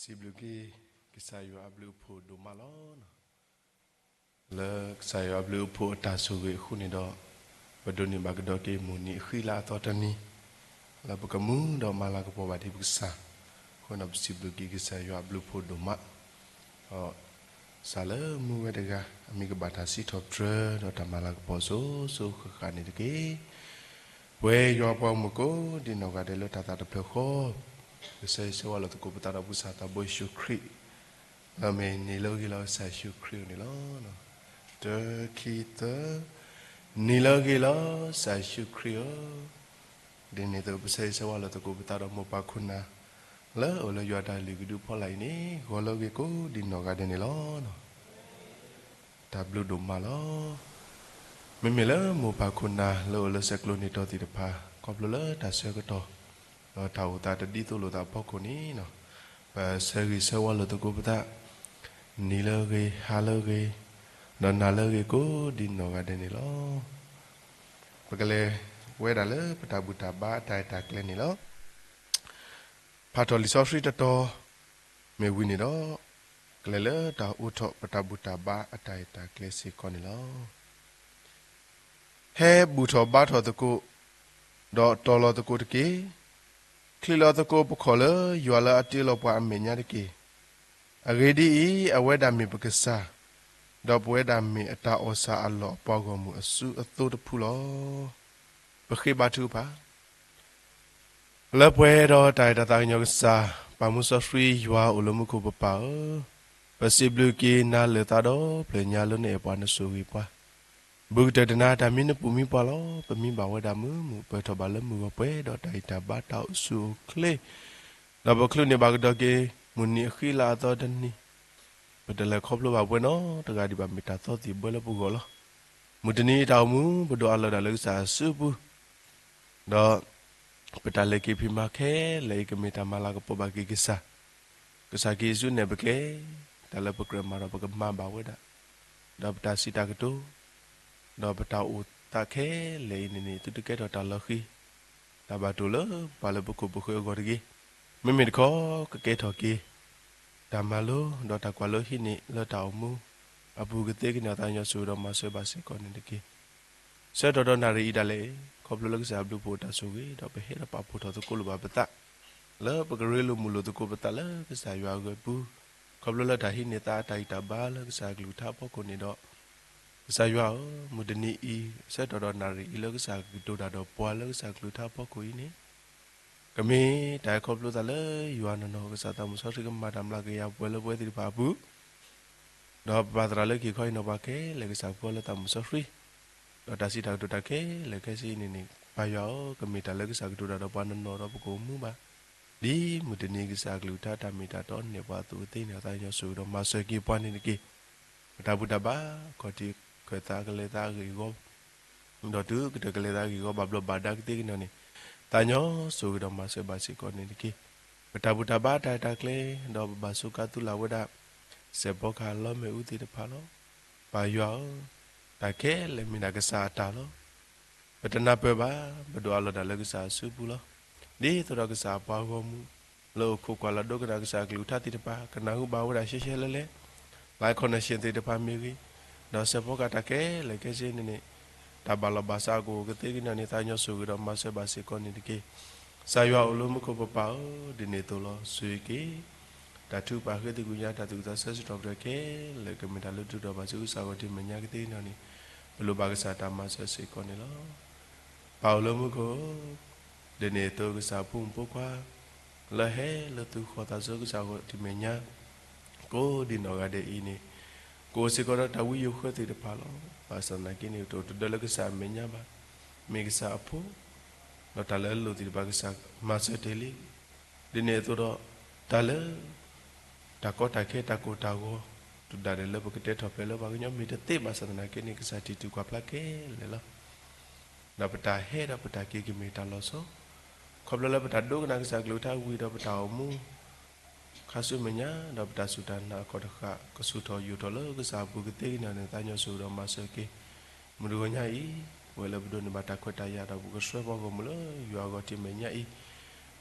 စံးဘျုးက့ၤ ကစၢ်ယွၤအဘျုးအဖှိၣ်ဒိၣ်မးလီၤ. လၢကစၢ်ယွၤအဘျုးအဖှိၣ်အတၢ်ဆိၣ်ဂ့ၤအဃိန့ၣ်ဒီး, ပဒိးန့ၢ်ဘၣ်ကဒီးက့ၤမုၢ်နံၤအဃံလၤအသီတနံၤ, လၢပကမူဒီးမၤလၤကပီၤဘၣ်ဒ်ပကစၢ်, အဃိန့ၣ်ဒီးပစံးဘျုးက့ၤကစၢ်ယွၤအဘျုးအဖှိၣ်ဒိၣ်မး ဒီးစးလၢမုၢ်ဝဲတဂၤ အမ့ၢ်ကဘၣ်တၢ်စံးထီၣ်ပတြၢၤဒီးတၢ်မၤလၤကပီၤစိၤစိၤဃၣ်ဃၣ်န့ၣ်တက့ၢ်. ပဝဲယွၤပှၤဂီၢ်မုၢ်ကိးဒံနီၢ်ဂၤဒဲးလၢတၢ်သးတဖျၢၣ်ဃီ, ကဆၢဂ့ၤဆၢဝါလိာ်သကိးပသးဒီးပကစၢ်သးဘိယ့ၣ်ၡူးခရံာ်, လၢအမ့ၢ်နံၤလၢအဂ့ၤလီၤကစၢ်ယ့ၣ်ၡူးခရံာ်အအိၣ်န့ၣ်လီၤ. တၢ ခံ သၢ, နံၤလၢအဂ့ၤလီၤကစၢ်ယ့ၣ်ၡူးခရံာ်ဧၢ, ဒ်န့ၣ်အသိးပဆၢဂ့ၤဆၢဝါလိာ်သကိးပသးဒီးမိၢ်ပၢ်ခိၣ်နၢ်, လၢအအိၣ်လၢယွၤတၢ်လုၢ်ကဒုအဖီလာ်အံၤန့ၣ် ဂီၤလၢအဂ့ၤကိးဒံနီၢ်ဂၤဒဲးန့ၣ်လီၤ. တၢ်ဘျုးဒိၣ်မးလီၤ. မ့မ့ၢ်လၢမိၢ်ပၢ်ခိၣ်နၢ်လၢအအိၣ်လၢဆဲးကျိးန့ၢ်တီၤသ့ၣ်တဖၣ် ခီဖျိလၢတၢ်ဆၢကတီၢ်, ဒီးတၢ်အိၣ်သးတဒ်သိးလိာ်သးအဖီခိၣ်န့ၣ်, ပဆၢဂ့ၤဆၢဝါလိာ်သကိးပသး, နံၤလၢအဂ့ၤ, ဟါလၢအဂ့ၤ, ဒီးနၤလၢအဂ့ၤကိးဒံနီၢ်ဂၤဒဲးန့ၣ်လီၤ. ပကလဲၤဝဲဒၣ်လၢပတၢ်ဘူၣ်တၢ်ဘါအတၢ်ရဲၣ်တၢ်ကျဲၤန့ၣ်လီၤ. ဖးထီၣ်လံာ်စီဆှံတတီၤမ့ၢ်ဝံၤန့ၣ်ဒီး, ကလဲၤလၢတၢ်အိးထီၣ်ပတၢ်ဘူၣ်တၢ်ဘါအတၢ်ရဲၣ်တၢ်ကျဲၤစ့ၢ်ကီးန့ၣ်လီၤ. ဟဲဘူၣ်ထီၣ်ဘါထီၣ်သကိး, ဒီးတီၤလီၤသကိးတက့ၢ်. ချံးလီၤသကိးပခီၣ်လၢယွၤလၢအတ့လီၤပှၤအမဲာ်ညါတက့ၢ်. အဂ့ၢ်ဒ်အံၤ, အဝဲဒၣ်မ့ၢ်ပကစၢ်, ဒီးပဝဲဒၣ်မ့ၢ်အတၢ်အီၣ်ဆၣ်အလီၢ်အပှၤဂီၢ်မုၢ်အစုအသိတဖုလီၤ. ပဃ့ဘါထုကဖၣ်. လၢပှဲၤဒီးတၢ်အဲၣ်တၢ်သးကညီၤကစၢ်, ပၢ်မူစီဆှံယွၤအိၣ်လၢမူခိၣ်ပပၢ်ဧၢ, ပစံးဘျုးက့ၤနၤလၢာ်သးဒီဖျၢၣ်ညါလၢနအဲၣ်ပှၤနဆိၣ်ဂ့ၤပှၤ, ဘူးကတၢၢ်တနၤတၢ်မံနပူၤမံပှၤလီၤ. ပမံဘၣ်ဝဲဒၣ်မုာ်မုာ်ပှဲၤထီၣ်ဘၣ်လၢမုၢ်ဂီၤပှဲၤဒီးတၢ်ဂံၢ်တၢ်ဘါတၢ်အိၣ်ဆူၣ်အိၣ်ချ့, ဒီးပချုးန့ၢ်ဘၣ်ကဒီးက့ၤ မုၢ်နံၤအဃံလၤအသီတနံၤ, ပတလဲၤခီဖျိဘၣ်ပှဲၤနီတဂၤဒံးဘၣ် မ့ၢ်တၢ်သီသံၣ်ဘှဲလၢပဂီၢ်လီၤ. မုၢ်တနံၤအံၤတၢ်အိၣ်မူ ပဒိးအးလီၤဒၣ်လၢကစၢ်အစုပူၤ, ဒီးပတၢ်လဲၤက့ၤဖံးမၤခဲလၢာ်အံၤ ကမ့ၢ်တၢ်မၤလၤကပီၤဘၣ်က့ၤကစၢ်, ကစၢ်က့ၤဆူနဲၣ်ပကျဲ, တၢ်လၢပကြၢးမၤဒီးပကမၤဘၣ်ဝဲဒၣ်, ဒီးပတၢ်စံးတၢ်ကတိၤ, ဒီးပတၢ်အိၣ်သးခဲလၢာ်အံၤန့ၣ်န့ၣ် သုတကဲထီၣ်တၢ်လီၤဃံၤ, တၢ်ဘၣ်တိၢ်လၢပှၤလၢပခိၣ်ပဃၢၤအဂီၢ်တဂ့ၤ, မ့မ့ၢ်တခီ ကကဲထီၣ်က့ၤ တၢ်မၤလိဒီးတၢ်ကွၢ်လိဟံးန့ၢ်လၢတၢ်အိၣ်မူအပူၤကသ့ကန့ၣ် သးကညီၤဆိၣ်ဂ့ၤဒီးမၤစၢၤဘၣ်စ့ၢ်ကီးန့ၣ်တက့ၢ်. ဆၢကတီၢ်ဒီးနၣ်ရံၣ်အံၤဒၣ်လဲာ်, ခီဖျိလၢကစၢ်အဘျုးအဖှိၣ်အတၢ်ဆိၣ်ဂ့ၤ ဒီးပဟဲဒီးပာ်ဖှိၣ်ထီၣ်သကိးလိာ်ဘၣ်ပသး, လၢပကရ့လိာ်မုာ်လိာ်သကိးပသးလၢကစၢ်ယွၤအဂ့ၢ်အပူၤ, ခီဖျိလၢတၢ်ဟံးန့ၢ်သးအတၢ်ဂံၢ်တၢ်ဘါလၢကစၢ်အကလုၢ်ကထါအဖီခိၣ်န့ၣ်ဒီး, ကစၢ်ယွၤဧၢ, မုၢ်တနံၤအံၤ ဆၢကတီၢ်ဒီးနၣ်ရံၣ်အံၤလၢကစၢ်ကကတိၤတၢ်ဒီးပှၤလၢကစၢ်အကလုၢ်ကထါအဖီခိၣ်အံၤန့ၣ်, ကမ့ၢ်တၢ်အဲၣ်ခီဖျိသးလၢယွၤနီၢ်နီၢ် ကစၢ်သးမုၣ်စီဆှံကမၤတၢ်မျးကယၤပှဲၤလၢပဝဲသ့ၣ်တဖၣ်အပူၤ, ဒီးပပာ်သရၣ်လၢက့ၤခီအံၤနီၢ်ပှၤခဲလၢာ် ကစၢ်ကဖီလၢသးမုၣ်စီဆှံ, ဒီးတၢ်စံးတၢ်ကတိၤတၢ်ခဲလၢာ်ခဲဆ့အံၤန့ၣ်န့ၣ် ပၢ်ယွၤဧၢ, ကမ့ၢ်တၢ်လၢကစၢ်ကတိၤတၢ်ဒီးပှၤနီၢ်နီၢ်ဒီးပကအိၣ်မူဘၣ်, ဒ်မုၢ်တနံၤကစၢ်အကလုၢ်ကထါတၢ်မ့ၢ်တၢ်တီန့ၢ်ပှၤအသိးကသ့န့ၣ် သးကညီၤဆိၣ်ဂ့ၤဒီးမၤစၢၤက့ၤပှၤန့ၣ်တက့ၢ်. ပတၢ်ဘူၣ်တၢ်ဘါ ခီၣ်ထံးခၢၣ်သးကလဲၤသးအဂ့ၢ်အဂီၢ် ဒီးတုၤကတၢၢ်ကလဲၤသးဂ့ၢ်ဂီၢ်ဘၣ်ဘျီးဘၣ်ဒါကသ့ကန့ၣ်န့ၣ်, သးကညီၤဆိၣ်ဂ့ၤဒီးမၤစၢၤဘၣ်စ့ၢ်ကီးန့ၣ်တက့ၢ်. ပတၢ်ဘူၣ်တၢ်ဘါတၢ်ရဲၣ်တၢ်ကျဲၤ ဒီးပဘၣ်စူးကါသုလၢ်ဝဲဒၣ် စဲးဖီကဟၣ်လီမ့ၣ်အူသ့ၣ်တဖၣ်လီၤ. ပၢ်ယွၤဧၢ, တၢ်ခဲလၢာ်မ့ၢ်ဒၣ်ကစၢ်အတၢ်လီၤ. ပတနၢ်ပၢၢ်ဘၣ်, ပဒိးအးလီၤဒၣ်လၢကစၢ်အစုပူၤလီၤ. ဒ်သိးဒီးကစၢ်အပှၤဂီၢ်မုၢ် လၢအိၣ်ခိးကွၢ်လီၤဒိကနၣ်ကစၢ်အကလုၢ်ကထါသ့ၣ်တဖၣ် ကနၢ်ဟူဘၣ်ဝဲဒၣ်ရှဲရှဲလဲၣ်လဲၣ်, လၢ connection သ့ၣ်တဖၣ်မ့ၢ်ဂ့ၤ, ဒီးစဲးဖီကဟၣ်တၢ်ခဲလၢာ်ခဲဆ့န့ၣ်န့ၣ်, တၢ်ဘၣ်လီၤဘၣ်စးကအိၣ်ကသ့ကန့ၣ်န့ၣ် သးကညီၤဆိၣ်ဂ့ၤဒီးမၤစၢၤဘၣ်စ့ၢ်ကီးန့ၣ်တက့ၢ်. ကစၢ်ယွၤအိၣ်လၢမူခိၣ်ပပၢ်ဧၢ, ဒ်န့ၣ်အသိးလီၤ. ဆိၣ်ဂ့ၤက့ၤ တၢ်ထုကဖၣ်ဃ့သကွံာ်ညါ တၢ်သူၣ်ဝံၣ်သးဆၢစံးထီၣ်ပတြၢၤခဲလၢာ် ကမ့ၢ်တၢ်လၢထူးထီၣ်ဘၣ်ဆူကစၢ်ဂီၢ်ထံးမဲာ်ညါကသ့ကန့ၣ်န့ၣ်, ပလိၣ်ဘၣ်ကစၢ်တၢ်မၤစၢၤစ့ၢ်ကီးန့ၣ်လီၤ. ပၢ်အိၣ်လၢမူခိၣ်ဧၢ, ဒ်န့ၣ်အသိးကစၢ်အဖိမုၣ်ဖိခွါ လၢဟဲလၢသူၣ်ဃီၣ်သးဆၢကစၢ်ဂီၢ်ထံးမဲာ်ညါ ကိးဒံနီၢ်ဂၤဒဲးအံၤန့ၣ်, ကအိၣ်စ့ၢ်ကီးဒီးတၢ်ဝံယိၤဃၢသ့ၣ်တဖၣ်လီၤ. ဘၣ်ဆၣ်သနာ်က့န့ၣ် တအိၣ်တဒၢလၢကစၢ်အမဲာ်ညါဘၣ်. မ့ၢ်ကစၢ်အဖိ, ဒီးတၢ်လၢအလိၣ်သ့ၣ်တဖၣ်ကစၢ်မၤစၢၤတ့ၢ်လံ. ဒ်န့ၣ်အသိးဒီး တၢ်လၢ တၢ်ကီတၢ်ခဲတၢ်ကိၢ်တၢ်ဂီၤ တုၤဒၣ်လဲာ်လၢပကတဲထီၣ်ဖျဲးလၢပှၤကညီမ့ၢ်တသ့ဘၣ်ဆၣ်သနာ်က့န့ၣ် ကစၢ်ထံၣ်တုၤကွၢ်ဖျါခဲလၢာ်လီၤ. ဒီးပတၢ်ဟဲဒီးပတၢ်က့ၤကမ့ၢ်တၢ်လီၤဆီ, ခီဖျိလၢပတၢ်ဒိကနၣ်ကစၢ်ကလုၢ်ကထါဝံၤဒီးပတၢ်အိၣ်မူ ခါဆူမဲာ်ညါ ဒီးပတၢ်စူၢ်တၢ်နာ်အခီၣ်တဃာ် ကဆူၣ်ထီၣ်ယိာ်ထီၣ်လၢကစၢ်အပူၤကသ့ကန့ၣ်န့ၣ် သးကညီၤဆိၣ်ဂ့ၤဒီးမၤစၢၤက့ၤ မုၢ်တဂီၤညါအံၤ, ပဝဲလၢပဒိးန့ၢ်ဘၣ်တၢ်ခွဲးတၢ်ယာ်ဒီးပကဆှၢပှၤဂီၢ်မုၢ်လၢယွၤအဂီၢ်ထံးမဲာ်ညါအံၤ,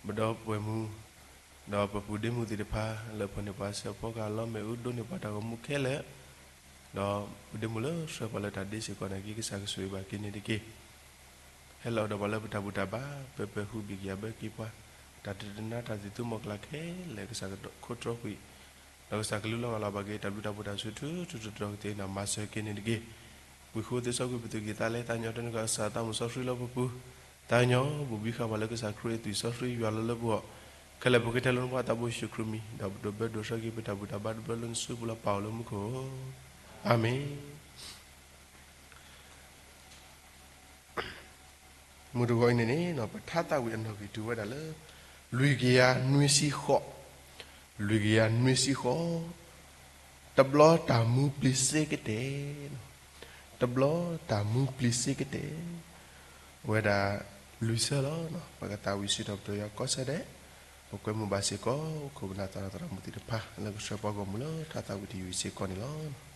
ပဒီပုၢ်ဝဲၢ်မုၣ် ဒီးပပုၢ်ဒ့မုၣ်သ့ၣ်တဖၣ် လၢဖီၣ်န့ၢ်ပှၤစဲးဖီကဟၣ်လီၤမ့ၣ်အူ ဒိးန့ၢ်ပှၤတၢ်ဂီၤမူခဲလၢာ်, ဒီးပုၢ်ဒ့မုၣ်လၢဆှၢပှၤလၢတၢ်ဒ့စ့ၢ်ကီးန့ၣ် က့ၤကစၢ်ကဆိၣ်ဂ့ၤဘၣ်က့ၤန့ၣ်တက့ၢ်. ဟဲလီၤဒီးပှၤလၢပတၢ်ဘူၣ်တၢ်ဘါ ပၢၤပၢၤဟူးဘ့ၣ်ကယၤဘၢက့ၤပှၤ, တၢ်တဒုးနါတၢ်သံၣ်သူမီၤကျၢ်ခဲလၢာ် ကစၢ်ကခိးတြီကွံာ်, ဒီးကစၢ်ကလူလီၤဂၢ်လီၤဘၣ်က့ၤ တၢ်ဘျုးတၢ်ဖှိၣ်တၢ်ဆူၣ်ထူ ထူးထူးတီၤကသ့ၣ်နီၣ်မၤစၢၤက့ၤန့ၣ်တက့ၢ်. ဝံၤဃိသ့စီကွံာ်ပသူၣ်ကံၢ်သးလဲ သးကညီၤတၢ်နုာ်ခးကစၢ်သးမုၢ်စီဆှံလၢပပူၤ, သးကညီၤဘူးဘံဃာ်ပှၤလၢကစၢ်ခရံာ်အသွံၣ်စီဆှံယွၤလီၤလၢပဂီၢ်, ခဲလၢာ်ပကတဲလၢနဖိသးဘိယ့ၣ်ၡူးခရံာ်မံၤ, ဒီးပဒိးဘျၢဒိးဆှၢက့ၤပတၢ်ဘူၣ်တၢ်ဘါတဘျီလၢနစုပူၤလၢပၢ်အိၣ်လၢမူခိၣ်, အၤမ့ၣ်. မုၢ်တဂီၤအံၤန့ၣ်န့ၣ် ပထါသးဝံၣ်အနီၣ်ဂံၢ်တုၤဝဲဒၣ်လၢ လွံၢ်ကယၤနွံဆံဃိး, လွံၢ်ကယၤနွံဆံဃိး, တဘျီတၢ်မူပျံၤစ့ကတဲာ်, တဘျီတၢ်မူပျံၤစ့ကတဲာ်, အိၣ်ဝဲဒၣ်လွံၢ်ဆၢလီၤ. ပကသးဝံၣ်စံးထီၣ်ပတြၢၤယွၤကိးဆၢဒဲး, ပကွဲမုာ်ဘၣ်စ့ၢ်ကီး ခိၣ်ပနၢ်သရၣ်သရၣ်မုၣ်သ့ၣ်တဖၣ် လၢကဆှၢပှၤဂီၢ်မုၢ်လၢထါသးဝံၣ်တယုၢ်အံၤစ့ၢ်ကီးန့ၣ်လီၤ.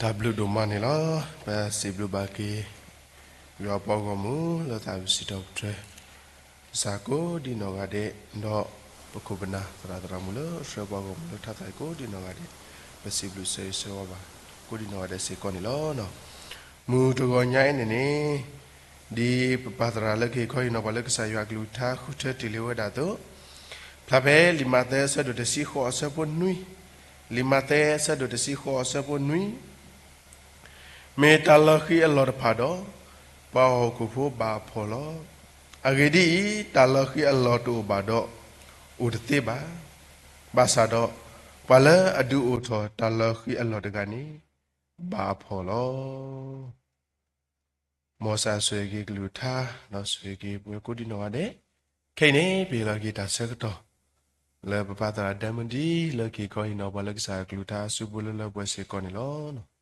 တၢ်ဘျုးဒိၣ်မးန့ၣ်လီၤ. ပစံးဘျုးဘၣ်က့ၤ ယွၤပှၤဂီၢ်မုၢ်လၢသးဝံၣ်စံးထီၣ်ပတြၢၤ ကစၢ်ကိးဒံနီၢ်ဂၤဒဲး, ဒီးပခိၣ်ပနၢ်သရၣ်သရၣ်မုၣ်လၢဆှၢပှၤဂီၢ်မုၢ်လၢထါသးအံၤကိးဒံနီၢ်ဂၤဒဲး, ပစံးဘျုးဆၢဂ့ၤဆၢဝါဘၣ် ကိးဒံနီၢ်ဂၤဒဲးစ့ၢ်ကီးန့ၣ်လီၤ. မုၢ်တဂီၤညါအံၤန့ၣ်န့ၣ် ဒ်ပပၢ်သရၣ်လၢကဟ့ၣ်ခီဟ့ၣ်နီၤပှၤလၢကစၢ်ယွၤအကလုၢ်ကထါဃုထၢတ့ၢ်လံဝဲဒၣ်အသိး, ဖျါဖဲလံာ်မးသဲအဆၢဒိၣ်တဆံဃိးအဆၢဖိနွံ, လံာ်မးသဲအဆၢဒိၣ်တဆံဃိးအဆၢဖိနွံ, မ့ၢ်တၢ်လီၤဃံၤအလီၢ်တဖၣ်ဒီး ပှၤဟီၣ်ခိၣ်ဖိဘၣ်အဖှီၣ်လီၤ. အဂ့ၢ်ဒ်အံၤ, တၢ်လီၤဃံၤအလီၢ်တအိၣ်ဘၣ်ဒီး အိၣ်တသ့ဘၣ်. ဘၣ်ဆၣ်ဒီး ပှၤလၢအဒုးအိၣ်ထီၣ်တၢ်လီၤဃံၤအလီၢ်တဂၤန့ၣ် ဘၣ်အဖှီၣ်လီၤ. မ်ကစၢ်ဆိၣ်ဂ့ၤက့ၤကလုၢ်ကထါ ဒီးဆိၣ်ဂ့ၤက့ၤပဝဲကိးဒံနီၢ်ဂၤဒဲး, ခဲအံၤန့ၣ် ပဟ့ၣ်လီၤက့ၤတၢ်ဆၢကတီၢ် လၢပပၢ်သရၣ်ဒဲမုၣ်ဒံ လၢကဟ့ၣ်ခီဟ့ၣ်နီၤပှၤလၢကစၢ်အကလုၢ်ကထါအစုပူၤလၢလၢပှဲၤပှဲၤစ့ၢ်ကီးန့ၣ်လီၤ.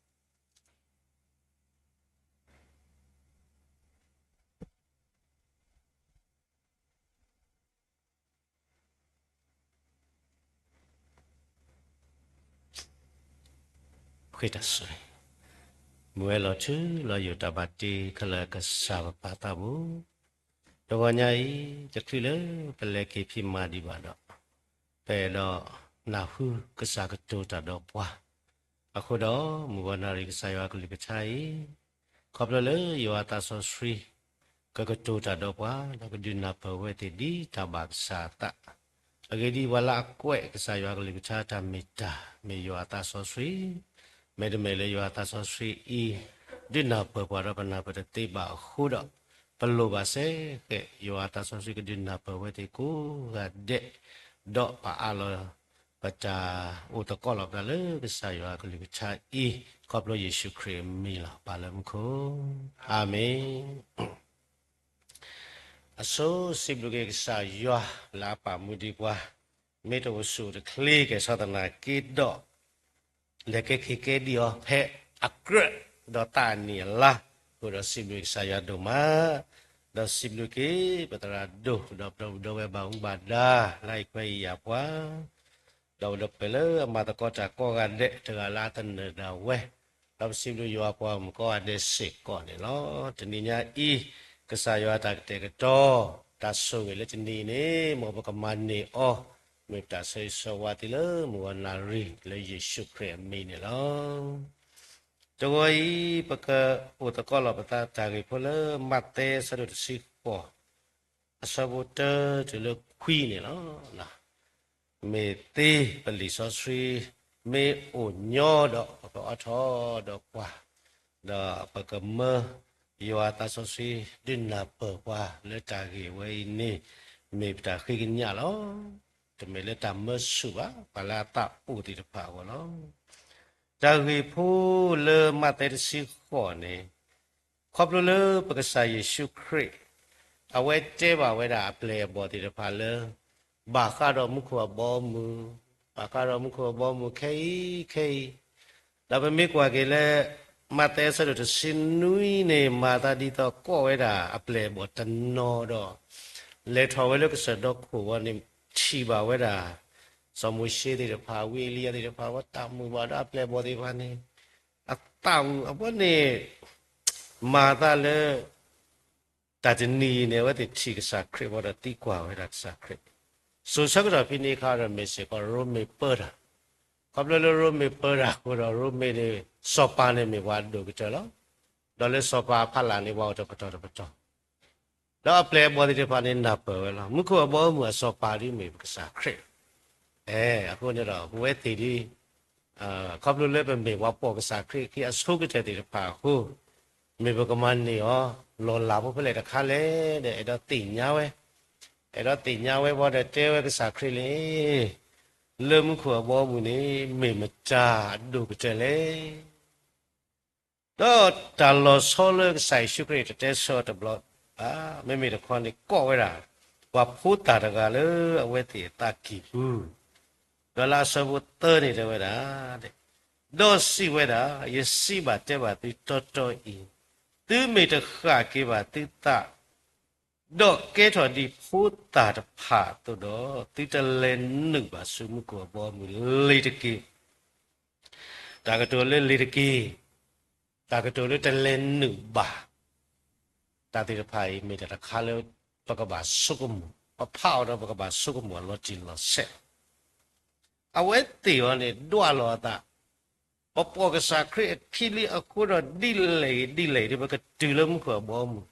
ဃ့တၢ်ဆိၣ်ဂ့ၤ, မုၢ်ဝဲလီၤထူလီၤယိာ် တၢ်ဘၣ်တ့ခဲလၢာ်ကစၢ်ပပၢ်သးဘိ, တဂီၤညါအံၤ တချုးလၢပလဲၤက့ၤဖံးမၤဒံးဘၣ်ဒီး ပအဲၣ်ဒိးနၢ်ဟူကစၢ်ကတိၤတၢ်ဒီးပှၤ, အဃိဒီး မုၢ်ဂီၤနၣ်ရံၣ်ကစၢ်ယွၤကလုၢ်ကထါအံၤ ခီဖျိလၢယွၤအသးစီဆှံ ကကတိၤတၢ်ဒီးပှၤ ဒီးကဒုးနၢ်ပၢၢ်ဝဲသ့ၣ်ဒ်တၢ်ဘၣ်ကစၢ်အသး, အဂ့ၢ်ဒ်အံၤ ပှၤလၢအကွဲးကစၢ်ယွၤကလုၢ်ကထါတၢ်မ့ၢ်တၢ် မ့ၢ်ယွၤအသးစီဆှံ, မ့တမ့ၢ်လၢယွၤအသးစီဆှံအံၤ ဒုးနၢ်ပၢၢ်ပှၤဒီးပနၢ်ပၢၢ်တသ့ဘၣ်အဃိဒီး ပလိၣ်ဘၣ်စ့ၢ်ကီး ယွၤအသးစီဆှံကဒုးနၢ်ပၢၢ်ဝဲသ့ၣ်ကိးဂၤဒဲး, ဒီးပအးလီၤ ပတၢ်အိၣ်သကိးလီၤပသးလၢကစၢ်ယွၤကလုၢ်ကထါအံၤ ခီဖျိယ့ၣ်ၡူးခရံာ်အမံၤလီၤ. ပၢ်လၢမူခိၣ်, အၤမ့ၣ်. အဆိစံးဘျုးက့ၤကစၢ်ယွၤလၢအပာ်မူဒံးပှၤ, မ့ၢ်တအိၣ်ဆူၣ်အိၣ်တချ့ကဲၣ်ဆိးသနာ်က့ဒီး လဲၤကဲခ့ကဲဒံးအီၤဖဲအကြၢး ဒီးသးအနံၣ်အလါ, အဃိဒီးစံးဘျုးကစၢ်ယွၤဒိၣ်မး, ဒီးစံးဘျုးက့ၤပသရၣ်ဒိၣ် ဒီးပဒီပုၢ်ဝဲၢ်ဘၣ်မူဘၣ်ဒါ လၢအံၤခွဲးအံၤယာ်ပှၤ ဒီးပဒီပုၢ်ဝဲၢ်လၢအမၤသကိးတၢ်ကိးဂၤဒဲး တဂၤလၢအသနၢၣ်ဒၣ်ဝဲ, ဒီးပစံးဘျုးယွၤပှၤမုၣ်ကိးဂၤဒဲးစ့ၢ်ကီးန့ၣ်လီၤ. တနံၤညါအံၤ ကစၢ်ယွၤတၢ်ကတဲာ်ကတီၤ တၢ်ဆိၣ်ဂ့ၤလၢတနံၤအံၤန့ၣ် မ်ပကမၤန့ၢ်အီၤ မ့ၢ်ပတၢ်ဆၢဂ့ၤဆၢဝါသုလၢမုၢ်ဂီၤနၣ်ရံၣ် လၢယ့ၣ်ၡူးခရံာ်အမံၤန့ၣ်လီၤ. တဂီၤအံၤ ပကအိၣ်သကိးလီၤပသးတၢ်ဂ့ၢ်ဖိလၢ မးသဲအဆၢဒိၣ်တဆံဃိး အဆၢဖိတၢတုၤလၢခွံန့ၣ်လီၤ. မ့ၢ်သ့ပလံာ်စီဆှံ မ့ၢ်အိၣ်ညီဒီး ပကအိးထီၣ်ဒီးကွၢ်, ဒီးပကမၢယွၤအသးစီဆှံ ဒုးနၢ်ပၢၢ်ပှၤလၢတၢ်ဂ့ၢ်ဝဲအံၤန့ၣ် မ့ၢ်ပတၢ်ဃ့ကညးလီၤ. တမ့ၢ်လၢတၢ်မၢဆူၣ်ဘၣ် ပှၤလၢအသးအိၣ်သ့ၣ်တဖၣ်အဂီၢ်လီၤ. တၢ်ဂ့ၢ်ဖိလၢမးသဲတဆံဃိးန့ၣ် ခီဖျိလၢပကစၢ်ယ့ၣ်ၡူးခရံာ် အဝဲတဲဘၣ်ဝဲဒၣ်အပျဲၢ်အဘီၣ်သ့ၣ်တဖၣ်လၢ ဘၣ်ဃးဒီးမူခိၣ်အဘီအမုၢ်, ဘၣ်ဃးဒီးမူခိၣ်အဘီအမုၢ်ခဲအံၤခဲအံၤ, ဒီးပမ့ၢ်ကွၢ်က့ၤလၢ မးသဲအဆၢဒိၣ်တဆံနွံန့ၣ် မၤသးဒ်သိးကိးဝဲဒၣ်အပျဲၢ်အဘီၣ်တနီၤဒီး လဲၤထီၣ်ဝဲလၢကစၢၢ်ဒီခိၣ်ဝံၤန့ၣ် ထံၣ်ဘၣ်ဝဲဒၣ် စီၤမိၤၡ့သ့ၣ်တဖၣ် ဝံအ့လံယၤသ့ၣ်တဖၣ် အဝဲတၢ်မုာ်ဘၣ်ဒီးအပျဲၢ်အဘီၣ်သ့ၣ်တဖၣ်န့ၣ် အသးမုာ်အဃိန့ၣ် မၤသးလၢ တၢ်တနံၤအံၤန့ၣ် အဝဲသ့ၣ်ထံၣ်ကစၢ်ခရံာ်ဘၣ်ဒီးသံကွၢ်ဝဲဒၣ်ကစၢ်ခရံာ်, စိၤဆၢကတီၢ်ဖဲန့ၣ်အခါဒီးမ့ၢ်စ့ၢ်ကီးရိမ့ၤပၢတၢ်, ခီဖျိလၢရိမ့ၤပၢတၢ်အဃိဒီး ရိမ့ၤန့ၣ် စီၤပၤန့ၣ်မ့ၢ်ပှၤအဒိၣ်ကတၢၢ်လီၤ. ဒီးလၢစီၤပၤအဖီလာ်န့ၣ် ပှၤအိၣ်တပတီၢ်တပတီၢ် ဒီးအပျဲၢ်အဘီၣ်သ့ၣ်တဖၣ်န့ၣ်နၢ်ပၢၢ်ဝဲလီၤ. မူခိၣ်အဘီအမုၢ်အစီၤပၤဒ်မ့ၢ်ပကစၢ်ခရံာ်, အဃိန့ၣ်ဒီး ပဝဲသ့ၣ်ဒ် ခီဖျိလၢပမ့ၢ်ပှၤပိာ်ကစၢ်ခရံာ်အခံအဆိကတၢၢ်သ့ၣ်တဖၣ်အဃိ, မ့ၢ်ပကမၤန့ၢ်အီၤ လီၢ်လၤဖိဖဲလဲၣ်တခါလဲၣ်ဒီး အဲၣ်ဒိးသ့ၣ်ညါဝဲ, အဲၣ်ဒိးသ့ၣ်ညါဝဲဘၣ်ဒီးတဲဝဲကစၢ်ခရံာ်န့ၣ်, လၢမူခိၣ်အဘီအမုၢ်န့ၣ် မ့ၢ်မတၤအဒိၣ်ကတၢၢ်လဲၣ်. ဒီးတၢ်လီၤဆီလၢကစၢ်ယ့ၣ်ၡူးခရံာ်တတဲဆၢအီၤတဘျီဘၣ်, မ့မ့ၢ်တခီန့ၣ်ကိးဝဲဒၣ် ပှၤဖိသၣ်တဂၤလၢအဝဲသ့ၣ်အသးကံၢ်ပူၤ, ဒီးလၢအဆၢဖိသၢန့ၣ်တဲဝဲဒၣ်, ဒီးစံးဝဲဒၣ်, ယစံးဘၣ်တဲဘၣ်သုတီတီအံၤ, သုမ့ၢ်တဃၣ်က့ၤဘၣ်သုသး ဒီးကဲထီၣ်ဒ်ဖိသၣ်တဖၣ်အသိးဒီး, သုတလဲၤနုာ်ဘၣ်ဆူမူခိၣ်အဘီအမုၢ်လ့ၤတက့ၢ်. တၢ်ကတိၤလၢလ့ၤတက့ၢ်, တၢ်ကတိၤလၢတလဲၤနုာ်ဘၣ် တၢ်သ့ၣ်တဖၣ်အံၤ မ့ၢ်တၢ်တခါလၢ ပကဘၣ်ဆိကမိၣ်, ပဖးအီၤဒီးပကဘၣ်ဆိကမိၣ်အလီၤတံၢ်လီၤဆဲးလီၤ. အဝဲသ့ၣ်အံၤန့ၣ် ဒွးလီၤအသး, ပပိာ်ကစၢ်ခရံာ်အခံလံအဃိဒီး ဒ်လဲၣ်ဂ့ၤဒ်လဲၣ်ဂ့ၤ ပကတုၤလၢမူခိၣ်အဘီအမုၢ်,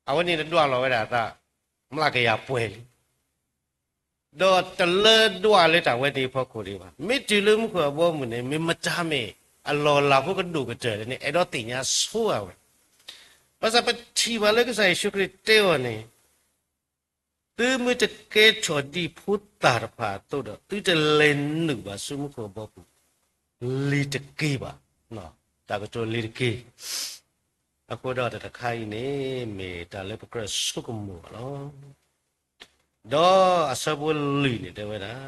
အဝဲန့ၣ်ဒွးလီၤဝဲဒၣ်အသး မျးကယၤပှဲၤလံ. ဒီးတလၢဒွးလၢတၢ်ဝဲန့ၣ်အဖီခိၣ်ဒံးဘၣ်. မ့ၢ်တုၤလၢမူခိၣ်အဘီအမုၢ်န့ၣ် မ့ၢ်မတၤမ့ၢ်အလီၢ်အလၤဖိကဒိၣ်ကတၢၢ်န့ၣ် အဲၣ်ဒိးသ့ၣ်ညါဆိအဝဲ. ဘၣ်ဆၣ်ပထံၣ်ဘၣ်လၢကစၢ်ယ့ၣ်ၡူးခရံာ်တဲအီၤန့ၣ်, သုမ့ၢ်တကဲထီၣ်ဒ်ဖိသၣ်တဖၣ်အသိးဒီး သုတလဲၤနုာ်ဘၣ်ဆူမူခိၣ်အဘီအမုၢ် လ့ၤတက့ၢ်ဘၣ်. တၢ်ကတိၤလ့ၤတက့ၢ်. အဃိဒီးတၢ်တခါအံၤန့ၣ် မ့ၢ်တၢ်လၢပကြၢးဆိကမိၣ်အီၤလီၤ. ဒီးအဆၢဖိလွံၢ်န့ၣ်တဲဝဲဒၣ်,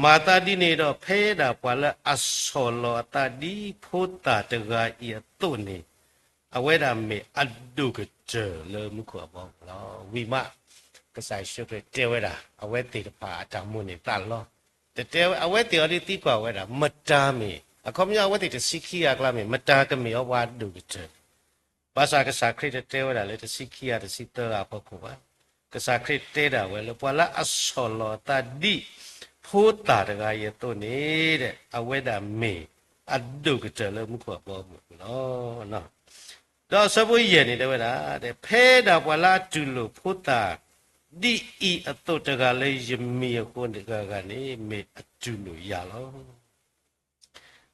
မၤသးဒ်န့ၣ်ဒီး ဖဲဒၣ်ပှၤလၢအဆီၣ်လီၤအသးဒ်ဖိသၣ်တဂၤအံၤအသိးန့ၣ်, အဝဲဒၣ်မ့ၢ်အဒိၣ်ကတၢၢ်လၢမူခိၣ်အဘီအမုၢ်လီၤ. ဝံၤမး ကစၢ်ယ့ၣ်ၡူးခရံာ်တဲဝဲဒၣ် အဝဲသ့ၣ်တဖၣ်အတၢ်မိၣ်န့ၢ်သးလီ. တတဲဝဲ အဝဲသ့ၣ်အီၤဒ်သံကွၢ်ဝဲဒၣ် မတၤမ့ၢ်, အခီပညီအဝဲသ့ၣ်တဆံခံဂၤအကျါမ့ၢ် မတၤကမ့ၢ်အီၤပှၤဒိၣ်ကတၢၢ် ဘၣ်ဆၣ်ကစၢ်ခရံာ်တတဲဝဲဒၣ်လၢတဆံခံဂၤတဆံသၢဂၤအဖီခိၣ်ဘၣ်. ကစၢ်ခရံာ်တဲဒၣ်ဝဲလၢပှၤလၢအဆီၣ်လီၤအသးဒ် ဖိသၣ်တဂၤအံၤအသိးန့ၣ် အဝဲဒၣ်မ့ၢ်အဒိၣ်ကတၢၢ်လၢမူခိၣ်အဘီအမုၢ်လီၤ. ဒီးအဆၢဖိယဲၢ်န့ၣ်တဲဝဲဒၣ်, ဖဲဒၣ်ပှၤလၢအတူၢ်လိာ်ဖိသၣ်ဒ်အံၤအသိးတဂၤလၢယမံၤအဃိတဂၤဂၤန့ၣ် မ့ၢ်အတူၢ်လိာ်ယၤလီၤ.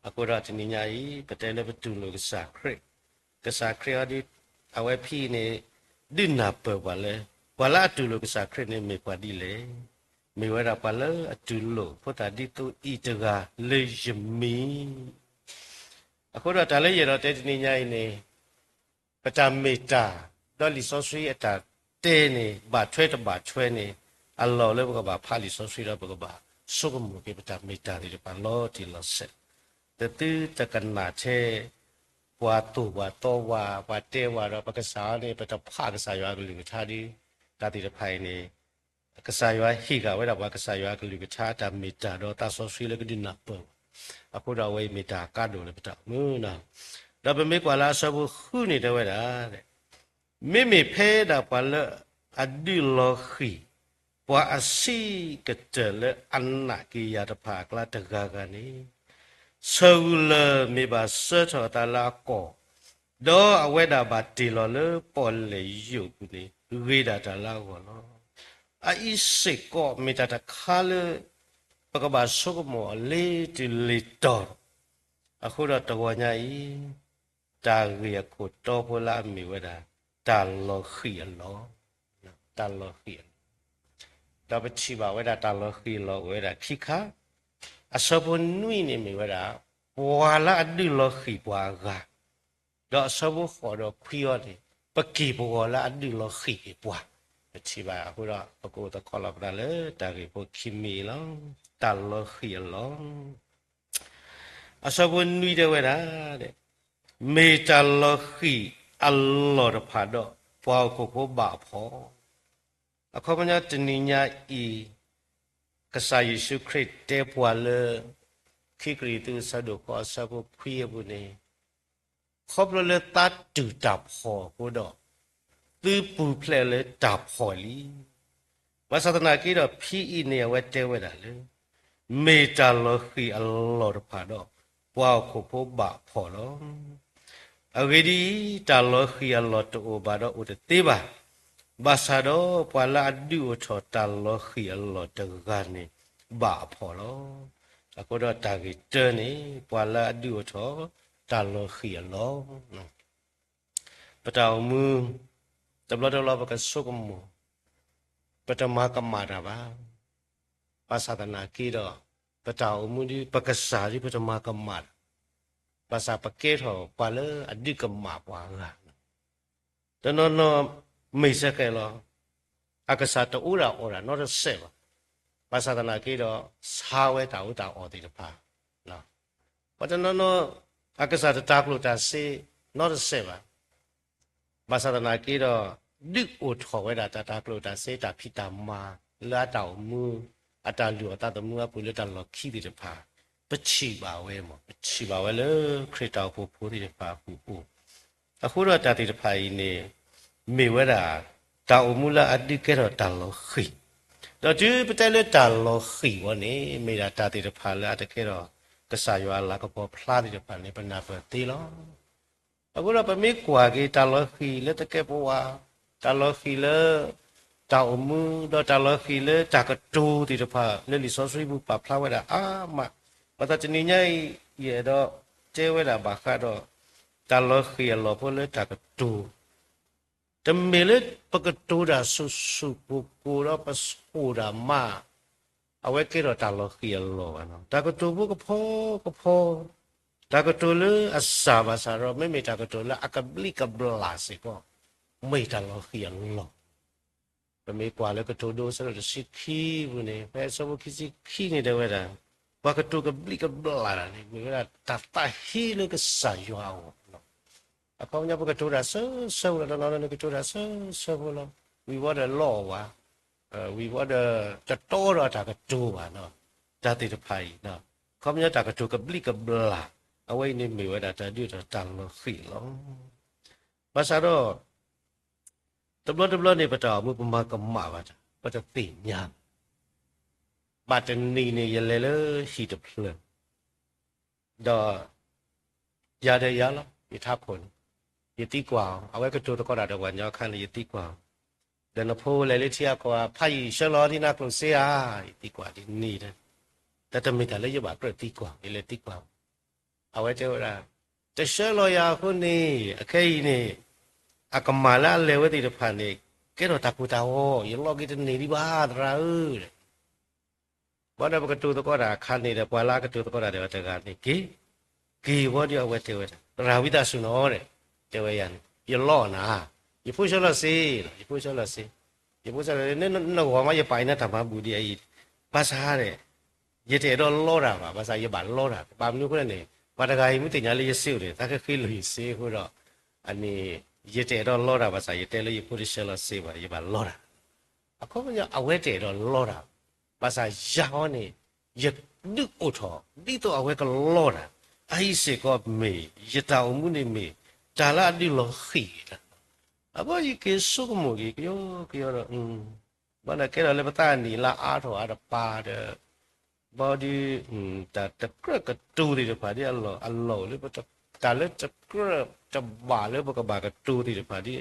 အဃိဒီးတနံၤညါအံၤ ပတဲလၢပတူၢ်လိာ်ကစၢ်ခရံာ်, ကစၢ်ခရံာ်အီၤဒ် အဝဲဖဲအံၤန့ၣ် ဒုးနၢ်ပၢၢ်ပှၤလၢ ပှၤလၢအတူၢ်လိာ်ကစၢ်ခရံာ်န့ၣ်မ့ၢ်ပှၤဒ်လဲၣ်. မ့ၢ်ဝဲဒၣ်ပှၤလၢအတူၢ်လိာ်ဖိသၣ်ဒ်သိးအံၤတဂၤလၢယမံၤ အဃိဒီးတၢ်လၢယအဲၣ်ဒိးတဲတနံၤညါအံၤန့ၣ် ပတၢ်မ့ၢ်တၢ် ဒီးလံာ်စီဆှံအတၢ်တဲန့ၣ် ဘၣ်ထွဲတဘၣ်ထွဲန့ၣ် အလီၢ်လၢပကဘၣ်ဖးလံာ်စီဆှံဒီးပကဘၣ်ဆိကမိၣ်က့ၤပတၢ်မ့ၢ်တၢ်သ့ၣ်တဖၣ်လီၤတံၢ်လီၤဆဲး, တသုတကနၣ်ထဲ ပှၤသိၣ်ပှၤသီဝဲ ပှၤတဲဝဲဒီး ပကစၢ်အီၤန့ၣ် ပတဖးကစၢ်ယွၤအကလုၢ်ကထါဒီး တၢ်သ့ၣ်တဖၣ်အံၤန့ၣ် ကစၢ်ယွၤဟ့ၣ်က့ၤဝဲဒၣ်ပှၤကစၢ်ယွၤအကလုၢ်ကထါ တၢ်မ့ၢ်တၢ်ဒီးသးစီဆှံလၢကဒုးနၢ်ပၢၢ်ဘၣ်. အဃိဒီးအဝဲအံၤမ့ၢ်တၢ်ကါဒိၣ်လၢပတၢ်အိၣ်မူလီၤ. ဒီးပမ့ၢ်ကွၢ်လၢအဆၢဖိဃုန့ၣ်တဲဝဲဒၣ်, မ့မ့ၢ်ဖဲဒၣ်ပှၤလၢအဒုးလီၤဃံၤ ပှၤအဆံးကတၢၢ်လၢအနာ်က့ၤယၤတဖၣ်အကျါတဂၤဂၤန့ၣ်, ဆၢဂူာ်လၢာ်မ့ၢ်ဘၣ်စၢထီၣ်အသးလၢအကီၢ်, ဒီးအဝဲဒၣ်ဘၣ်တ့ၢ်လီၤလၢပီၣ်လဲၣ်ယိာ်ပူၤန့ၣ် ဂ့ၤဒၣ်တၢ်လၢအဂီၢ်လီၤ. အအံၤစ့ၢ်ကီးမ့ၢ်တၢ်တခါလၢ ပကဘၣ်ဆိကမိၣ်အီၤလ့ၤတုၤလ့ၤတီၤ, အဃိဒီးတဂီၤညါအံၤ တၢ်ဂ့ၢ်အခိၣ်တီဖိလၢအမ့ၢ်ဝဲဒၣ် တၢ်လီၤဃံၤအလီၢ်, တၢ်လီၤဃံၤအလီၢ်, ဒီးပထံၣ်ဘၣ်ဝဲဒၣ်တၢ်လီၤဃံၤအလီၢ်အိၣ်ဝဲဒၣ်ခံခါ, အဆၢဖိနွံန့ၣ်မ့ၢ်ဝဲဒၣ် ပှၤလၢအဒုးလီၤဃံၤပှၤအဂၤ, ဒီးအဆၢဖိဃိးဒီးခွံအံၤန့ၣ် ပက့ၢ်ပဂီၤလၢအဒုးလီၤဃံၤက့ၤပှၤ, ပထံၣ်ဘၣ်အဃိဒီး ပကအိၣ်သကိးလီၤပသးလၢတၢ်ဂ့ၢ်ဖိခံမံၤအံၤလီၤ. တၢ်လီၤဃံၤအလီၢ် အဆၢဖိနွံတဲဝဲဒၣ်, မ့ၢ်တၢ်လီၤဃံၤအလီၢ်တဖၣ်ဒီး ပှၤဟီၣ်ခိၣ်ဖိဘၣ်အဖှီၣ်, အခီပညီတနံၤညါအံၤ ကစၢ်ယ့ၣ်ၡူးခရံာ်တဲပှၤလၢ ခံကရံၣ်သူးအဆၢဒိၣ်ဃိးအဆၢဖိခွံအပူၤန့ၣ် ခီဖျိလၢသးတူၢ်တၢ်ဖှီၣ်အဃိဒီး သုပူၤဖျဲးလၢတၢ်ဖှီၣ်လံ. ဘၣ်ဆၣ်သနာ်က့ဒီး ဖဲအံၤန့ၣ် အဝဲတဲဝဲဒၣ်လၢ မ့ၢ်တၢ်လီၤဃံၤအလီၢ်တဖၣ်ဒီး ပှၤဟီၣ်ခိၣ်ဖိဘၣ်ဖှီၣ်လီၤ. အဂ့ၢ်ဒ်အံၤ, တၢ်လီၤဃံၤအလီၢ်တအိၣ်ဘၣ်ဒီးအိၣ်တသ့ဘၣ်. ဘၣ်ဆၣ်ဒီးပှၤလၢအဒုးအိၣ်ထီၣ်တၢ်လီၤဃံၤအလီၢ်တဂၤန့ၣ် ဘၣ်အဖှီၣ်လီၤ. အဃိဒီးတၢ်ဂ့ၢ်တၢန့ၣ် ပှၤလၢအဒုးအိၣ်ထီၣ်တၢ်လီၤဃံၤအလီၢ် ပတၢ်အိၣ်မူ တဘျီတဘျီပကဆိကမိၣ် ပတမၤကမၣ်တၢ်ဘၣ်. ဘၣ်ဆၣ်သနာ်က့ဒီး ပတၢ်အိၣ်မူဒ် ပကစၢ်ဒ်ပတမၤကမၣ်တၢ်, ဘၣ်ဆၣ်ပကဲထီၣ်ပှၤလၢအဒုးကမၣ်ပှၤအဂၤ တနီၤနီၤ မ့ၢ်စ့ၢ်ကီးလီၤ. အကစၢ်တအူဒၣ်အီဒၣ်နီတစဲးဘၣ်. ဘၣ်ဆၣ်သနာ်က့ဒီး ဆါဝဲတၢ်အူတၢ်အီသ့ၣ်တဖၣ်, ပှၤတနီၤနီၤ အကစၢ်တတၢ်ကျိၣ်တၢ်စ့နီတစဲးဘၣ်. ဘၣ်ဆၣ်သနာ်က့ဒီး ဒုးအိၣ်ထီၣ်ဝဲဒၣ်တၢ်တၢ်ကျိၣ်တၢ်စ့ တၢ်ဖံးတၢ်မၤ လၢအတၢ်အိၣ်မူ အတၢ်လုၢ်အီၣ်သးသမူအပူၤလၢတၢ်လီၢ်ခံသ့ၣ်တဖၣ် ပထံၣ်ဘၣ်ဝဲမး, ပထံၣ်ဘၣ်ဝဲလၢခရံာ်တၢ်အိၣ်ဖှိၣ်ဖိသ့ၣ်တဖၣ်အပူၤအိၣ်, အဃိဒီးတၢ်သ့ၣ်တဖၣ်အံၤန့ၣ် မ့ၢ်ဝဲဒၣ် တၢ်အိၣ်မူလၢအဒုးကဲထီၣ်တၢ်လီၤဃံၤ, ဒီးတုၤပတဲလၢတၢ်လီၤဃံၤဝဲန့ၣ် မ့ၢ်ဒၣ်တၢ်သ့ၣ်တဖၣ်လၢအတကဲထီၣ် ကစၢ်ယွၤအလၤကပီၤဖျါသ့ၣ်တဖၣ်န့ၣ် ပနၢ်ပၢၢ်သ့လီၤ. အဃိဒီးပမ့ၢ်ကွၢ်က့ၤတၢ်လီၤဃံၤလၢတကဲပဝး, တၢ်လီၤဃံၤလၢ တၢ်အိၣ်မူ, ဒီးတၢ်လီၤဃံၤလၢတၢ်ကတိၤသ့ၣ်တဖၣ် လၢလံာ်စီဆှံပူၤပာ်ဖျါဝဲဒၣ်အါမး, ဘၣ်ဆၣ်တနံၤညါအံၤ ယအဲၣ်ဒိးတဲဝဲဒၣ်ဘၣ်ဃးဒီး တၢ်လီၤဃံၤအလီၢ်ဖိလၢတၢ်ကတိၤ တမ့ၢ်လၢပကတိၤတၢ်ဆူၣ်ဆူၣ်ကိၢ်ကိၢ်ဒီးပဆိၣ်တၢ်မး အဝဲကဲထီၣ်တၢ်လီၤဃံၤအလီၢ်ဘၣ်နီၤ. တၢ်ကတိၤဖိကဖီကဖီ, တၢ်ကတိၤလၢအစၢ်ဘၣ်ဆၣ်ဒီး မ့မ့ၢ်တၢ်ကတိၤလၢအကဘျံးကဘျၣ်စ့ၢ်ကီး မ့ၢ်တၢ်လီၤဃံၤအလီၢ် ပမ့ၢ်ကွၢ်လၢကတိၤဒိအဆၢဒိၣ်တဆံခံပူၤန့ၣ် ဖဲအဆၢဖိခံဆံခံန့ၣ်တဲဝဲဒၣ်, ပှၤကတိၤကဘျံးကဘျၣ်တၢ်န့ၣ် မ့ၢ်ဝဲဒၣ်တၢ်သးဟ့လၢကစၢ်ယွၤအဂီၢ်လီၤ. အခီပညီပကတိၤတၢ်ဆၢဆၢဖိလီၤ, တနီၤနီၤန့ၣ်ကတိၤတၢ်ဆၢဆၢဖိလီၤ, ဝံၤဝီဒီးလီအီၣ်ဝဲ, ဝံၤဝီဒီးတတီဒီးတၢ်ကတိၤဘၣ်နီၤ, တၢ်သ့ၣ်တဖၣ်အံၤ, အခီပညီတၢ်ကတိၤကဘျံးကဘျၣ်, အဝဲအံၤန့ၣ်မ့ၢ်ဝဲဒၣ်တၢ်ဒုးတၢ်လီၤဃံၤလီၤ. ဘၣ်ဆၣ်ဒီး တဘျီတဘျီန့ၣ် ပတၢ်အိၣ်မူပမၤကမၣ်ဘၣ်တၢ် ပတသ့ၣ်ညါဘၣ်. ဘၣ်တနံၤန့ၣ် ယလဲၤလၢဟံၣ်တဖျၢၣ်, ဒီး ယၤဒီးယၤလီၤ ယထးခိၣ်န့ၣ်, ယသံကွၢ်အီၤ, အဝဲကတိၤသကိးတၢ်ဒီးပှၤညီအခါန့ၣ် ယသံကွၢ်အီၤ, ဒီးနဖိလဲၤလၢထံအကီၢ် ဖးယံာ်ဆှၢလီၤဒ်နၤကျိၣ်စ့ဧါ, ယသံကွၢ်ဒ်န့ၣ်, တၢ်တမ့ၢ်တၢ်လၢယဘၣ်ကြၢးသံကွၢ်, ယလဲၤသံကွၢ် အဝဲတဲဝဲဒၣ်, တဆှၢလီၤယၤအဃိန့ၣ် အခဲအံၤန့ၣ် အကမၣ်လၢအလဲၤဝဲသ့ၣ်တဖၣ်န့ၣ် ကဲထီၣ်တၢ်ကိၢ်တၢ်ဂီၤ, ယလီၤက့ၤတန့ၢ်ဒံးဘၣ် သရၣ်ဧၢ, ဘၣ်ဒီးပကတိၤသကိးတၢ်အခါန့ၣ်ဒီး ပှၤလၢအကတိၤသကိးတၢ်ဒီးတဂၤန့ၣ် က့ၤ, က့ၤဝံၤဒီးအဝဲတဲဝဲဒၣ်, သရၣ်ဝံသးစူၤနီၤ, တဲဝဲယၤန့ၣ် ယလီအီၣ်နၤ, ယဖိဆှၢလီၤစ့, ယဖိဆှၢလီၤစ့, ယဖိဆှၢလီၤ, နဂီၢ်မးယပာ်အံၤနတၢ်မၤဘူၣ်ဒံးအံၤ, ဘၣ်ဆၣ်ဒီး ယတအဲၣ်ဒိးလီတၢ်ဘၣ်, ဘၣ်ဆၣ်ယဘၣ်လီတၢ်, ဘၣ်မနုၤအဃိလဲၣ်န့ၣ် ပှၤတဂၤအံၤမ့ၢ်သ့ၣ်ညါလၢယစ့အိၣ်န့ၣ် သးကဃ့လိာ်ယစ့အဃိဒီး, အန့ၣ် ယတအဲၣ်ဒိးလီတၢ်ဘၣ်ဆၣ် ယတဲလၢယဖိတဆှၢလီၤစ့ဘၣ် ယဘၣ်လီတၢ်, အခီပညီအဝဲတအဲၣ်ဒိးလီတၢ်, ဘၣ်ဆၣ်ယၤအီၤန့ၣ် ယဒုးအိၣ်ထီၣ် ဒ်သိးအဝဲကလီတၢ်, အအံၤစ့ၢ်ကီးမ့ၢ် ယတၢ်အိၣ်မူန့ၣ်မ့ၢ် တၢ်လၢအဒုးလီၤဃံၤတၢ်, အဘီယက့ၤဆိကမိၣ်က့ၤ ကယီကယီဒီး ဘၣ်န့ၣ်ကဲထီၣ်လၢပသးနံၣ်လၢအါထီၣ်အါတပၤဒီး, ဘၣ်ဒီး တၢ်တကြၢးကတိၤသ့ၣ်တဖၣ်ဒ်အလီၢ်အလီၢ်လၢ တၢ်လၢတကြၢးတဘၣ်လၢပကဘၣ်ကတိၤသ့ၣ်တဖၣ်ဒ်,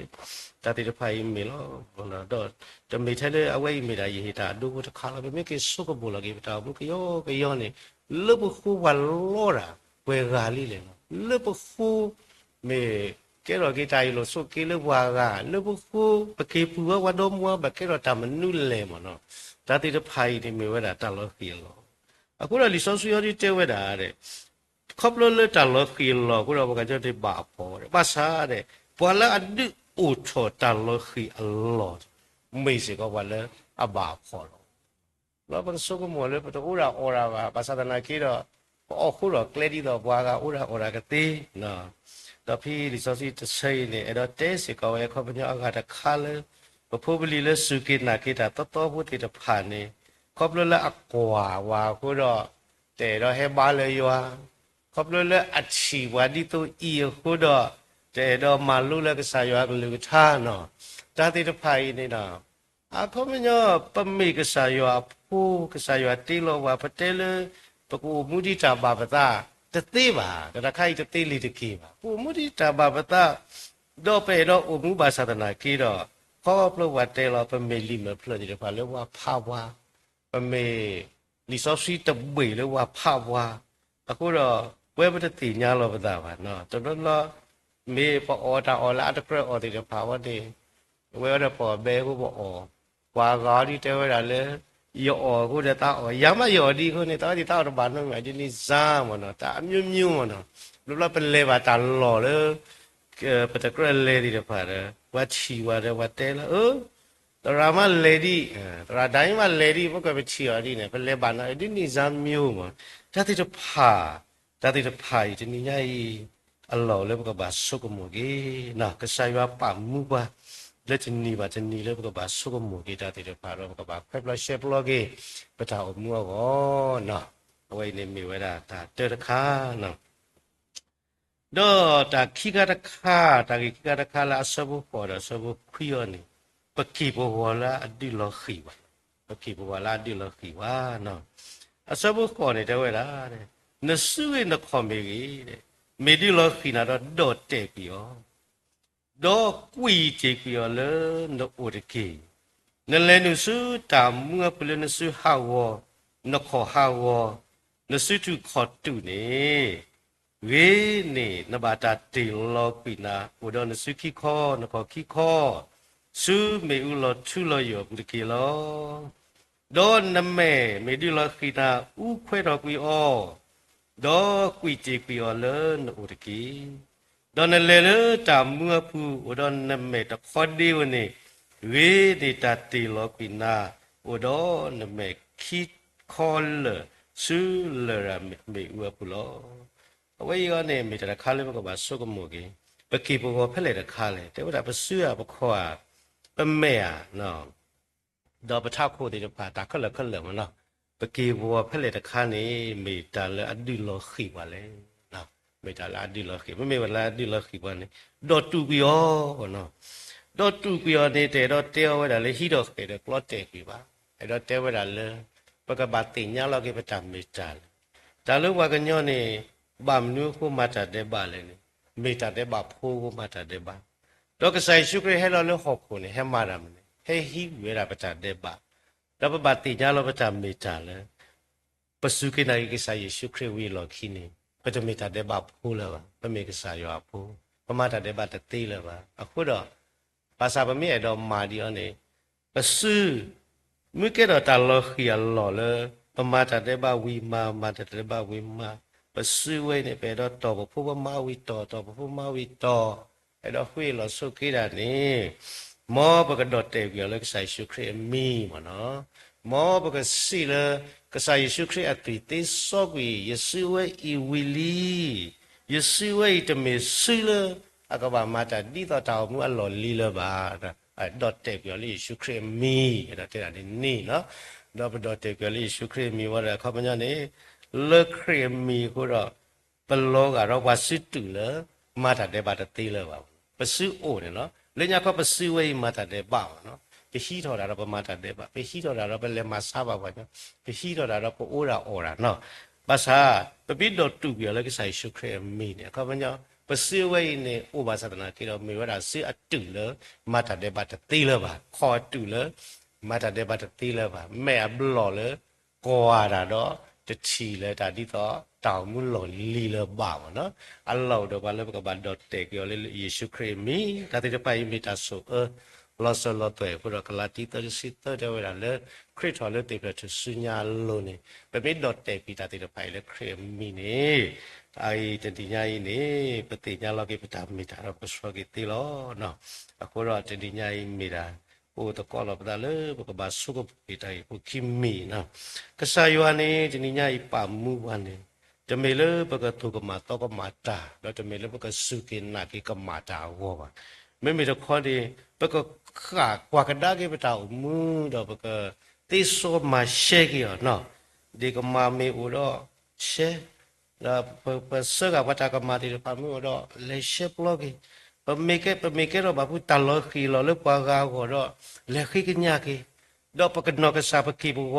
တၢ်သ့ၣ်တဖၣ်အံၤမ့ၢ်လီၤ. ဒီးတမ့ၢ်ထဲလၢအဝဲအံၤမ့ၢ်ဒၣ်ယဟ့ၣ်တၢ်အဒိဖိတခါလီၤ. ပမ့ၢ်က့ၤဆိကမိၣ်လီၤက့ၤ ပတၢ်အိၣ်မူကယီကယီန့ၣ် လၢပဃိပှၤလီတၢ်ပှဲၤဂၤလံလဲၣ်လီၤ. လၢပဃိ မ့ၢ်ကဲထီၣ်က့ၤတၢ်အ့ၣ်လိာ်ဆိးက့လၢပှၤဂၤ, လၢပဃိ ပက့ၤပုၢ်ဝဲပှၤဒီမါဝၤ ဘၣ်ကဲထီၣ်တၢ်မနုၤလဲၣ်မ့ၢ်နီၤ. တၢ်သ့ၣ်တဖၣ်အံၤန့ၣ်မ့ၢ်ဝဲဒၣ်တၢ်လီၤဃံၤအလီၢ်. အဃိဒီးလံာ်စီဆှံအံၤဒ်တဲဝဲဒၣ်, ခီဖျိလၢတၢ်လီၤဃံၤအလီၢ်အဃိဒီး ပှၤကညီတဘၣ်အဖှီၣ်ဝဲဒီး ဘၣ်ဆၣ်ဒီး ပှၤလၢအဒုးအိၣ်ထီၣ်တၢ်လီၤဃံၤအလီၢ် မ့ၢ်စ့ၢ်ကီးပှၤလၢအဘၣ်အဖှီၣ်လီၤ. လီၤပကဆိကမိၣ်လၢပတအိၣ်ဒၣ်အီၣ်ဒၣ်ဘၣ်, ဘၣ်ဆၣ်သနာ်က့ဒီး ပအီၣ်ဃိဒီးကျဲဒ်သိးပှၤဂၤအိၣ်ဒၣ်အီၣ်ဒၣ်ကသ့. ဒီးဖဲလံာ်စီဆှံတဆၢအံၤန့ၣ် အဲၣ်ဒိးတဲစ့ၢ်ကီးဝဲ အခီပညီအဂၤတခါလၢ ပဖိပလံၤလၢစူၢ်က့ၤနာ်က့ၤတၢ်သီသီဖိသ့ၣ်တဖၣ်န့ၣ် ခီဖျိလၢအကွၢ်ဝဲအဃိဒီး တအဲၣ်ဒိးဟဲဘါလၢယွၤ, ခီဖျိလၢအထံၣ်ပှၤဒ်သိးအံၤအဃိဒီး တအဲၣ်ဒိးမၤလိလၢကစၢ်ယွၤအကလုၢ်ကထါနီၤ. တၢ်သ့ၣ်တဖၣ်အံၤန့ၣ်ဒီး အခီပညီ ပမ့ၢ်ကစၢ်ယွၤအဖိ, ကစၢ်ယွၤတ့လီၤပှၤ, ပတဲလၢ ပကအိၣ်မူဒ်တၢ်ဘၣ်ပသး တသ့ဘၣ်, တၢ်တခါအံၤတသ့လံာ်တက့ၢ်ဘၣ်. ပအိၣ်မူဒ်တၢ်ဘၣ်ပသး ဒီးပအဲၣ်ဒိးအိၣ်မူဘၣ်ဆၣ်သနာ်က့ဒီး ခီဖျိပှၤတဲလီၤပမ့ၢ်လံာ်မဲာ်ဖျၢၣ်သ့ၣ်တဖၣ်လၢပှၤဖးပှၤ, ပမ့ၢ်လံာ်စီဆှံတဘ့ၣ်လၢပှၤဖးပှၤ, အဃိဒီး ပဝဲပတသ့ၣ်ညါလီၤပသးဘၣ်နီၤ. တဘျီဘျီ မ့ၢ်ပအီၣ်တၢ်အီၣ်လၢအတကြၢးအီၣ်သ့ၣ်တဖၣ်ဝဲန့ၣ် အဝဲဒီးပအီၣ်ဘဲအဃိပအီၣ်, ပှၤဂၤအီၤဒ်တဲဝဲဒၣ်လၢ ယအီၣ်အဃိဒီးသးအီၣ်, ယၤမးယအီၣ်ဒ်အဃိန့ၣ် သးဝဲဒၣ်သးအီၣ်တဘၣ်နီတမံၤ ဒ်န့ၣ်စါမ့ၢ်နီၤ, တၢ်အမျိုးမျိုးမ့ၢ်နီၤ. ဘျီဘျီပလဲၤဘၣ်တၢ်လီၢ်လၢ ပတကြၢးလဲၤသ့ၣ်တဖၣ်ဒီး ပှၤထံၣ်ဝဲဒီးပှၤတဲလၢ အၢ သရၣ်မးလဲၤဒံး, သရၣ်ဒၣ်အံၤမးလဲၤဒံး ပကွၢ်ပထံၣ်အီၤဒ်န့ၣ် ပလဲၤဘၣ်နီၤ ဒ်န့ၣ်စါမျိုးမ့ၢ်, တၢ်သ့ၣ်တဖၣ် တၢ်သ့ၣ်တဖၣ်အံၤ တနံၤညါအံၤ အလီၢ်လၢပကဘၣ်ဆိကမိၣ်က့ၤ ကစၢ်ယွၤပာ်မူပှၤ လၢတနံၤဘၣ်တနံၤလၢပကဘၣ်ဆိကမိၣ်က့ၤတၢ်သ့ၣ်တဖၣ်ဒီး ပကဘၣ်ခွဲးပျီရှဲပျီက့ၤ ပတၢ်အိၣ်မူအဂီၢ်နီၤ. အဝဲအံၤန့ၣ်မ့ၢ်ဝဲဒၣ်တၢ်တၢတခါနီၤ. ဒီးတၢ်ခံခါတခါ, တၢ်ဂ့ၢ်ခံခါတခါလၢအဆၢဖိဃိးဒီးအဆၢဖိခွံအံၤန့ၣ်, ပက့ၢ်ပဂီၤလၢအဒုးလီၤဃံၤဘၣ်, ပက့ၢ်ပဂီၤလၢအဒုးလီၤဃံၤဘၣ်နီၤ. အဆၢဖိဃိးန့ၣ်တဲဝဲဒၣ်, နစုဂ့ၤနခီၣ်မ့ၢ်ဂ့ၤ, မ့ၢ်ဒုးလီၤဃံၤနၤဒီးဒီၣ်တဲာ်ကွံာ်အီၤ ဒီးကွံာ်တ့ၢ်ကွံာ်အီၤလၢနအိၣ်တက့ၢ်. နလဲၤနုာ်ဆူတၢ်မူအပူၤလၢနစုဟးဂီၤ, နခီၣ်ဟးဂီၤ, နစုတူာ်ခီၣ်တူာ်န့ၣ်, ဂ့ၤန့ၢ်နဘၣ်တၢ်တ့ၢ်လီၤကွံာ်နၤ အိၣ်ဒီးနစုခံခီ, နခီၣ်ခံခီ, ဆူမ့ၣ်အူလီၤထူလီၤယိာ်အပူၤတက့ၢ်လီၤ. ဒီးနမဲာ်မ့ၢ်ဒုးလီၤဃံၤနၤ အူခွဲးထီၣ်ကွံာ်အီၤ, ဒီးကွံာ်တ့ၢ်ကွံာ်အီၤလၢနအိၣ်တက့ၢ်. ဒီးနလဲၤလၢတၢ်မူအပူၤ အိၣ်ဒီးနမဲာ်တခီဒ့ဧိၤန့ၣ်, ဂ့ၤန့ၢ်တၢ်တ့ၢ်လီၤကွံာ်နၤ အိၣ်ဒီးနမဲာ်ခံခီလၢာ် ဆူလရာ်မ့ၣ်အူအပူၤလီၤ. အဝဲအံၤအီၤန့ၣ် မ့ၢ်တၢ်တခါလၢပကဘၣ်ဆိကမိၣ်က့ၤ, ပက့ၢ်ပဂီၤဖဲလဲၣ်တခါလဲၣ်, တဲဝဲဒၣ်ပစုဧါပခီၣ်ဧါ, ပမဲာ်ဧါ ဒီးပထးခိၣ်သ့ၣ်တဖၣ် တၢ်ခဲလၢာ်ခဲလၢာ်မ့ၢ်နီၤ, ပက့ၢ်ပဂီၤဖဲလဲၣ်တခါန့ၣ် မ့ၢ်တၢ်လၢအဒုးလီၤဃံၤပှၤလဲၣ်. မ့ၢ်တၢ်လၢအဒုးလီၤဃံၤ, မ့မ့ၢ်ဝဲလၢအဒုးလီၤဃံၤပှၤန့ၣ်, ဒီၣ်တူာ်ကွံာ်အီၤနီၤ. ဒီၣ်တူာ်ကွံာ်အီၤန့ၣ် တအဲၣ်ဒိးတဲအီၤဝဲဒၣ်လၢဟံးထီၣ်ဃဲၤဒီးကျီတဲာ်ကွံာ်ဘၣ်. အဲၣ်ဒိးတဲဝဲဒၣ်လၢ ပကဘၣ်သ့ၣ်ညါလီၤက့ၤပတၢ်မ့ၢ်တၢ်လၢ တၢ်လၢပှၤကညီန့ၣ် ဘၣ်မနုၤအဃိမၤတၢ်ဒဲးဘးလဲၣ်န့ၣ်, မ့ၢ်တၢ်ဒဲးဘးဖိအဃိမၤတၢ်ဒဲးဘး. ဒီးကစၢ်ယ့ၣ်ၡူးခရံာ်ဟဲလီၤလၢဟီၣ်ခိၣ်န့ၣ် ဟဲမၤတၢ်မနုၤလဲၣ်, ဟဲဟံးဝံၤဝဲဒၣ်ပတၢ်ဒဲးဘး, ဒီးပဘၣ်သ့ၣ်ညါလီၤပတၢ်မ့ၢ်တၢ်လၢ ပစူၢ်က့ၤနာ်က့ၤကစၢ်ယ့ၣ်ၡူးခရံာ်ဝံၤအလီၢ်ခံန့ၣ် ပတမ့ၢ်တၢ်ဒဲးဘးဖိလၢၤဘၣ်, ပမ့ၢ်ကစၢ်ယွၤအဖိ, ပမၤတၢ်ဒဲးဘးတသ့လၢၤဘၣ်. အဃိဒီး ဘၣ်ဆၣ်ပမ့ၢ်အဲၣ်ဒိးမၤဒ်အံၤန့ၣ်, ပစု မ့ၢ်ကဲထီၣ်တၢ်လီၤဃံၤအလီၢ်လၢ ပမၤတၢ်ဒဲးဘးဝံၤမၤ, မၤတၢ်ဒဲးဘးဝံၤမၤ, ပစုဝဲအံၤန့ၣ် ပအဲၣ်ဒိးတီၢ်ပဖိပမါဝံၤတီၢ်, တီၢ်ပဖိမါဝံၤတီၢ်, အဲၣ်ဒိးဃ့အလီၢ်ဆိးက့ဒၣ်န့ၣ်, မ်ပကဒီၣ်တဲာ်ကွံာ်အီၤလၢကစၢ်ယ့ၣ်ၡူးခရံာ်အမံၤမ့ၢ်နီၤ, မ်ပကစံးလၢ ကစၢ်ယ့ၣ်ၡူးခရံာ်အသွံၣ်သ့စီကွံာ် ယစုဝဲအံၤဝံၤလံ, ယစုဝဲအံၤတမ့ၢ်စုလၢ အကဘၣ်မၤတၢ်ဒ်သိးတၢ်အိၣ်မူအလီၢ်လံလၢၤဘၣ်. ဒီၣ်တဲာ်ကွံာ်အီၤလၢယ့ၣ်ၡူးခရံာ်အမံၤ, အဲၣ်ဒိးတဲဒၣ်ဒ်န့ၣ်နီၤ. ဒီးပဒီၣ်တဲာ်ကွံာ်အီၤလၢယ့ၣ်ၡူးခရံာ်အမံၤဝံၤဒီး အခီပညီန့ၣ်, လၢခရံာ်အမံၤအဃိဒီး ပလီၤဂာ်ဒီးပှၤစုတူာ်လၢ မၤတၢ်ဒဲးဘးတသ့လၢၤဘၣ်. ပစုအိၣ်န့ၣ်လီၤ. လၢညါခီပစုဝဲအံၤမၤတၢ်ဒဲးဘးမ့ၢ်နီၤ. ပဟံးထီၣ်တၢ်ဒီးပမၤတၢ်ဒဲးဘး, ပဟံးထီၣ်တၢ်ဒီးပလဲၤမၤဆါဘၣ်ပှၤကညီ, ပဟံးထီၣ်တၢ်ဒီးပအိၣ်ဒၣ်အီၣ်ဒၣ်နီၤ. ဘၣ်ဆၣ် ပမ့ၢ်ဒီၣ်တူာ်ကွံာ်အီၤလၢကစၢ်ယ့ၣ်ၡူးခရံာ်အမံၤန့ၣ် အခီပညီ, ပစုဝဲအံၤန့ၣ် အိၣ်ဘၣ်ဆၣ်သနာ်က့ဒီး မ့ၢ်ဝဲဒၣ်စုအတူာ်လၢ မၤတၢ်ဒဲးဘးတသ့လၢၤဘၣ်, ခီၣ်အတူာ်လၢ မၤတၢ်ဒဲးဘးတသ့လၢၤဘၣ်, မဲာ်အဘျီၣ်လၢ ကွၢ်တၢ်ဒီး တထံၣ်လၢတၢ်ဒ်သိး တၢ်အိၣ်မူလီၢ်လံလၢၤဘၣ်မ့ၢ်နီၤ. အလီၢ်အိၣ်ဒီးပှၤလၢပကဘၣ်ဒီၣ်တဲာ်ကွံာ်အီၤလၢယ့ၣ်ၡူးခရံာ်အမံၤ, တၢ်သ့ၣ်တဖၣ်အံၤမ့ၢ်တၢ်ဆိၣ်အၢ လီၤစၢၤလီၤသွဲၣ်အဃိဒီး ကလၤတံ သၢ တဆံသၢ တဲဝဲဒၣ်လၢ ခရံာ်ထီၣ်လၢသ့ၣ်ဖျၢၣ်ထူၣ်စုညါအလိၤန့ၣ် ပမ့ၢ်ဒီၣ်တဲာ်ကွံာ်တၢ်သ့ၣ်တဖၣ်အံၤလၢခရံာ်အမံၤန့ၣ်, အအံၤတနံၤညါအံၤန့ၣ် ပသ့ၣ်ညါလီၤက့ၤပတၢ်မ့ၢ်တၢ်ဒီးပကဆှၢက့ၤသ့လီၤ. အဃိဒီးတနံၤညါအံၤမ့ၢ်ဒၣ် ပအိၣ်သကိးလီၤပသးလၢပကဘၣ်ဆိကမိၣ်က့ၤတၢ်ဂ့ၢ်ဖိခံမံၤနီၤ. ကစၢ်ယွၤန့ၣ် တနံၤညါအံၤပာ်မူပှၤန့ၣ် တမ့ၢ်လၢပကသိၣ်ကမၣ်သီကမၣ်တၢ် ဒီးတမ့ၢ်လၢပကစူၢ်က့ၤနာ်က့ၤကမၣ်တၢ်အဂီၢ်ဘၣ်. မ့မ့ၢ်တခီန့ၣ် ပကဃၣ်ကွၢ်ကဒါက့ၤပတၢ်အိၣ်မူ ဒီးပကသ့စီမၤရှဲက့ၤအီၤနီၤ. ဒ့ၣ်ကမၣ်မ့ၢ်အိၣ်ဒီး ရှဲ ဒီးပ ပဆှၢဂၤပှၤတၢ်ကမၣ်သ့ၣ်တဖၣ်မ့ၢ်အိၣ်ဒီး လဲၤရှဲပျီက့ၤ. ပမ့ၢ်ကဲ ပမ့ၢ်ကဲထီၣ်ဘၣ်ဖုတၢ်လီၤဃံၤလီၤလၢပှၤဂၤအဂီၢ်ဒီး လဲၤဃ့ကညးက့ၤ. ဒီးပကနီၢ်ကစၢ်ပက့ၢ်ပ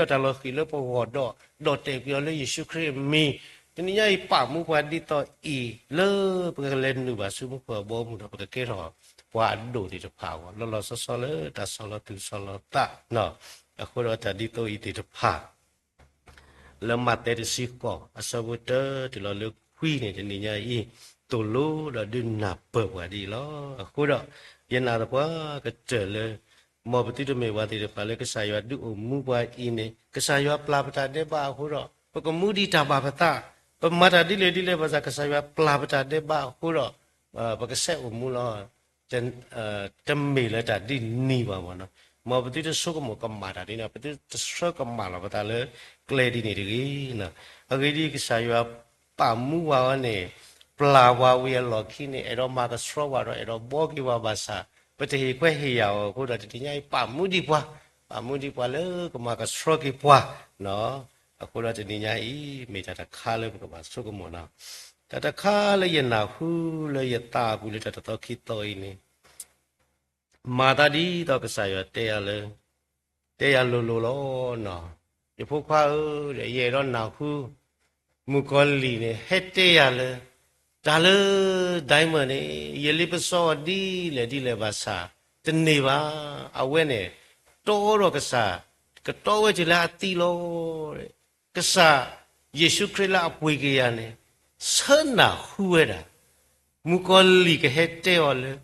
ဂီၤတနီၤနီၤမ့ၢ်ကဲထီၣ်တၢ်လီၤဃံၤလၢပဂီၢ်ဒီး ဒီၣ်တဲာ်ကွံာ်အီၤလၢယ့ၣ်ၡူးခရံာ်အမံၤ. တနံၤညါအံၤပာ်မူပှၤဒ်သိးအံၤလၢ ပကလဲၤနုာ်ဘၣ်ဆူမူခိၣ်အဘီအမုၢ်ဒီး ပကကဲထီၣ်ပှၤအဒိၣ်သ့ၣ်တဖၣ်အဂီၢ် လီၤလီၤဆီဆီလၢတၢ်ဆီၣ်လီၤသူၣ်ဆီၣ်လီၤသးနီၤ. အဃိဒီးတၢ်ဒ်သိးအံၤသ့ၣ်တဖၣ် လၢမးသဲတဆံဃိး အဆၢဖိတၢတုၤလီၤလၢခွံန့ၣ် တနံၤညါအံၤ သိၣ်လိဒီးဒုးနၢ်ပၢၢ်ပှၤဒ်အံၤလီၤ. အဃိဒီး ယနာ်သပှၢ်ကတၢၢ်လၢ မ်ပသုတမ့ၢ်ပှၤသ့ၣ်တဖၣ်လၢကစၢ်ယွၤဒုးအိၣ်မူပှၤအံၤန့ၣ် ကစၢ်ယွၤပျၢ်ပတၢ်ဒဲးဘးအဃိဒီး ပကမူဒံးတၢ်ဘၣ်ပသး, ပမၤတၢ်ဒ်လဲၣ်ဒ်လဲၣ်ဘၣ်ဆၣ် ကစၢ်ယွၤပျၢ်ပတၢ်ဒဲးဘးအဃိဒီး ပကဆဲးအိၣ်မူလီၤ. တ တမ့ၢ်လၢတၢ်ဒ်န့ၣ်ဘၣ်မ့ၢ်နီၤ. မ်ပသုတဆိကမိၣ်ကမၣ်တၢ်ဒ်န့ၣ်, ပသုတဆှၢကမၣ်လီၤပသးလၢကျဲဒ်န့ၣ်တဂ့ၤ. အဂ့ၢ်ဒ်အံၤ ကစၢ်ယွၤပာ်မူပှၤအီၤန့ၣ် ပျၢ်ပှၤဝံၤအလီၢ်ခံန့ၣ် အဲၣ်ဒိးမၤကဆှီပှၤဒီး အဲၣ်ဒိးဘှီက့ၤပှၤဘၣ်ဆၣ် ပတဟ့ၣ်ခွဲးဟ့ၣ်ယာ်အီၤအဃိဒီး တနံၤညါအံၤပာ်မူဒံးပှၤ, ပာ်မူဒံးပှၤလၢကမၤကဆှီက့ၤပှၤ အဃိဒီးတနံၤညါအံၤ မ့ၢ်တၢ်တခါလၢပကဘၣ်ဆိကမိၣ်နီၤ, တၢ်တခါလၢယနၢ်ဟူလၢယသးအပူၤလၢတၢ်တသီခံသီအံၤန့ၣ် မၤသးဒ်သိးကစၢ်ယွၤတဲယၤလၢ တဲယၤလိၤလိၤလီၤနီၤ. ယဖိခွါဧၢ, ဒီးယအဲၣ်ဒိးနၢ်ဟူ မုၣ်ကီၤလံၢ်န့ၣ် ဟဲတဲယၤလၢ တၢ်လၢ diamond န့ၣ် ယလ့ပစီအီၤဒ်လဲၣ်ဒ်လဲၣ်ဘၣ်ဆၣ် တန့ၢ်ဘၣ်. အဝဲန့ၣ် တီဒီးကစၢ် ကတီဝဲတုၤလၢအသံလီၤ. ကစၢ်ယ့ၣ်ၡူးခရံာ်လၢအပှ့ၤက့ၤယၤန့ၣ် ဆၢနၢ်ဟူဝဲဒၣ် မုၣ်ကီၤလံၢ်ကဟဲတဲအီၤလၢ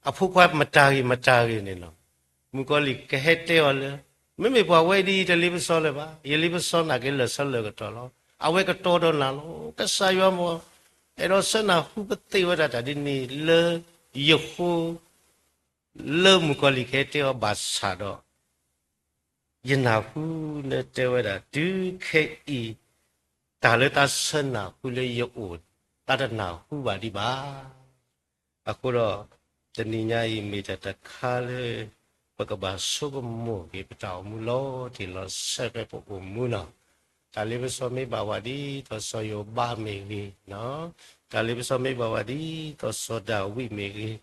အဖိခွါမတၤဂ့ၤမတၤဂ့ၤန့ၣ်လီၤ. မုၣ်ကီၤလံၢ်ကဟဲတဲအီၤလၢ မ့မ့ၢ်ပှၤဝဲဒ်အံၤ တလ့ပစီလၢၤဘၣ်, ယလ့ပစီနာ်က့လၢာ်ဆၢလၢာ်ကတီၢ်လီၤ. အဝဲကတီဒီးနၤလီၤ. ကစၢ်ယွၤမ့ၢ် အဲၣ်ဒိးဆၢနၢ်ဟူပသ့ၣ်ဝဲဒၣ်တၢ်ဒ်န့ၣ်လၢယဃိ လၢမုၣ်ကီၤလံၢ်ကဟဲတဲအီၤဘၣ်ဆၣ်ဒီး ယနၢ်ဟူလၢတဲဝဲဒၣ် တုၤခဲအံၤ တၢ်လၢသးဆၢနၢ်ဟူလၢယအိၣ် သးတနၢ်ဟူဘၣ်ဒံးဘၣ်. အဃိဒီး တနံၤညါအံၤ မ့ၢ်တၢ်တခါလၢ ပကဘၣ်ဆိကမိၣ်က့ၤပတၢ်အိၣ်မူလီၤတံၢ်လီၤဆဲးဖဲပအိၣ်မူနီၤ. တၢ်လ့ပစီမ့ၢ်ဘၣ်ဝဲဒ်သိးစီၤယိၤဘးမ့ၢ်ဂ့ၤ, တၢ်လ့ပစီမ့ၢ်ဘၣ်ဝဲဒ်သိးစီၤဒၤဝံးမ့ၢ်ဂ့ၤ,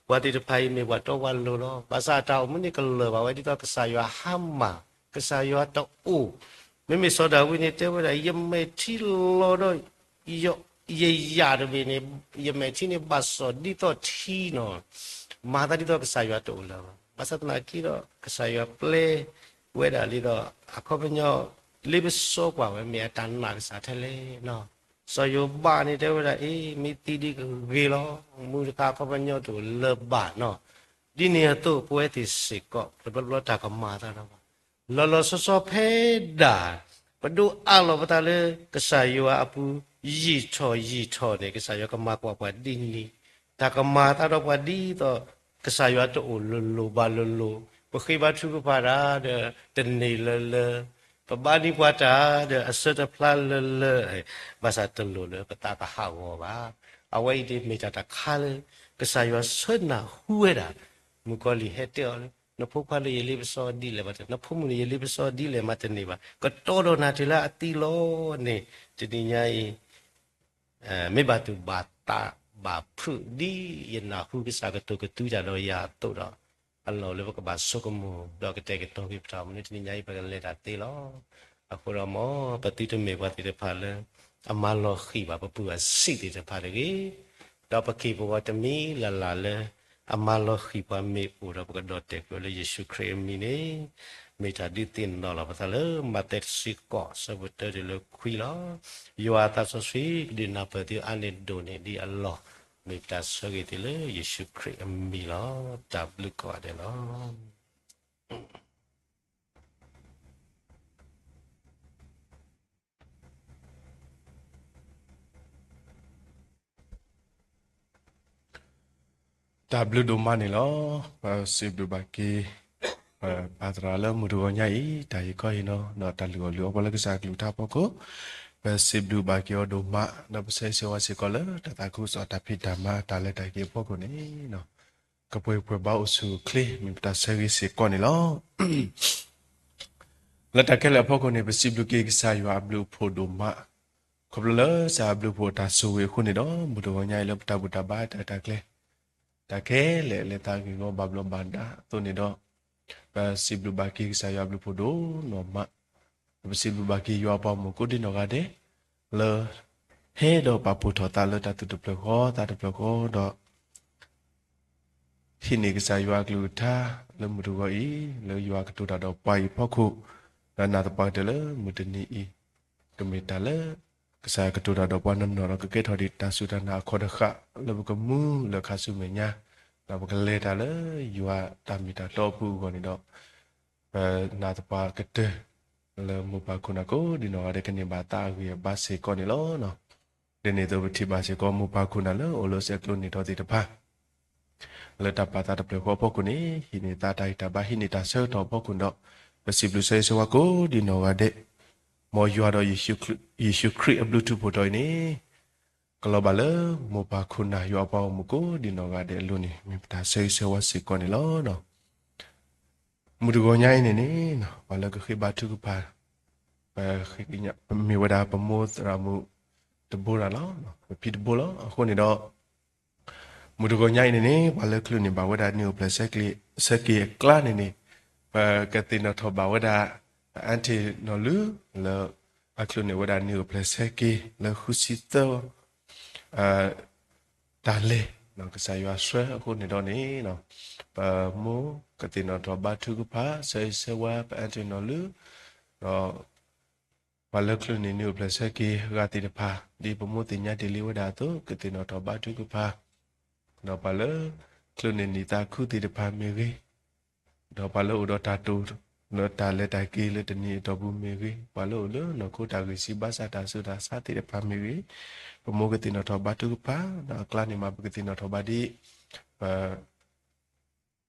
ပှၤသ့ၣ်တဖၣ်အံၤမ့ၢ်ပှၤတီပှၤလိၤလီၤ. ဘၣ်ဆၣ်အတၢ်အိၣ်မူန့ၣ်ကလၢာ်ဘၣ်ဝဲဒ်သိးကစၢ်ယွၤဟါမၢ်, ကစၢ်ယွၤတအိၣ်. မ့မ့ၢ်စီၤဒၤဝံးန့ၣ်တဲဝဲဒၣ် ယမဲာ်ထံလီၤဒီး ယယၤတဘ့ၣ်န့ၣ် ယမဲာ်ထံန့ၣ်ဘၣ်စီၣ်ဒ်သိးထံနီၤ, မၤသးဒ်သိးကစၢ်ယွၤတအိၣ်လၢၤဘၣ်. ဘၣ်ဆၣ်သနာ်က့ဒီး ကစၢ်ယွၤပျဲဝဲဒၣ်ဒ်သိး အခီပညီ လ့ပစီကွၢ်ဝဲမ့ၢ်အတၢ်နာ်ကစၢ်ထဲလဲၣ်နီၤ. စီၤယိၤဘးန့ၣ်တဲဝဲဒၣ် အ့ မ့ၢ်သံဒ်ကဂ့ၤလီၤ, မူတခါအခီပညီတအိၣ်လၢၤဘၣ်နီၤ. ဒ်န့ၣ်အသိး ပဝဲသ့ၣ်စ့ၢ်ကီး တဘျီဘျီတၢ်ကမၤသးဒီးပှၤ လီၤလီၤဆီဆီဖဲဒၣ် ပဒိးအးလီၤပသးလၢကစၢ်ယွၤအပူၤ ယံာ်ထီၣ်ယံာ်ထီၣ်န့ၣ် ကစၢ်ယွၤကမၤကွၢ်ပှၤဒ်န့ၣ်, တၢ်ကမၤသးဒီးပှၤဒ်သိး ကစၢ်ယွၤတအိၣ်လိၤလိၤဘၣ်လိၤလိၤ, ပဃ့ဘါထုကဖၣ်တၢ်ဒီးတန့ၢ်လၢၤလၢၤ, ပဘါန့ၢ်ပှၤတၢ်ဒီးအဆၢတဖျါလၢၤလၢၤ, ဘၣ်ဆၣ်တလိၣ်လၢပသးကဟးဂီၤဘၣ်. အဝဲအံၤန့ၣ်မ့ၢ်တၢ်တခါလၢ ကစၢ်ယွၤဆၢနၢ်ဟူဝဲဒၣ် မုၣ်ကီၤလံၢ်ဟဲတဲအီၤလၢ နဖိခွါလၢယလ့ပစီဒ်လဲၣ်မးတန့ၢ်, နဖိမုၣ်န့ၣ် ယလ့ပစီဒ်လဲၣ်မးတန့ၢ်ဘၣ်, ကတီဒီးနၤတုၤလၢအသံလီၤန့ၣ်, တနံၤညါအံၤ မ့ၢ်ဘၣ်သူၣ်ဘၣ်သးဘၣ်ဖုးဒ်ယနၢ်ဟူကစၢ်ကတိၤကတုၤတၢ်ဒီးယၤအသိးဒီး, အလီၢ်လၢပကဘၣ်ဆိကမိၣ် ဒီးကတဲာ်ကတီၤက့ၤပတၢ်အိၣ်မူန့ၣ် တနံၤညါအံၤပကလဲၤတၢ်သ့လီၤ. အဃိဒီးမ်ပသုတမ့ၢ်ပှၤသ့ၣ်တဖၣ်လၢ အမၤလီၤဃံၣ်ဘၣ်ပပုၢ်အဆံးသ့ၣ်တဖၣ်တဂ့ၤ, ဒီးပက့ၢ်ပဂီၤတမံၤလၢ်လၢ်လၢ အမၤလီၤဃံၣ်ပှၤမ့ၢ်အိၣ်ဒီး ပကဒီၣ်တဲာ်ကွံာ်လၢယ့ၣ်ၡူးခရံာ်အမံၤန့ၣ်, မ့ၢ်တၢ်ဒုးသ့ၣ်နီၣ်လီၤပသးလၢ မးသဲတဆံဃိး ဆၢဖိတၢတုၤလၢခွံလီၤ. ယွၤအသးစီဆှံ ကဒုးနၢ်ပၢၢ်သုအါန့ၢ်ဒိၣ်န့ၢ်ဒံးအလီၢ်, မ့ၢ်ပတၢ်ဆၢဂ့ၤသုလၢယ့ၣ်ၡူးခရံာ်အမံၤလီၤ. တၢ်ဘျုးကိးဂၤဒဲးလီၤ. တၢ်ဘျုးဒိၣ်မးန့ၣ်လီၤ. ပစံးဘျုးဘၣ်က့ၤ ပၢ်သရၣ်လၢမုၢ်တဂီၤညါအံၤ တၢ်ဟ့ၣ်ခီဟ့ၣ်နီၤ ဒီးတၢ်လုၢ်အီၣ်လုၢ်အီပှၤလၢကစၢ်အကလုၢ်ကထါအဖီခိၣ်, ပစံးဘျုးဘၣ်က့ၤအီၤဒိၣ်မး, ဒီးပဆၢဂ့ၤဆၢဝါစ့ၢ်ကီးလၢ တၢ်သးခုကစီၣ်တၢ်ဖံးတၢ်မၤတၢ်လဲၤတၢ်က့ၤအဖီခိၣ်န့ၣ် ကပှဲၤပှဲၤဘၣ်အိၣ်ဆူၣ်အိၣ်ချ့ မ့ၢ်ပတၢ်ဆၢဂ့ၤစ့ၢ်ကီးန့ၣ်လီၤ. လၢတၢ်ခဲလၢာ်အဖီခိၣ်န့ၣ် ပစံးဘျုးက့ၤကစၢ်ယွၤအဘျုးအဖှိၣ်ဒိၣ်မး, ခီဖျိလၢကစၢ်အဘျုးအဖှိၣ်အတၢ်ဆိၣ်ဂ့ၤအဃိန့ၣ်ဒီး မုၢ်တဂီၤညါအံၤလၢပတၢ်ဘူၣ်တၢ်ဘါတၢ်ရဲၣ်တၢ်ကျဲၤ တၢ်ခဲလၢာ်လဲၤသးဂ့ၢ်ဂီၤဘၣ်ဘျီးဘၣ်ဒါအသိးန့ၣ်ဒီး ပစံးဘျုးဘၣ်က့ၤကစၢ်ယွၤအဘျုးအဖှိၣ်ဒိၣ်နီၢ်မး, ပစံးဘျုးဘၣ်က့ၤယွၤအပှၤဂီၢ်မုၢ်ကိးဒံနီၢ်ဂၤဒဲး လၢ ဟဲဒီးပာ်ဖှိၣ်ထီၣ်သးလၢတၢ်သူၣ်တဖျၢၣ်ဃီသးတဖျၢၣ်ဃီဒီး ဟံးန့ၢ်ကစၢ်ယွၤအကလုၢ်ကထါလၢမုၢ်တဂီၤအံၤ လၢယွၤကတိၤတၢ်ဒီးပှၤအံၤအဖီခိၣ်, ဒီးနာ်သပှၢ်ကတၢၢ်လၢမုၢ်တနံၤအံၤ ကမ့ၢ်တၢ်လၢ ကစၢ်ယွၤကတိၤတၢ်ဒီးပှၤနီၢ်နီၢ်ဒီး ကကဲထီၣ်ဒံးတၢ်စူၢ်တၢ်နာ်အခိၣ်တဃၣ် လၢပကမူလၢခါဆူမဲာ်ညါ, ဒီးပကလဲၤတၢ်လၢယွၤတၢ်မ့ၢ်တၢ်တီအပူၤအဂီၢ်န့ၣ်ဒီး ပနာ်သပှၢ်ကတၢၢ် လၢမိၢ်ပၢ်ခိၣ်နၢ်ကိးဒံနီၢ်ဂၤဒဲး ကန့ၢ်ဘၣ်သးအဂံၢ်အဘါစ့ၢ်ကီးန့ၣ်လီၤ. ဒ်န့ၣ်အသိးပထံၣ်ဘၣ်စ့ၢ်ကီး မိၢ်ပၢ်ခိၣ်နၢ်လၢအိၣ်လၢဆဲးကျိးန့ၢ်ဒီးသ့ၣ်တဖၣ် လၢတၢ်ပာ်သးတဖျၢၣ်ဃီအဖီခိၣ်န့ၣ် ဟံးန့ၢ်သးတၢ်ဂံၢ်တၢ်ဘါ ဟံးန့ၢ်တၢ်ဆၢကတီၢ်အဖီခိၣ်ဒီး ပစံးဘျုးဆၢဂ့ၤဆၢဝါကိးဒံနီၢ်ဂၤဒဲး, မ်ယွၤဒီးယ့ၣ်ၡူးခရံာ်အဘျုးထူးဖှိၣ်ထီၣ်အံၤန့ၣ် ကလီၤဘၣ်လၢမိၢ်ပၢ်ခိၣ်နၢ်ယွၤအပှၤဂီၢ်မုၢ်ကိးဒံနီၢ်ဂၤဒဲးအလိၤန့ၣ် မ့ၢ်ပတၢ်ဆၢဂ့ၤဆၢဝါစ့ၢ်ကီးန့ၣ်လီၤ. မုၢ်တဂီၤညါအံၤန့ၣ်န့ၣ် ပှၤလၢကဃ့ဘါထုကဖၣ် ပမ့ၢ်ဝဲဒၣ်ပမိၢ်သရၣ်မုၣ်တဘိရၤလီၤ, ပဖံတဘိလီၤ. အဃိန့ၣ်ဒီး မုၢ်တဂီၤညါအံၤန့ၣ်န့ၣ် ပှၤလၢချုးန့ၢ်ဘၣ်ဝဲဒၣ်နံၣ်အိၣ်ဖျဲၣ်ဆၢက့ၤအကျါန့ၣ်န့ၣ် ပကသ့ၣ်နီၣ်ထီၣ်ဘၣ်ဝဲဒၣ် ပအါတ့ၢ်နီၢ်လူ လၢအချုးန့ၢ်ဝဲဒၣ်နံၣ်အိၣ်ဖျဲၣ်ဆၢက့ၤလၢဃုဆံသၢ တၢ်လဲၤ ကစၢ်ယွၤဆှၢအဃိန့ၣ်ဒီးန့ၣ် ပမိၢ်ကသ့ၣ်နီၣ်ထီၣ်ဘါထုကဖၣ် ဆၢဂ့ၤဆၢဝါပအါတ့ၢ်နီၢ်လူ ဒီး ပှၤလၢချုးန့ၢ်နံၣ်အိၣ်ဖျဲၣ်ဆၢက့ၤအဂၤသ့ၣ်တဖၣ် ဒ်ပမိၢ်သ့ၣ်ညါတ့ၢ်လံဝဲဒၣ်အသိး ကသ့ၣ်နီၣ်ထီၣ်ဘါထုကဖၣ်, ဒီးပှၤလၢချုးန့ၢ်နံၣ်သးခုသ့ၣ်တဖၣ်မ့ၢ်ဂ့ၤ, ဒီးပှၤလၢအိၣ်ဒီးတၢ်တိာ်လၢတၢ်လဲၤတၢ်က့ၤလၢတနံၤအတီၢ်ပူၤမ့ၢ်ဂ့ၤ, ပှၤလၢအိၣ်လၢနီၢ်ခိတၢ်ဂံၢ်ဆံးဘါစၢ်တၢ်ဆူးတၢ်ဆါသ့ၣ်တဖၣ်မ့ၢ်ဂ့ၤ, ပမိၢ်ကသ့ၣ်နီၣ်ထီၣ်ဘါထုကဖၣ်, ဒီးအကျါန့ၣ်မး ပကသ့ၣ်နီၣ်ထီၣ်ဘၣ်ဒ် ပ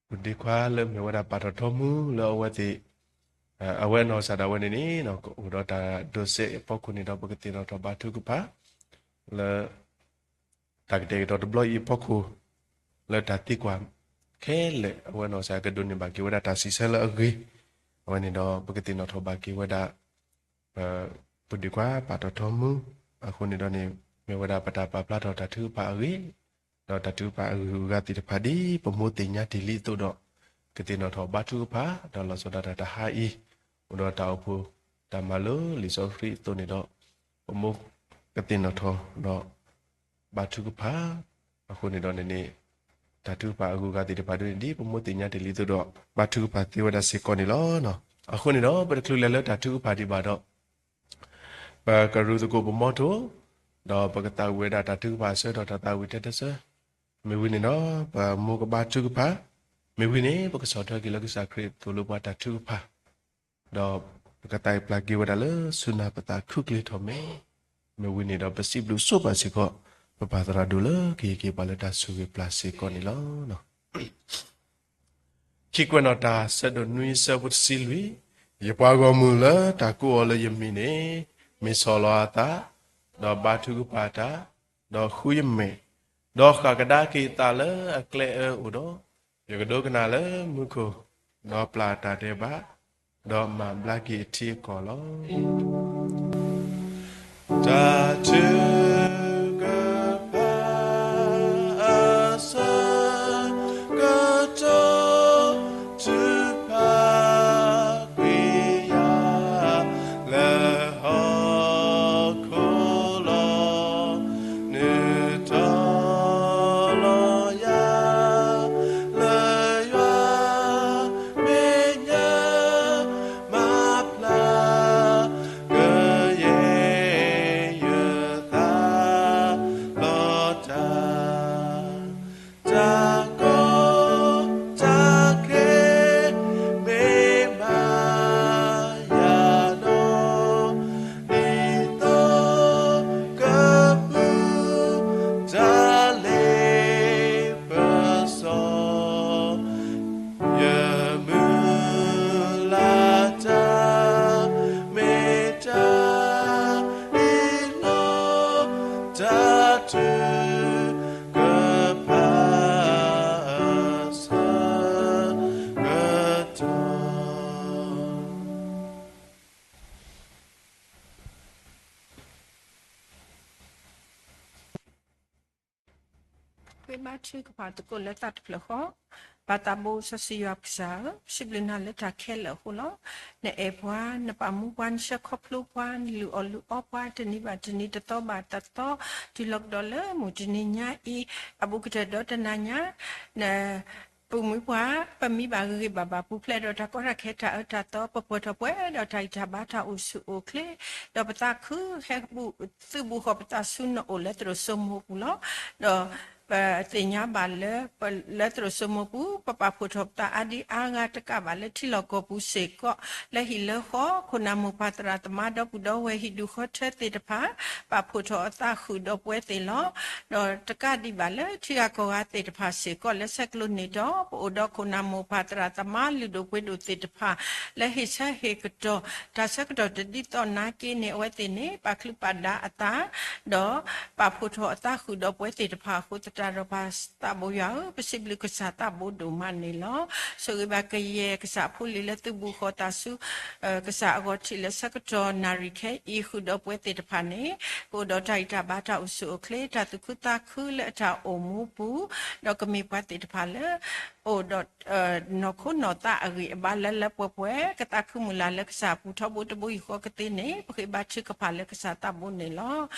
ပဒ့ခွါလၢမ့ၢ်ဝဲဒၣ်ပာ်ထီၣ်ထီမူလၢအဝဲသ့ၣ် အဝဲအနီၢ်ကစၢ်ဒၣ်ဝဲန့ၣ်န့ၣ် ကအိၣ်ဒီးတၢ်ဒိးစဲးအဖီခိၣ်န့ၣ်ဒီး ပကသ့ၣ်နီၣ်ထီၣ်ဘါထုကဖၣ် လၢ တၢ်ကတဲာ်ကတီၤတဘျီအံၤအဖီခိၣ် လၢတၢ်သံကွၢ်ခဲလၢာ် အဝဲအနီၢ်ကစၢ်ကဒိးန့ၢ်ဘၣ်က့ၤဝဲဒၣ်တၢ်စံးဆၢလၢအဂ့ၤ, အဝဲန့ၣ်ဒီး ပကသ့ၣ်နီၣ်ထီၣ်ဘၣ်က့ၤဝဲဒၣ် ပ ပဒ့ခွါပာ်ထီၣ်ထီမူ အဃိန့ၣ်ဒီးန့ၣ် မ့ၢ်ဝဲဒၣ်ပတၢ်ပာ်ဖျါထီၣ်တၢ်ထုကဖၣ်အဂ့ၢ်, ဒီးတၢ်ထုကဖၣ်အဂုၤအဂၤသ့ၣ်တဖၣ်ဒ်ပမိၢ်သ့ၣ်ညါတ့ၢ်လံအသိးဒီး ကသ့ၣ်နီၣ်ထီၣ်ဘါထုကဖၣ် ဒီးလီၤဆီဒၣ်တၢ်တဟါအံၤ အိၣ်ဒီးတၢ်အိၣ်ဖှိၣ်တၢ်မၤလိလံာ်စီဆှံအသိးန့ၣ်ဒီး ပမိၢ်ကသ့ၣ်နီၣ်ထီၣ်ဒီး ဘါထုကဖၣ်, အဃိန့ၣ်ဒီးန့ၣ်န့ၣ် တၢ်ထုကဖၣ်အဂုၤအဂၤသ့ၣ်တဖၣ်ဒ်န့ၣ် ဒ်ပမိၢ်သ့ၣ်ညါတ့ၢ်လံအသိးဒီး ဘါထုကဖၣ်သ့ဝဲဒၣ်စ့ၢ်ကီးန့ၣ်လီၤ. အဃိန့ၣ်ဒီး ပတချုးလဲၤလၢတၢ်ထုကဖၣ်ဒံးဘၣ်ဒီး ပကရူၢ်သကိးပမီထိ ဒီးပကသးဝံၣ်ဝဲဒၣ်တၢ်ထုကဖၣ်အဆၢထီၣ်တၢ်သးဝံၣ်ထဲတဆၢ, မ့ၢ်ဝံၤန့ၣ်ဒီး ပမိၢ်ကဘါထုကဖၣ်, မ့ၢ်ဝံၤန့ၣ် ပကဆီၣ်ထွဲက့ၤလၢကစၢ်ခရံာ်အသိးလၢပှၤတၢ်ထုကဖၣ် ဒီးပကသးပျၢ်က့ၤဝဲဒၣ်လၢဆူနၢ်ပသးခုကလ့ၤထီၣ်မဲာ်, မ့ၢ်ဝံၤန့ၣ်ဒီး ပစံးဘျုးဆိပာ်စ့ၢ်ကီး ပပၢ်သရၣ်ဒိၣ်လၢကဟ့ၣ်က့ၤပှၤလၢတၢ်ဆိၣ်ဂ့ၤပျၢ်စ့ၢ်ကီးန့ၣ်လီၤ. ခံကွဲးနီၣ်တၢ် ဆၢဒိၣ်နွံ ဆၢဖိတဆံလွံၢ်, ယပှၤဂီၢ်မုၢ်လၢတၢ်ကိးအီၤလၢယမံၤန့ၣ် မ့ၢ်ဆီၣ်လီၤအသး, ဒီးဘါထုကဖၣ်တၢ်, ဒီးဃုယမဲာ်, ဒီးဃၣ်ကဒါက့ၤအသးလၢအကျဲအၢအိၣ်ဒီး, ယကဒိကနၣ်လၢမူခိၣ်, ဒီးပျၢ်တၢ်ဒဲးဘး, ဒီးမၤဘျါက့ၤအထံအကီၢ်လီၤ. တၢ်ထုကဖၣ်အဆၢကတီၢ် ထုကဖၣ်ကွံာ်ယၤ လၢဟီၣ်ခိၣ်လီၤ. နုာ်ထီၣ်လီၤယၤ လၢယွၤမဲာ်ညါ မၤဖျါ ကယဲၢ်ယသးလီၤတၢ် တၢ်ကီတၢ်ခဲ မ့ၢ်ဘၣ်ယၤဒီး ဒ်သိးကပူၤတၢ်လ့ပစီ ယမုၢ်လၢ်တၢ် မ့ၢ်တၢ်အ့ၣ်လိာ် တၢ်ထုကဖၣ်အဆၢကတီၢ် ဃ့ဘါထုကဖၣ်သကိးလၢသးတဖျၢၣ်ဃီ, ပၢ်သးဘိစီဆှံယွၤပကစၢ်ဧၢ, ပစံးဘျုးနၤလၢတၢ်ခဲလၢာ်အဃိလီၤ. နအဲၣ်ပှၤ, နပာ်မူပှၤ, နဆှၢခီဖျိပှၤ, နလုၢ်အီၣ်လုၢ်အီပှၤ တနံၤဘၣ်တနံၤ တသီဘၣ်တသီ, တုၤလီၤကဒီးလၢမုၢ်တနံၤညါအံၤ အဘူးကတၢၢ်ဒီးတနၤညါ န ပူၤမွံပှၤ ပမံဘၣ်ဂ့ၤဂ့ၤဘၣ်ဘၣ် ပူၤဖျဲးဒီးတၢ်ကီတၢ်ခဲတၢ်အၢတၢ်သီ ပပှဲၤထီၣ်ပှဲၤဒီးတၢ်ဂံၢ်တၢ်ဘါတၢ်အိၣ်ဆူၣ်အိၣ်ချ့ ဒီးပသးခုဟဲဘူးသုးဘူးဃီၤပသးဆူနအိၣ်လၢသရိာ်စိမိၤပူၤလီၤ. ဒီးပသ့ၣ်ညါဘၣ်လၢ လၢသရိာ်စိမိၤပူၤ ပပာ်ဖှိၣ်ထီၣ်ပသးအါဒံအါဂၤတကးဘၣ်လၢထံလီၢ်ကီၢ်ပူၤစ့ၢ်ကီး လၢဟံၣ်လၢဃီ ခိၣ်နၢ်မိၢ်ပၢ်သရၣ်သမါဒီပုၢ်ဒီဝဲၢ်ဟံၣ်ဒူၣ်ဃီထၢသ့ၣ်တဖၣ် ပာ်ဖှိၣ်ထီၣ်အသးဃုာ်ဒီးပဝဲသ့ၣ်လီၤ. ဒီးတကးဒံးဘၣ်လၢထံဂၤကီၢ်ဂၤသ့ၣ်တဖၣ်စ့ၢ်ကီး လၢဆဲးကျိးန့ၢ်ဒီး ပအိၣ်ဒီးခိၣ်နၢ်မိၢ်ပၢ်သရၣ်သမါလုၢ်ဒိၣ်ပှ့ၤဒိၣ်သ့ၣ်တဖၣ် လၢဟ့ၣ်ဆၢဟ့ၣ်ကတီၢ် တၢ်ဆၢကတီၢ်တဒ်သိးနာ်က့န့ၣ် အဝဲသ့ၣ်န့ၣ် ပာ်ချုးပာ်ဒါအသး ဒီးပာ်ဖှိၣ်ထီၣ်အသးဃုာ်ဒီးပဝဲသ့ၣ်တဖၣ်အဃိသတး အဃိသတးဒီးပၢ်သးဘိယွၤဧၢ, ပစံးဘျုးကစၢ်သးဘိဒိၣ်မးန့ၣ်လီၤ. ဆိၣ်ဂ့ၤဘၣ်ကယဲၢ်ကစၢ်ဖိလံၤလၢသုဘူၣ်ဃီၤသးဆူ ကစၢ်အဂီၤထံးလၢဆၢကတီၢ်နၣ်ရံၣ်ခဲအံၤ ဃုာ်ဒီးပဝဲသ့ၣ်တဖၣ်န့ၣ် ကအိၣ်ဒီးတၢ်ဂံၢ်တၢ်ဘါတၢ်အိၣ်ဆူၣ်အိၣ်ချ့ တၢ်သူၣ်ခုသးခုလၢအတၢ်အိၣ်မူပူၤ, ဒီးကမ့ၢ်ပှၤသ့ၣ်တဖၣ်လၢ အိၣ်ဒီး နီၢ်ခိနီၢ်သးအဂံၢ်အဘါလၢလၢပှဲၤပှဲၤ ကသးခုမုၢ်လၢ်လၢကစၢ်အပူၤထီဘိတဘိယူၢ်ဃီကသ့န့ၣ် ပဃ့ဘါထုကဖၣ်လၢကစၢ်သးဘိန့ၣ်လီၤ.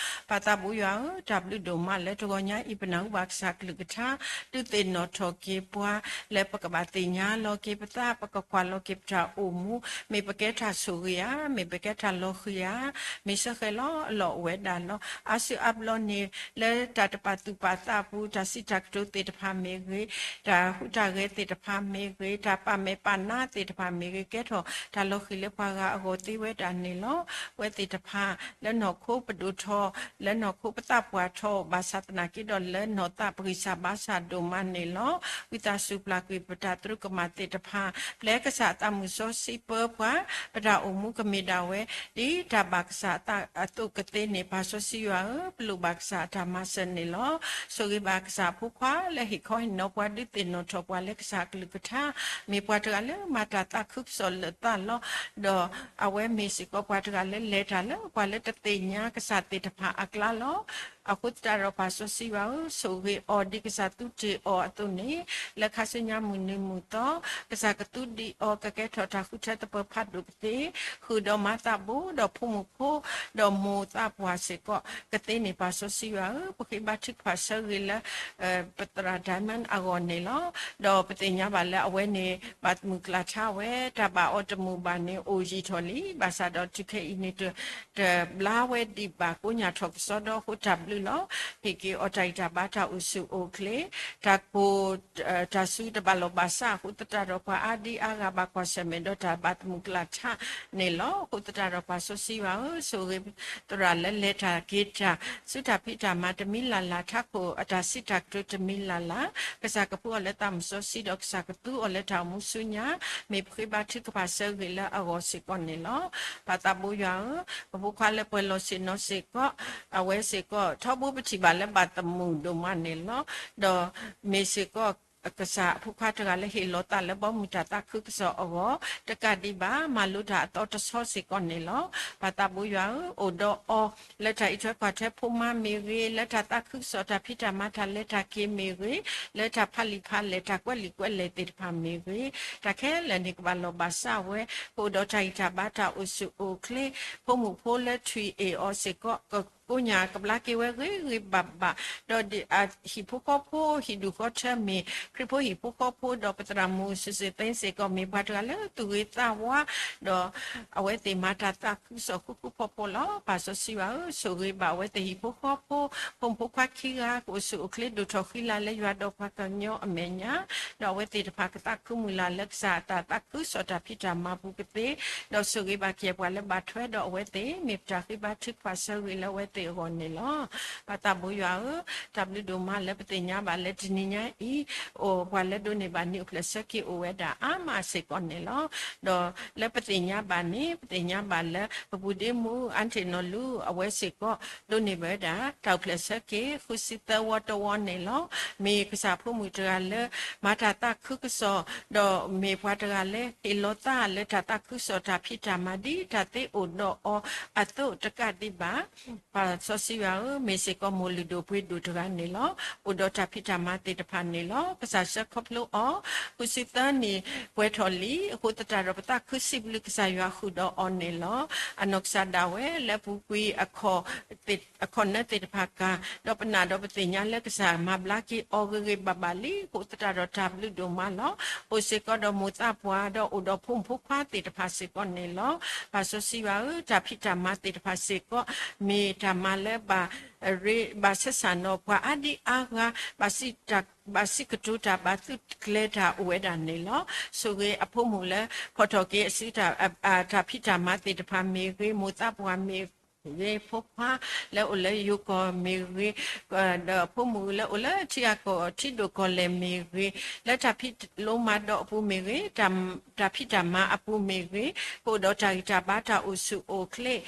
ပၢ်သးဘိယွၤဧၢ, တၢ်ဘျုးဒိၣ်မးလၢတဂီၤညါအံၤ ပနၢ်ဟူဘၣ်ကစၢ်ကလုၢ်ကထါ ဒုးသ့ၣ်နီၣ်ထီၣ်က့ၤပှၤ လၢပကဘၣ်သ့ၣ်ညါလီၤက့ၤပသး ပကကွၢ်လီၤက့ၤပတၢ်အိၣ်မူ မ့ၢ်ပကဲတၢ်ဆိၣ်ဂ့ၤဧါ, မ့ၢ်ပကဲတၢ်လီၤဃံၤဧါ, မ့ၢ်စ့ၢ်ကီးလီၤအလီၢ်အိၣ်ဝဲဒၣ်လီၤ. အါစုအါဘျီန့ၣ် လၢတၢ်တပာ်သူၣ်ပာ်သးအပူၤ တၢ်စံးတၢ်ကတိၤသ့ၣ်တဖၣ်မ့ၢ်ဂ့ၤ, တၢ်ဟူးတၢ်ဂဲၤသ့ၣ်တဖၣ်မ့ၢ်ဂ့ၤ, တၢ်ပာ်မဲာ်ပာ်နါသ့ၣ်တဖၣ်မ့ၢ်ဂ့ၤ, ကဲထီၣ်တၢ်လီၤဃံၤလၢပှၤဂၤအဂီၢ်သ့ဝဲဒၣ်န့ၣ်လီၤ. အဝဲသ့ၣ်တဖၣ် လၢနီၢ်ခိပဒိၣ်ထီၣ်, လၢနီၢ်ခိပသးပှၢ်ထီၣ် ဘၣ်ဆၣ်သနာ်က့ဒီးလၢနီၢ်သးပဂံၢ်စၢ်ဘါစၢ်ဒိၣ်မးန့ၣ်လီၤ. ဝံသးစူၤပျၢ်ကွံာ်ပတၢ်သရူးကမၣ်သ့ၣ်တဖၣ်, ပျဲကစၢ်အသးမုၢ်စီဆှံပၢပှၤ, ပတၢ်အိၣ်မူကမ့ၢ်ဒၣ်ဝဲ ဒ်တၢ်ဘၣ်ကစၢ်အသးအသိးကသ့န့ၣ် ပၢ်စီဆှံယွၤဧၢ, ပလိၣ်ဘၣ်ကစၢ်အတၢ်မၤစၢၤန့ၣ်လီၤ. ဆိၣ်ဂ့ၤဘၣ်ကစၢ်အဖိခွါလၢဟ့ၣ်ခီဟ့ၣ်နီၤပှၤ ဒုးသ့ၣ်နီၣ်ထီၣ်ပှၤလၢကစၢ်အကလုၢ်ကထါ, မ့ၢ်ပှၤတဂၤလၢမၤတၢ်သးခုကစီၣ်လၢာ်သးလီၤ. ဒီးအဝဲမ့ၢ်စ့ၢ်ကီးပှၤတဂၤလၢလဲၤတၢ်လၢပှၤလၢတသ့ၣ်ညါကစၢ်သ့ၣ်တဖၣ်အကျါလီၤ. အဃိသတးဒီးပၢ်စီဆှံယွၤဧၢ, ဆိၣ်ဂ့ၤအီၤဒ်ကစၢ်သူတ့ၢ်အီၤအသိးန့ၣ်, လၢခါဆူညါမုၢ်နံၤမုၢ်သီ ကစၢ်ကသူဒံးအီၤ ကကဲထီၣ်တၢ်ဃုထၢသပၢၤဖးဒိၣ်ကသ့, ဃုာ်ဒီးမၤသးဘိ ဒီးဖိမုၣ်ဖိ ဒီးမိၢ်သးပှၢ်စ့ၢ်ကီးကသ့န့ၣ် ပၢ်စီဆှံယွၤဧၢ, ပဃ့ဘါထုကဖၣ်ဆၢဂ့ၤလၢ ပသရၣ် Diamond အဂီၢ်န့ၣ်လီၤ. ဒီးပသ့ၣ်ညါဘၣ်လၢအဝဲန့ၣ် ဘၣ်သမုၣ်ကျၢ်ထါဝဲ တၢ်ဘၣ်အီၤတမုာ်ဘၣ်န့ၣ် အိၣ်ယံာ်ထီၣ်လံ. ဘၣ်ဆၣ်ဒီးတုၤခဲအံၤန့ၣ် တဘျါဝဲဒံးဘၣ် ကိညၢ်ထီၣ်ကစီဒီအဃိ တၢ်ဘျုးလီၤ. ဟ့ၣ်က့ၤအီၤတၢ်ဂံၢ်တၢ်ဘါတၢ်အိၣ်ဆူၣ်အိၣ်ချ့, တၢ်ကိၢ် တၢ်စူၤတဘၣ်လီၢ်ဘၣ်စးအဃိသတးဒီး ပှၤအါဒံအါဂၤဘၣ်ကွၢ်ဆၢၣ်မဲာ်ဒီးတၢ်ဘၣ်သမုၣ်ကျၢ်ထါန့ၣ်လီၤ. အဃိသတးဒီးပၢ်စီဆှံယွၤဧၢ, ဆိၣ်ဂ့ၤသရၣ်လၢလဲၤတၢ်က့ၤတၢ် ဆူတၢ်ဖံးတၢ်မၤတမံၤလၢ်လၢ်, ထးခိၣ်အတၢ်စံးတၢ်ကတိၤတမံၤလၢ်လၢ်, ကစၢ်ကဖှူအီၤလၢသးမုၢ်စီဆှံဒီး ကစၢ်ကသူအီၤလၢတၢ်အိၣ်မူဆူညါ, မ့ၢ်ပဃ့ဘါထုကဖၣ်ဆၢဂ့ၤလၢအဂီၢ်စ့ၢ်ကီးန့ၣ်လီၤ. ပၢ်သးဘိယွၤဧၢ, ပဖိခွါလၢပှဲၤလီၤဆ့ၣ်နီၤစ့ၢ်ကီး, အဝဲစ့ၢ်ကီး ထီဘိပထံၣ်ဘၣ်လၢဘၣ်သမုၣ်ဒိၣ်မးန့ၣ်လီၤ. ဒီးမ့ၢ်စ့ၢ်ကီး ကစၢ်အဖိခွါတဂၤလၢဟ့ၣ်လီၤသးလၢဘီမုၢ်တၢ်သးခုကစီၣ်အဂီၢ် တကးဒံးဘၣ် မၤလိတၢ်အသီတဆီစ့ၢ်ကီးန့ၣ်လီၤ. ပၢ်သးဘိယွၤဧၢ, အိၣ်ဒီးအီၤ လၢတၢ်အံးထွဲကွၢ်ထွဲဖိမါမ့ၢ်ဂ့ၤ, လၢတၢ်သးခုကစီၣ်တၢ်ဖံးတၢ်မၤတၢ်လဲၤတၢ်က့ၤမ့ၢ်ဂ့ၤ, လၢတၢ်ဖးလံာ်ဖးလဲၢ်တၢ်ကွဲးလံာ်ကွဲးလဲၢ်သ့ၣ်တဖၣ်မ့ၢ်ဂ့ၤ, တၢ်ခဲလၢာ်န့ၣ်ကဘၣ်လီၢ်ဘၣ်စးဝဲ, ကအိၣ်ဒီးတၢ်ဂံၢ်တၢ်ဘါတၢ်အိၣ်ဆူၣ်အိၣ်ချ့, ဖိမုၣ်ဖိလၢထွံၣ်အ့ၣ်အီၤစ့ၢ်ကီး ကကိညၢ်ကဘျါက့ၤဝဲဂ့ၤဂ့ၤဘၣ်ဘၣ်, ဒီးဒ်အဟံၣ်ဖိဃီဖိ ဟံၣ်ဒူၣ်ဃီထၢမ့ၢ် ခရံာ်ဖိဟံၣ်ဖိဃီဖိ ဒီးပသရၣ်မုၣ်စူၤစ့ၣ်သ့စ့ၢ်ကီး မ့ၢ်ပှၤတဂၤလၢသူၣ်ဂ့ၤသးဝါ, ဒီးအဝဲသ့ၣ်မၤတၢ်သးခုကစီၣ်ဃူဃူဖိးဖိးလီၤ. ပၢ်စီဆှံယွၤဧၢ, ဆိၣ်ဂ့ၤဘၣ်အဝဲသ့ၣ်ဟံၣ်ဖိဃီဖိ, ဖိမုၣ်ဖိခွါခံဂၤ ကအိၣ်ဆူၣ်အိၣ်ချ့ဒိၣ်ထီၣ်ဃံလၤလၢယွၤဒီးပှၤကညီအမဲာ်ညါ, ဒီးအဝဲသ့ၣ်တဖၣ်ကသးခုမုၢ်လၢ်လၢကစၢ်အတၢ်သးခုကစီၣ်တၢ်ဖံးတၢ်မၤပူၤကသ့, ဒီးဆိၣ်ဂ့ၤဘၣ်ကယဲၢ်ပှၤလၢဘၣ်ထွဲဒီးအဝဲသ့ၣ်, မ့ၢ်ပတၢ်ဃ့ဘါထုကဖၣ်ဆၢဂ့ၤလၢအဝဲသ့ၣ်အဂီၢ်န့ၣ်လီၤ. ပၢ်သးဘိယွၤဧၢ, တၢ်ဘျုးဒိၣ်မးလၢပသ့ၣ်ညါဘၣ်လၢတနံၤညါအံၤ, အိၣ်ပှၤလၢဒိးန့ၢ်ဘၣ်နံၣ်အိၣ်ဖျဲၣ်ဆၢက့ၤအိၣ်ဝဲဒၣ်အါမးစ့ၢ်ကီးန့ၣ်လီၤ. ဒီးလၢပသ့ၣ်ညါဘၣ်န့ၣ် ပသ့ၣ်ညါဘၣ်လၢ ပပူၤဒ့မူ အါတ့ၢ်နီၢ်လူ အဝဲစ့ၢ်ကီး ဒိးန့ၢ်ဘၣ်ဝဲဒၣ် တၢ်အိၣ်ဖျဲၣ်ဆၢက့ၤ ဃုဆံသၢဝီတဝီန့ၣ်လီၤ. မ့ၢ်ကစၢ်ဖိမုၣ်တဂၤလၢ မၤတၢ်သးခုကစီၣ်, ဒီးမ့ၢ်ပှၤတဂၤလၢ ဟ့ၣ်လီၤသးလၢတၢ်သးခုကစီၣ်တၢ်ဖံးတၢ်မၤ ဒ်တၢ်သ့အိၣ်ဒီးအီၤအသိးတကးဒံးဘၣ် ပၢ်စီဆှံယွၤဧၢ, မ့ၢ်စ့ၢ်ကီးမိၢ်လုၢ်ဒိၣ်ပှ့ၤဒိၣ်တဂၤန့ၣ်လီၤ. အိၣ်ဒီးတၢ်ဖံးတၢ်မၤသ့ၣ်တဖၣ်န့ၣ်လီၤ. ကစၢ်ဆှၢခီဖျိအီၤ ဃုဆံသၢနံၣ်ပှဲၤထီၣ်လံ. အဃိသတးဒီးပသးခုစံးဘျုးကစၢ်ယွၤဃုာ်ဒီးအီၤန့ၣ်လီၤ. အနီၢ်ကစၢ်ဒၣ်ဝဲလၢပူၤကွံာ် အခီၣ်နၢသ့ၣ်တဖၣ်ကၤ, ဒီးပနာ်ဒီးပသ့ၣ်ညါလၢကစၢ်မၤဘျါက့ၤအီၤဂ့ၤဂ့ၤဘၣ်ဘၣ်လံ. အဃိသတးဒီးတၢ်ဘျုးဒိၣ်မးလီၤ. အိၣ်စ့ၢ်ကီးဒီးမိၢ်သးပှၢ် ဒီးအိၣ်ဒီးဖိမုၣ်ဖိခွါသ့ၣ်တဖၣ်စ့ၢ်ကီးန့ၣ်လီၤ. ပၢ်စီဆှံယွၤဧၢ, တၢ်ဖံးတၢ်မၤသ့ၣ်တဖၣ်စ့ၢ်ကီး မ့ၢ်တၢ်မၤလၢဘၣ် ရ့ ဘၣ်ဆဲးစၢ်နီၤပှၤအါဒံအါဂၤ, ဘၣ်စံးတၢ် ဘၣ်စံးကတိၤတၢ် ဘၣ်သုးကျဲၤတၢ်အိၣ်ဝဲဒၣ်န့ၣ်လီၤ. ဆိၣ်ဂ့ၤအဖိမုၣ်လၢ ဖီၣ်ထီၣ်က့ၤအစု တၢ်ဖံးတၢ်မၤသ့ၣ်တဖၣ်မ့ၢ်ဂ့ၤ, မိၢ်သးပှၢ်မ့ၢ် မ့ၢ်ဂ့ၤ, ဖိခွါလၢအိၣ်လၢယိၤကီၢ်မ့ၢ်ဂ့ၤ, ဒီးဖိမုၣ်လၢအိၣ်လၢထံဂၤကီၢ်ထံဒိၣ်ကီၢ်လဲၢ်မ့ၢ်ဂ့ၤ, လၢတၢ်ဖံးလိမၤဒိးအပူၤမ့ၢ်ဂ့ၤ, တၢ်ဖံးတၢ်မၤအပူၤမ့ၢ်ဂ့ၤ, ကအိၣ်ဒီးတၢ်ဂံၢ်တၢ်ဘါတၢ်အိၣ်ဆူၣ်အိၣ်ချ့,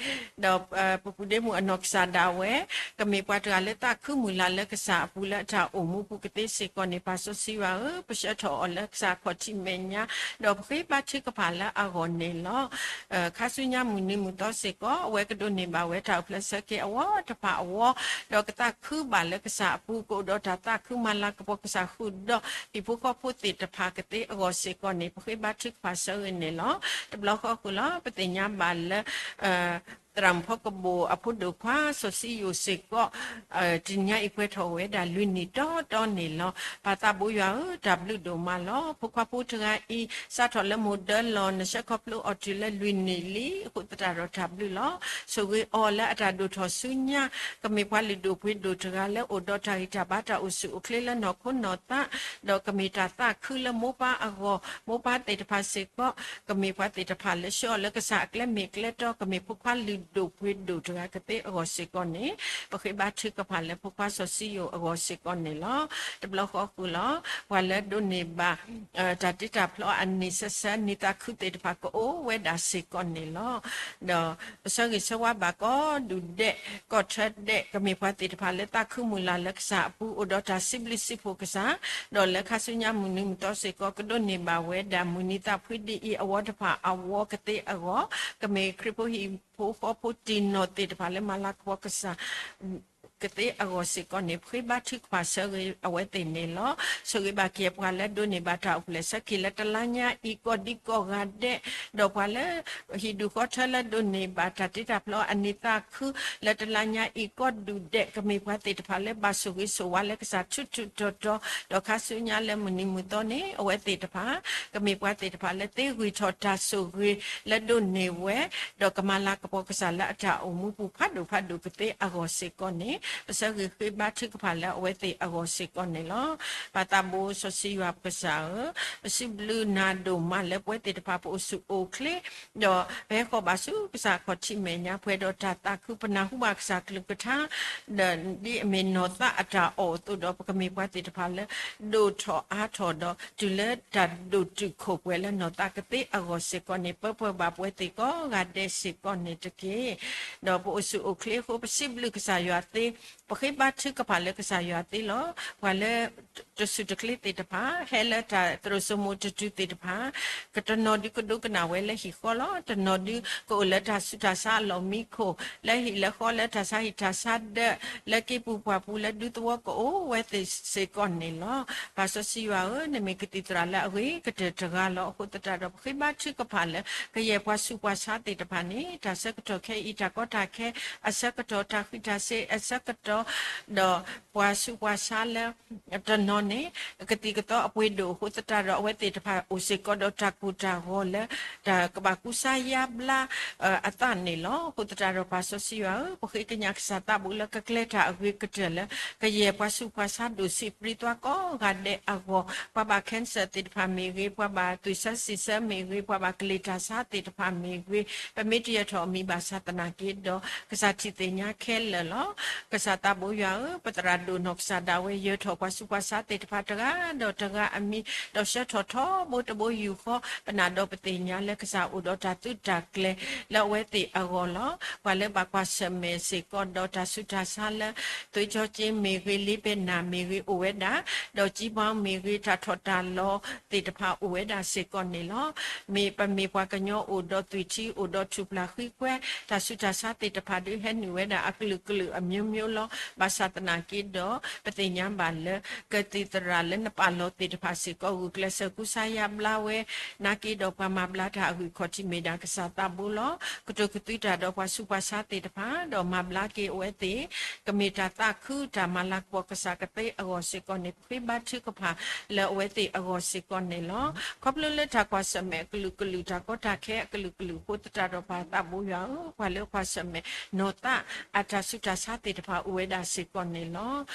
ဒီးပပူၤဒ့မုၣ်အနီၢ်ကစၢ်ဒၣ်ဝဲ ကမ့ၢ်ပှၤတဂၤလၢသးခုမုၢ်လၢ်လၢကစၢ်အပူၤလၢအတၢ်အိၣ်မူပူၤကသ့စ့ၢ်ကီးန့ၣ် ပၢ်စီဆှံယွၤဧၢ, ပဆှၢထီၣ်အီၤလၢကစၢ်အခီၣ်ထံးမဲာ်ညါ, ဒီးပဃ့ဘါထုကဖၣ်လၢအဂီၢ်န့ၣ်လီၤ. ခါဆူညါမုၢ်နံၤမုၢ်သီစ့ၢ်ကီး အဝဲကဒိးန့ၢ်ဘၣ်ဝဲတၢ်အိၣ်ဖျဲၣ်ဆၢက့ၤအဝီတဖၣ်အဝီ, ဒီးကသးခုဘၣ်လၢကစၢ်အပူၤ ကအိၣ်ဒီးတၢ်သးခုမၤလၤကပီၤကစၢ်ဃုာ်ဒီး ဟံၣ်ဖိဃီဖိသ့ၣ်တဖၣ်ကသ့အဂီၢ်စ့ၢ်ကီးန့ၣ် ပဃ့ဘါထုကဖၣ်ဆၢဂ့ၤန့ၣ်လီၤ. တဘျီဃီဃုာ်လီၤ ပသ့ၣ်ညါဘၣ်လၢ သရၣ်မုၣ်ဖီကဘိၣ်အဖိဒိၣ်ခွါစီၤစံယိၣ်စ့ၢ်ကီး တနံၤညါအံၤပှဲၤထီၣ်ဝဲဒၣ်လွံၢ်နံၣ်တီတီန့ၣ်လီၤ. ပၢ်သးဘိယွၤဧၢ, တၢ်ဘျုးဒိၣ်မးလီၤ. ဖိခွါဖိတဂၤအံၤ စးထီၣ်လၢမိၢ်ဒၢလီၢ် နဆှၢခီဖျိအီၤတုၤလၢလွံၢ်နံၣ်လံ အဃိသတးဒီးတၢ်ဘျုးလီၤ. ဆိၣ်ဂ့ၤအီၤလၢအတၢ်ဒိၣ်ထီၣ်ဆူညါ ကမ့ၢ်ပှၤလုၢ်ဒိၣ်ပှ့ၤဒိၣ်တဂၤလၢအိၣ်ဒီးတၢ်ဂံၢ်တၢ်ဘါတၢ်အိၣ်ဆူၣ်အိၣ်ချ့လၢနီၢ်ခိနီၢ်သး, ဒီးကမ့ၢ်တၢ်သးခုလၢမိၢ်ပၢ်အဂီၢ်, မိၢ်ပၢ်သ့ၣ်တဖၣ်စ့ၢ်ကီး ကမ့ၢ်ပှၤသ့ၣ်တဖၣ်လၢဆှၢအီၤလၢကစၢ်အကျဲမ့ၢ်ကျဲတီ, ကမ့ၢ်ဖိခွါလုၢ်ဒိၣ်ပှ့ၤဒိၣ်တဂၤကသ့အဂီၢ်စ့ၢ်ကီးန့ၣ်, ပဃ့ဘါထုကဖၣ်လၢဖိခွါစီၤစံယိၣ်အဂီၢ်စ့ၢ်ကီးန့ၣ်လီၤ. တဘျီဃီဃုာ်လီၤ ပှၤလၢဒိးန့ၢ်ဘၣ် တၢ်တ့တၢ်ဖျီအနံၣ်ဆၢဆၢ နံၣ်သးခုသ့ၣ်တဖၣ်ကအိၣ်ဝဲဒၣ်စ့ၢ်ကီးန့ၣ်လီၤ. ဒီးပဆၢဂ့ၤဆၢဝါဘၣ်ကိးဒူၣ်ဒဲး ကီၢ်ထၢဒဲး ကမ့ၢ်ပှၤသ့ၣ်တဖၣ်လၢသးခုမုၢ်လၢ်လၢကစၢ်အပူၤ အိၣ်ဒီးတၢ်စံးဘျုးစံးဖှိၣ်ကစၢ်, ဒီးလၢခါဆူညါမုၢ်နံၤမုၢ်သီစ့ၢ်ကီး ကဒိးန့ၢ်ဘၣ်ဝဲဒၣ်မုၢ်နံၤသးဖှံဒ်အံၤ အဝီတဖၣ်အဝီကသ့အဂီၢ်, ကမ့ၢ်ခရံာ်ဖိဟံၣ်ဖိဃီဖိတံၢ်နီၢ်သ့ၣ်တဖၣ်လၢမၤလၤကပီၤကစၢ် ကသ့အဂီၢ်စ့ၢ်ကီးန့ၣ် ပဃ့ဘါထုကဖၣ်ဆၢဂ့ၤအဝဲသ့ၣ်န့ၣ်လီၤ. ဆိၣ်ဂ့ၤဘၣ်က့ၤပှၤလၢဒိးန့ၢ်ဘၣ်တၢ်အိၣ်ဖျဲၣ်ဆၢက့ၤလၢတလါညါအံၤ ကိးဒံကိးဂၤဒဲး, ဒီးပှၤလၢ ဟံၣ်ဒူၣ်ဃီထၢလၢဒိးန့ၢ်ဘၣ်တၢ်တ့တၢ်ဖျီအနံၣ်သးခု လၢတလါညါအံၤ ကိးဒူၣ်ဒဲး ကမ့ၢ်ပှၤသ့ၣ်တဖၣ်လၢဘၣ်ဆိၣ်ဂ့ၤဆိၣ်ဝါလၢကစၢ်ထူထူတီတီ, ဒီးခါဆူညါလၢမုၢ်နံၤမုၢ်သီန့ၣ် အဝဲသ့ၣ်တဖၣ် ကမ့ၢ်ပှၤသ့ၣ်တဖၣ်လၢသ့ဂံၢ်ထီၣ်တၢ်ဆိၣ်ဂ့ၤလၢဒိးန့ၢ်ဝဲ, ဒီးကမၤလၤကပီၤကစၢ်လၢအတၢ်အိၣ်မူပူၤဖးဒိၣ်ဖးဒိၣ်ကသ့အဂီၢ်စ့ၢ်ကီးန့ၣ် ပဆၢဂ့ၤဃ့ဘါထုကဖၣ်လၢအဝဲသ့ၣ်အဂီၢ်စ့ၢ်ကီးန့ၣ်လီၤ. ပၢ်သးဘိစီဆှံယွၤပကစၢ်ဧၢ, ပစံးဘျုးနၤဒိၣ်မးလၢပဝဲသ့ၣ်တဖၣ်ပအိၣ်ဆူၣ်အိၣ်ချ့ ဒီးပဟဲဃီၤဘၣ်ဆူကစၢ်ခီၣ်ထံးမဲာ်ညါ ပှဲၤဒီးတၢ်သးခု ပနၢ်ဟူဘၣ်ကစၢ်ကလုၢ်ကထါ ဒီးဒ်အမ့ၢ်နီၢ်သးအတၢ်အီၣ်အသိးဒီး ပကမ့ၢ်ပှၤသ့ၣ်တဖၣ်လၢ ဒိၣ်ထီၣ်အါထီၣ်ဒီး တုၤလၢတၢ်ဒိၣ်တုာ်ခိၣ်ပှဲၤလၢနီၢ်သးကသ့အဂီၢ်စ့ၢ်ကီးန့ၣ် ပၢပှဲၤဘၣ်ပဝဲသ့ၣ်ကိးဂၤဒဲးစ့ၢ်ကီးန့ၣ်တက့ၢ်. ဒီးပအိၣ်ဆူၣ်အိၣ်ချ့အဃိ ပစံးဘျုးကစၢ်ယွၤသ့, ပဃ့ဘါထုကဖၣ်လၢကစၢ်ယွၤသ့လီၤ. ပှၤလၢ တစူၢ်တချ့သ့ၣ်တဖၣ် ဟဲလၢတၢ်သရိာ်စိမိၤတတုၤသ့ၣ်တဖၣ် ကတနီၤဒုကဒိကနၣ်ဝဲလၢဟံၣ်ဃီလီၤ. တနီၤဒုကအိၣ်လၢတၢ်ဆူးတၢ်ဆါအလီၢ်မံခိၣ် လၢဟံၣ်လၢဃီလၢတၢ်ဆါဟံၣ်တၢ်ဆါဒၢး လၢက့ၤပူၤပှၢ်ပူၤလၢဒူသဝီကအိၣ်ဝဲသ့ၣ်စ့ၢ်ကီးန့ၣ်လီၤ. ပၢ်စီဆှံယွၤဧၢ, နမ့ၢ်ကသံၣ်သရၣ်လၢအဂ့ၤကတၢၢ်တဂၤလီၤ. အဃိသတးဒီး ပဃ့ဘါထုကဖၣ်လၢ ကယဲၢ်ပှၤဆူးပှၤဆါသ့ၣ်တဖၣ်န့ၣ် တၢ်ဆၢကတီၢ်ခဲအံၤ တၢ်ကီတၢ်ခဲအဆၢကတီၢ် တၢ်ဃံးတၢ်စ့ၤအဆၢကတီၢ် ဒီးပှၤဆူးပှၤဆါလၢ တနီၤန့ၣ် ကသံၣ်ကသီအပှ့ၤဒိၣ်အဃိသတးဒီး အဝဲသ့ၣ်တဖၣ်အိၣ်စ့ၢ်ကီးဒီးတၢ်ကိၢ်တၢ်ဂီၤလၢ တၢ်ကဘၣ်ကူစါယါဘျါ အသးန့ၣ်လီၤ. အဃိသတးဒီး ပၢ်စီဆှံယွၤဧၢ, ပဃ့ကညးကစၢ်သးဘိလၢကကျဲတၢ်အဂ့ၤကတၢၢ်လၢ ကယဲၢ်ပှၤဆူးပှၤဆါဒိၣ်ဆံးပြံသွါကိးဂၤဒဲးအဂီၢ်, ပှၤဘၣ် cancer သ့ၣ်တဖၣ်မ့ၢ်ဂ့ၤ, ပှၤဘၣ်သွံၣ်ဆၢစံၣ်ဆၢမ့ၢ်ဂ့ၤ, ပှၤဘၣ်ကလံၤတၢ်ဆါသ့ၣ်တဖၣ်မ့ၢ်ဂ့ၤ, ပမ့ၢ်တယၢၤထီၣ်အမံၤဘၣ်ဆၣ်သနာ်က့ဒီး ကစၢ်ထံၣ်သ့ၣ်ညါခဲလၢာ်လီၤ. ကစၢ်သးဘိယွၤဧၢ, ပသရၣ်ဒိၣ်နီၢ်ကစၢ်ဒၣ်ဝဲ ယၢၤထီၣ်ပှၤဆူးပှၤဆါသ့ၣ်တဖၣ်တဂၤဒီးတဂၤအမံၤ, ဒီးဆှၢထီၣ်ထီဘိတဘိယူၢ်ဃီ, ပနာ်ဒီးပသ့ၣ်ညါလၢကစၢ်အိၣ်ဒီးတၢ်သုးတၢ်ကျဲၤလၢအဝဲသ့ၣ်အဂီၢ်လီၤ. ပှၤလၢဘၣ်ကွၢ်ဆၢၣ်မဲာ်စ့ၢ်ကီးဒီးတၢ်ဆူးတၢ်ဆါလၢ သွေးကြောကျဉ်မ့ၢ်ဂ့ၤ, လ့ပဲနၢ်မ့ၢ်ဂ့ၤ အိၣ်ဝဲဒၣ်, ဒီးကျဉ်ပေါင်မ့ၢ်ဂ့ၤ, တၢ်ထီၣ်တၢ်လီၤသ့ၣ်တဖၣ်အိၣ်ဝဲဒၣ်စ့ၢ်ကီးန့ၣ်လီၤ. မ့ၢ်ပမ့ၢ်ပှၤကညီအိၣ်ဒီးသွံၣ်ထံ အိၣ်ဒီးထူၣ်ဖျၢၣ်ဃံကွဲ, တၢ်ဆူးတၢ်ဆါသ့ၣ်တဖၣ်ဒုးဟဲနုာ်ဝဲဒၣ်အကလုာ်ကလုာ်အမျိုးမျိုးလီၤ. ဘၣ်ဆၣ်သနာ်က့ဒီး ပသ့ၣ်ညါဘၣ်လၢ ကသံၣ်သရၣ်လၢနပာ်လီၤသ့ၣ်တဖၣ်စ့ၢ်ကီး ဂုာ်ကျဲးစၢးကူစါယါဘျါဝဲ, နာ်က့ဒီးပှၤမၤဘျါတၢ်အဂ့ၢ်ခီၣ်ထံးမ့ၢ်ဒၣ်ကစၢ်သးဘိလီၤ. ကတိၤကသွံတၢ်ဒီးပှၤဆူးပှၤဆါသ့ၣ်တဖၣ် ဒီးမၤဘျါက့ၤအဝဲသ့ၣ် ကမ့ၢ်တၢ်သးခုတၢ်မၤလၤကပီၤကစၢ်ကသ့အဂီၢ်စ့ၢ်ကီးန့ၣ် ပဃ့ဘါထုကဖၣ်လၢအဝဲသ့ၣ်အဂီၢ်စ့ၢ်ကီးန့ၣ်လီၤ. ခီဖျိလၢတၢ်ကွၢ်ဆၢၣ်မဲာ်အကလုာ်ကလုာ် တၢ်ကီတၢ်ခဲအကလုာ်ကလုာ်အဃိသတးဒီး ပၢ်သးဘိယွၤဧၢ, ပှၤလၢကွၢ်ဆၢၣ်မဲာ်နီၢ်သးအတၢ်ဆူးတၢ်ဆါသ့ၣ်တဖၣ် ဒၣ်စ့ၢ်ကီးန့ၣ်လီ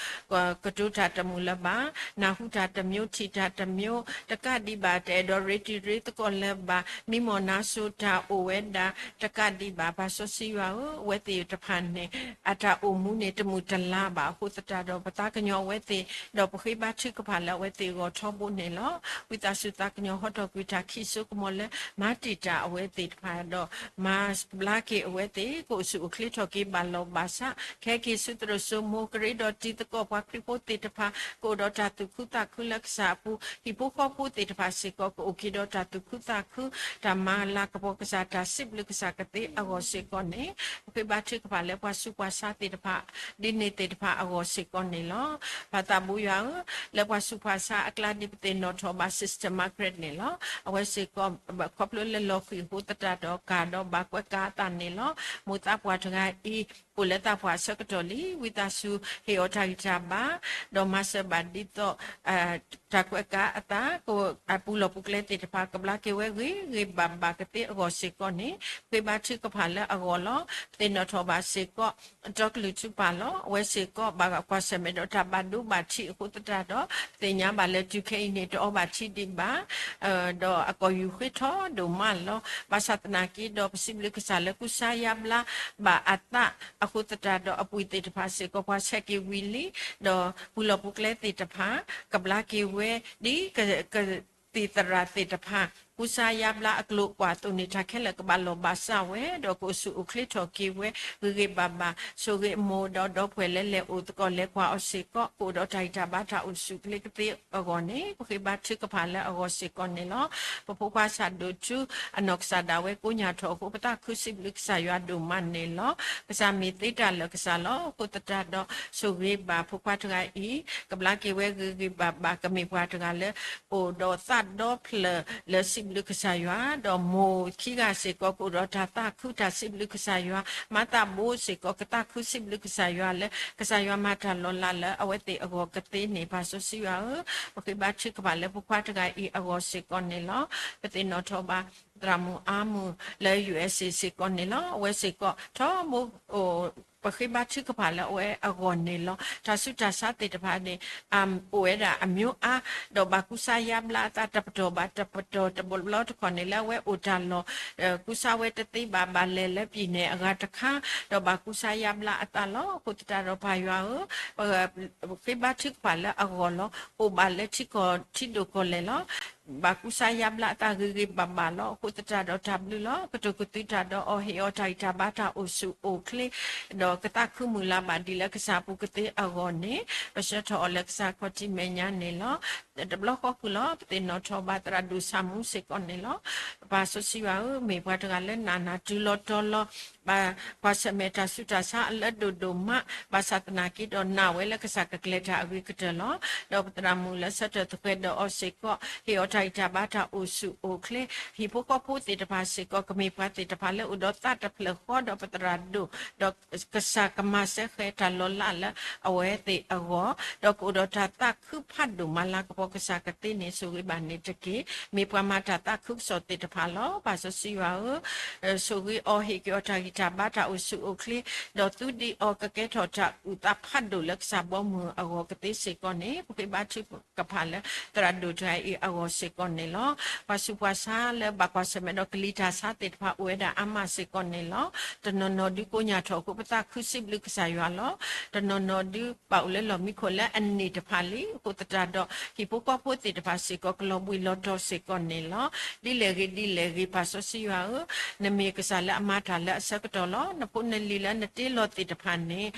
ၤ. ကတိၤတၢ်တမုာ်လၢၤဘၣ်, နၢ်ဟူတၢ်တမျိုး ထံၣ်တၢ်တမျိုး တကးဒံးဘၣ် တအဲၣ်ဒိးရ့တံၤရ့သကိးလၢၤဘၣ်, မံမီၢ်နါစိၤတၢ်အိၣ်ဝဲဒၣ်တကးဒံးဘၣ်, ပၢ်စီဆှံယွၤဧၢ, အဝဲသ့ၣ်တဖၣ်န့ၣ် အတၢ်အိၣ်မူန့ၣ် တမုာ်တလၤဘၣ်အဃိသတးဒီး ပသးကညီၤအဝဲသ့ၣ်, ဒီးပဃ့ဘါထုကဖၣ်လၢအဝဲသ့ၣ်အဂီၢ်ထီဘိန့ၣ်လီၤ. ဝံသးစူၤသးကညီၤဟီထီၣ်ကွံာ်တၢ်ခံစိကမီၤလၢ မၤတံာ်တာ်အဝဲသ့ၣ်တဖၣ်ဒီး မၤဘျါက့ၤအဝဲသ့ၣ် ကအိၣ်ဆူၣ်အိၣ်ချ့ထီၣ်က့ၤ ဘၣ်လီၢ်ဘၣ်စး ကဟဲက့ၤဆူသရိာ်စိမိၤ ကရ့ဒီးတံၤသကိး ပှၤခရံာ်ဖိသ့ၣ်တဖၣ် ကအိၣ်ဒီးတၢ်သူၣ်ခုသးခုလၢကစၢ်အပူၤ, ဟံၣ်ဖိဃီဖိသ့ၣ်တဖၣ်စ့ၢ်ကီး ကအိၣ်က့ၤဒီးတၢ်သူၣ်ခုသးခု, တၢ်မၤလၤကပီၤကစၢ် တၢ်စံးဘျုးကစၢ်ကသ့အဂီၢ်စ့ၢ်ကီးန့ၣ် ပဃ့ဘါထုကဖၣ်လၢပှၤဆူးပှၤဆါသ့ၣ်တဖၣ် ဒ်န့ၣ်သ့ၣ်တဖၣ်အဂီၢ်စ့ၢ်ကီးန့ၣ်လီၤ. ပၢ်သးဘိယွၤဧၢ, လၢပှၤဆူးပှၤဆါအကျါဒ်ပသ့ၣ်နီၣ်ထီၣ်ဘၣ် Sister Margaret န့ၣ်လီၤ. အဝဲစ့ၢ်ကီး ခီဖျိလၢလီၤဃံၤအဃိသတးဒီး ကၢ်ဒီးဘၣ်ကွဲးကၤအသးန့ၣ်လီၤ. မိၢ်သးပှၢ်တဂၤအံၤ အိၣ်လၢသးပှၢ်အဆၢကတီၢ်လံ, ဝံသးစူၤဟ့ၣ်အီၤတၢ်ဂံၢ်တၢ်ဘါ ဒီးမၤစၢၤဘၣ်ဒ်သိး တၢ်ကွဲးကၤအသး အပူၤလီၢ်ပူၤကျဲသ့ၣ်တဖၣ် ကဘျါက့ၤဝဲဂ့ၤဂ့ၤဘၣ်ဘၣ်ကသ့အဂီၢ်စ့ၢ်ကီးန့ၣ် ပဃ့ဘါထုကဖၣ်လၢအဂီၢ်လီၤ. ပသ့ၣ်နီၣ်ထီၣ်ဘၣ်စ့ၢ်ကီး တီကလုာ်ထူပၢ်လီၤ. အဝဲစ့ၢ်ကီး ဘၣ်ကွၢ်ဆၢၣ်မဲာ်ဒီးတၢ်ဘၣ်ဒိဘၣ်ထံးအဃိသတးဒီး သ့ၣ်ညါဘၣ်လၢတုၤခဲအံၤန့ၣ် တအီဘၣ်ထံးဒံးဘၣ် ဒီးအကီၢ်ယူၤဃ့ထီၣ်ဒိၣ်မးလီၤ. ဘၣ်ဆၣ်သနာ်က့ဒီး ပစံးဘျုးကစၢ်လၢကူစါယါဘျါဘၣ်အသးအဃိသတးဒီး အပှ့ၤသ့ၣ်တဖၣ်စ့ၢ်ကီး ပှၤဆဲးက့ၤဝံၤလံ, ဒီးပူၤလီၢ်ပူၤကျဲသ့ၣ်တဖၣ် ကဘျါက့ၤဝဲ ဒ်ကသံၣ်သရၣ်သ့ၣ်တဖၣ် ကူစါယါဘျါအကျိၤအကွာ်အသိးန့ၣ် တၢ်ခဲလၢာ်ကဘၣ်လီၢ်ဘၣ်စးဝဲ ဒီးကအိၣ်ဆူၣ်အိၣ်ချ့ထီၣ်က့ၤဝဲ ဂ့ၤဂ့ၤဘၣ်ဘၣ် ဆိၣ်ဂ့ၤအမိၢ်ဒီးဒီပုၢ်ဝဲၢ်လၢလဲၤအိၣ်သကိးလဲၤကွၢ်အီၤစ့ၢ်ကီး ကအိၣ်ဒီးတၢ်ဂံၢ်တၢ်ဘါတၢ်အိၣ်ဆူၣ်အိၣ်ချ့ကသ့အဂီၢ်န့ၣ် ပဃ့ဘါထုကဖၣ်လၢအဂီၢ်စ့ၢ်ကီးန့ၣ်လီၤ. ပဖိခွါဆၣ်ဒိၣ်ထူ အနီၢ်ကစၢ်ဒၣ်ဝဲကိးညါထီၣ်အဃိ ပသးခုစံးဘျုးကစၢ်ယွၤဒိၣ်မးန့ၣ်လီၤ. ကစၢ်မ့ၢ်သ့တၢ်လၢာ်ကစၢ်လီၤ. အဃိသတးဒီး ဆိၣ်ဂ့ၤဘၣ်ဖိခွါတဂၤအံၤ ကဘျါက့ၤဝဲဂ့ၤဂ့ၤဘၣ်ဘၣ် ကမ့ၢ်ပှၤတဂၤလၢ အိၣ်ဒီးသးဒီဖျၢၣ်လၢစံးဘျုးကစၢ်ယွၤ ဒီးမိၢ်ခံဂၤစ့ၢ်ကီး ကအိၣ်ဒီးတၢ်သးခုတၢ်စံးဘျုးကစၢ်ယွၤ မၤသးဘိစ့ၢ်ကီး ကသးခုစံးဘျုးကစၢ်ယွၤလၢ ကစၢ်ယွၤမၤတၢ်လီၤလးလၢအဝဲသ့ၣ်အဂီၢ်ကသ့န့ၣ် ပၢ်စီဆှံယွၤဧၢ, ပဃ့ဘါထုကဖၣ်လၢဖိခွါတဂၤအံၤအဂီၢ်စ့ၢ်ကီးန့ၣ်လီၤ. ပသ့ၣ်နီၣ်ထီၣ်ဘၣ် သရၣ်မုၣ်အါမုၢ်လၢ ယူဢၢ်စ့ၣ် စ့ၢ်ကီးန့ၣ်လီၤ. အဝဲစ့ၢ်ကီး ထီဘိ ပဃ့ဘါထုကဖၣ်လၢအဝဲအဂီၢ်န့ၣ်လီၤ. တၢ်ဆူးတၢ်ဆါသ့ၣ်တဖၣ်န့ၣ် အိၣ်ဝဲဒၣ်အမျိုးအါ, ဒီးဘၣ်ကူစါယါဘျါအသးတပတီၢ်ဘၣ်တပတီၢ် တဘျီတခီၣ်န့ၣ် လၢအဝဲအိၣ်တၢ်လီၢ် ကူစါဝဲတသ့ဘၣ် ဘၣ်လဲၤလၢပံၤနဲၣ်အဂၤတခါ, ဒီးဘၣ်ကူစါယါဘျါအသးလီၤ. အဃိသတးဒီးပၢ်ယွၤဧၢ, ပဃ့ဘါထုကဖၣ်လၢအဂီၢ်လီၤ. အိၣ်ဘၣ်လၢထံကီၢ်ထံဒိၣ်ကီၢ်လဲၢ်လီၤ. ဘၣ်ကူစါယါဘျါအသးဂ့ၤဂ့ၤဘၣ်ဘၣ်လီၤ. အဃိသတးဒီးတၢ်ဘျုးလီၤ. ကတိၤကသုတၢ်ဒီးအီၤ ဟ့ၣ်အီၤတၢ်ဂံၢ်တၢ်ဘါတၢ်အိၣ်ဆူၣ်အိၣ်ချ့ ဒီးကသးခုမုၢ်လၢ်ဘၣ်ဒ်လၢကစၢ်အပူၤကသ့အဂီၢ်န့ၣ် ပဆှၢထီၣ်အီၤလၢကစၢ်ခီၣ်ထံးမဲာ်ညါန့ၣ်လီၤ. တဘျီဃီဃုာ်လီၤ. ပသ့ၣ်နီၣ်ထီၣ်ဘၣ်သရၣ်ဒိၣ်ဆၣ်မူစ့ၢ်ကီးန့ၣ်လီၤ. ပၢ်စီဆှံယွၤဧၢ, မ့ၢ်ပှၤတဂၤလၢနာ်နၤတုၤလီၤတီၤလီၤ ဘၣ်ကွၢ်ဆၢၣ်မဲာ်တၢ်ဆူးတၢ်ဆါအလၢဒိၣ်ဒိၣ်မး, ဘၣ်ဆၣ်သနာ်က့ဒီးနာ်ဝဲလၢကစၢ်ကကျဲၤတၢ်အဂ့ၤကတၢၢ်လီၤ. ဒီးပသရၣ်မုၣ်လၢဆၢထၢၣ်သဃဲၤဒီးအီၤစ့ၢ်ကီး ဟ့ၣ်အီၤတၢ်ဂံၢ်တၢ်ဘါတၢ်အိၣ်ဆူၣ်အိၣ်ချ့, ဟံၣ်ဖိဃီဖိသ့ၣ်တဖၣ်စ့ၢ်ကီး ကမ့ၢ်ပှၤသ့ၣ်တဖၣ်လၢအိၣ်ဒီးသးတဖျၢၣ်ဃီဒီးပသရၣ်ဒိၣ်, ဒီးကစၢ်ကမၤစၢၤဃဲၤတၢ်လီၤလးလၢအဝဲသ့ၣ်အဂီၢ်, ဒီးကအိၣ်ဒီးတၢ်သးခုဖးဒိၣ်မၤလၤကပီၤကစၢ်ကသ့န့ၣ် ဆိၣ်ဂ့ၤဘၣ်န့ၣ်တက့ၢ်. မ့ၢ်ပှၤမၤတၢ်သးခုကစီၣ်သ့ၣ်တဖၣ်လီၤ. ပၢ်စီဆှံယွၤဧၢ, ဆိၣ်ဂ့ၤအီၤ ဟ့ၣ်က့ၤအီၤတၢ်ဂံၢ်တၢ်ဘါတၢ်အိၣ်ဆူၣ်အိၣ်ချ့, ဒီးသုဒံးအီၤကကဲထီၣ်တၢ်အုၣ်သးဖးဒိၣ်လၢကစၢ်ဘီမုၢ်အဂီၢ်ကသ့စ့ၢ်ကီးန့ၣ် ပဃ့ဘါထုကဖၣ်လၢ သရၣ်ဒိၣ်တဂၤအံၤအဂီၢ်စ့ၢ်ကီးန့ၣ်လီၤ. ပှၤဆူးပှၤဆါလၢဘၣ်ကွၢ်ဆၢၣ်မဲာ်ဒီးကလံၤတၢ်ဆါသ့ၣ်တဖၣ်အိၣ်ဝဲဒၣ်အါမးစ့ၢ်ကီးန့ၣ်လီၤ. တနီၤနီၤဒုးကိးညါထီၣ်အဃိ ပသးခုစံးဘျုးကစၢ်ယွၤလီၤ. တနီၤနီၤဒုးဘၣ်အိၣ်လၢလီၢ်မံခိၣ်လၢအနံၣ်တဖၣ်လံအဃိသတးဒီး ဟံၣ်ဖိဃီဖိသ့ၣ်တဖၣ်စ့ၢ်ကီး ကလီၤဘှံးလီၤတီၤစ့ၢ်ကီးန့ၣ်လီၤ. ဒ်လဲၣ်ဂ့ၤဒ်လဲၣ်ဂ့ၤ ပၢ်စီဆှံယွၤဧၢ, နမ့ၢ်ကစၢ်လၢအမၤတၢ်လၢအဆၢကတီၢ်လီၤ. နဖိနလံၤလၢနတ့လီၤသ့ၣ်တဖၣ်န့ၣ်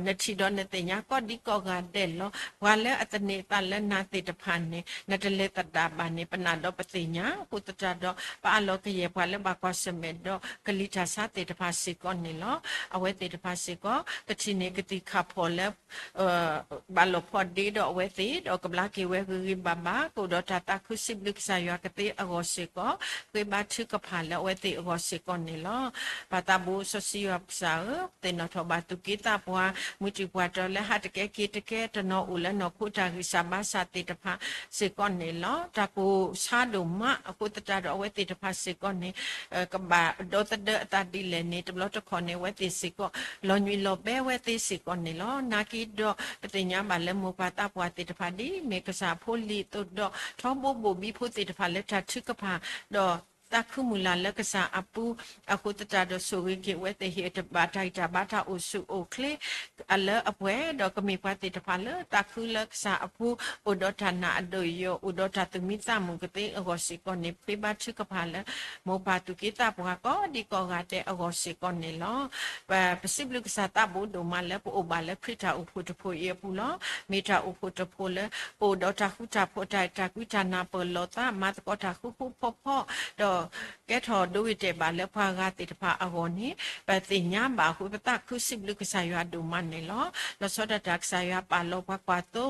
နထံၣ်ဒီးနသ့ၣ်ညါကိးဒံကိးဂၤဒဲးလီၤ. ပှၤလၢအသန့ၤအသးလၢနၤသ့ၣ်တဖၣ်န့ၣ် နတလဲၤသဒၣ်ဘၣ်န့ၣ် ပနာ်ဒီးပသ့ၣ်ညါအဃိသတးဒီး ပအးလီၤကယဲၢ်ပှၤလၢဘၣ်ကွၢ်ဆၢၣ်မဲာ်ဒီးကလံၤတၢ်ဆါသ့ၣ်တဖၣ်စ့ၢ်ကီးန့ၣ်လီၤ. အဝဲသ့ၣ်တဖၣ်စ့ၢ်ကီး ကထံၣ်န့ၢ်ကသံၣ်ခၣ်ဖီၣ်လၢ ဘၣ်လီၤဖီၣ်ဒ့ဒီးအဝဲသ့ၣ် ဒီးကဘျါက့ၤဝဲ ဂံၢ်ဂံၢ်ဘါဘၣ် ကအိၣ်ဒီးတၢ်သးခုစံးဘျုးကစၢ်ယွၤကသ့အဂီၢ်စ့ၢ်ကီး, ဃ့ဘါထုကဖၣ်လၢအဝဲသ့ၣ်အဂီၢ်စ့ၢ်ကီးန့ၣ်လီၤ. ပၢ်သးဘိစီဆှံယွၤပကစၢ်ဧၢ, သ့ၣ်နီၣ်ထီၣ်ဘၣ်သူၣ်က့သးပှၢ် မုၢ်တံၢ်ပှၢ်တီၤလၢဟးတကဲက့ၤတကဲ တနီၤအိၣ်လၢနီၢ်ခိတၢ်ဂံၢ်စၢ်ဘါစၢ်သ့ၣ်တဖၣ်စ့ၢ်ကီးန့ၣ်လီၤ. တၢ်ကိၢ်ဆါဒိၣ်မး အဃိသတးဒီးအဝဲသ့ၣ်တဖၣ်စ့ၢ်ကီးန့ၣ် ကဘၣ်ဒီသဒၢအသးဒ်လဲၣ်န့ၣ် တဘျီတခီၣ်န့ၣ် အဝဲသ့ၣ်စ့ၢ်ကီး လီၤညွံးလီၤဘဲဝဲသ့စ့ၢ်ကီးန့ၣ်လီၤ. နာ်က့ဒီး ပသ့ၣ်ညါဘၣ်လၢမိၢ်ပၢ်သးပှၢ်သ့ၣ်တဖၣ် ဒ်မ့ၢ်ကစၢ်အဖိလံၤအသိးဒီး ထီဘိဘိၣ်ဘံဖိသ့ၣ်တဖၣ်လၢတၢ်ထုကဖၣ် ဒီးသးခုမုၢ်လၢ်လၢကစၢ်အပူၤ အဃိသတးဒီးဆိၣ်ဂ့ၤက့ၤအဝဲသ့ၣ် ဟ့ၣ်တဘၣ်တၢ်ဂံၢ်တၢ်ဘါတၢ်အိၣ်ဆူၣ်အိၣ်ချ့ အလၢအပှဲၤ ဒီးကမ့ၢ်ပှၤသ့ၣ်တဖၣ်လၢသးခုလၢကစၢ်အပူၤ အိၣ်ဒီးတၢ်နာ်အဒိၣ်ယိာ် အိၣ်ဒီးတၢ်သူၣ်မံသးမုာ်ကသ့အဂီၢ်စ့ၢ်ကီးန့ၣ် ပဃ့ဘါထုကဖၣ်လၢ မိၢ်ပၢ်သူၣ်က့သးပှၢ်ကိးဒံကိးဂၤဒဲးအဂီၢ်စ့ၢ်ကီးန့ၣ်လီၤ. ပ ပစံးဘျုးကစၢ်သးဘိဒိၣ်မးလၢပအိၣ်ဘၣ်လၢခရံာ်တၢ်အိၣ်ဖှိၣ်တဖှိၣ်အံၤအပူၤလီၤ. မ့ၢ်တၢ်အိၣ်ဖှိၣ်တဖှိၣ်လၢ အိၣ်ဒီးတၢ်ဃူတၢ်ဖိး တၢ်အဲၣ်တၢ်ကွံ တၢ်နၢ်ပၢၢ်လိာ်သး မၤသကိးတၢ်ဃူဃူဖိးဖိး ဒီးကဲထီၣ်ဒိဂ့ၤတဲာ်ဘၣ်လၢပှၤဂၤသ့ၣ်တဖၣ်အဂီၢ်န့ၣ် ပသ့ၣ်ညါဘၣ်အဃိ ပသးခုစံးဘျုးကစၢ်ယွၤဒိၣ်မးန့ၣ်လီၤ. လီၤဆီဒၣ်တၢ်ကစၢ်ယွၤပာ်လီၤပှၤကွၢ်သိ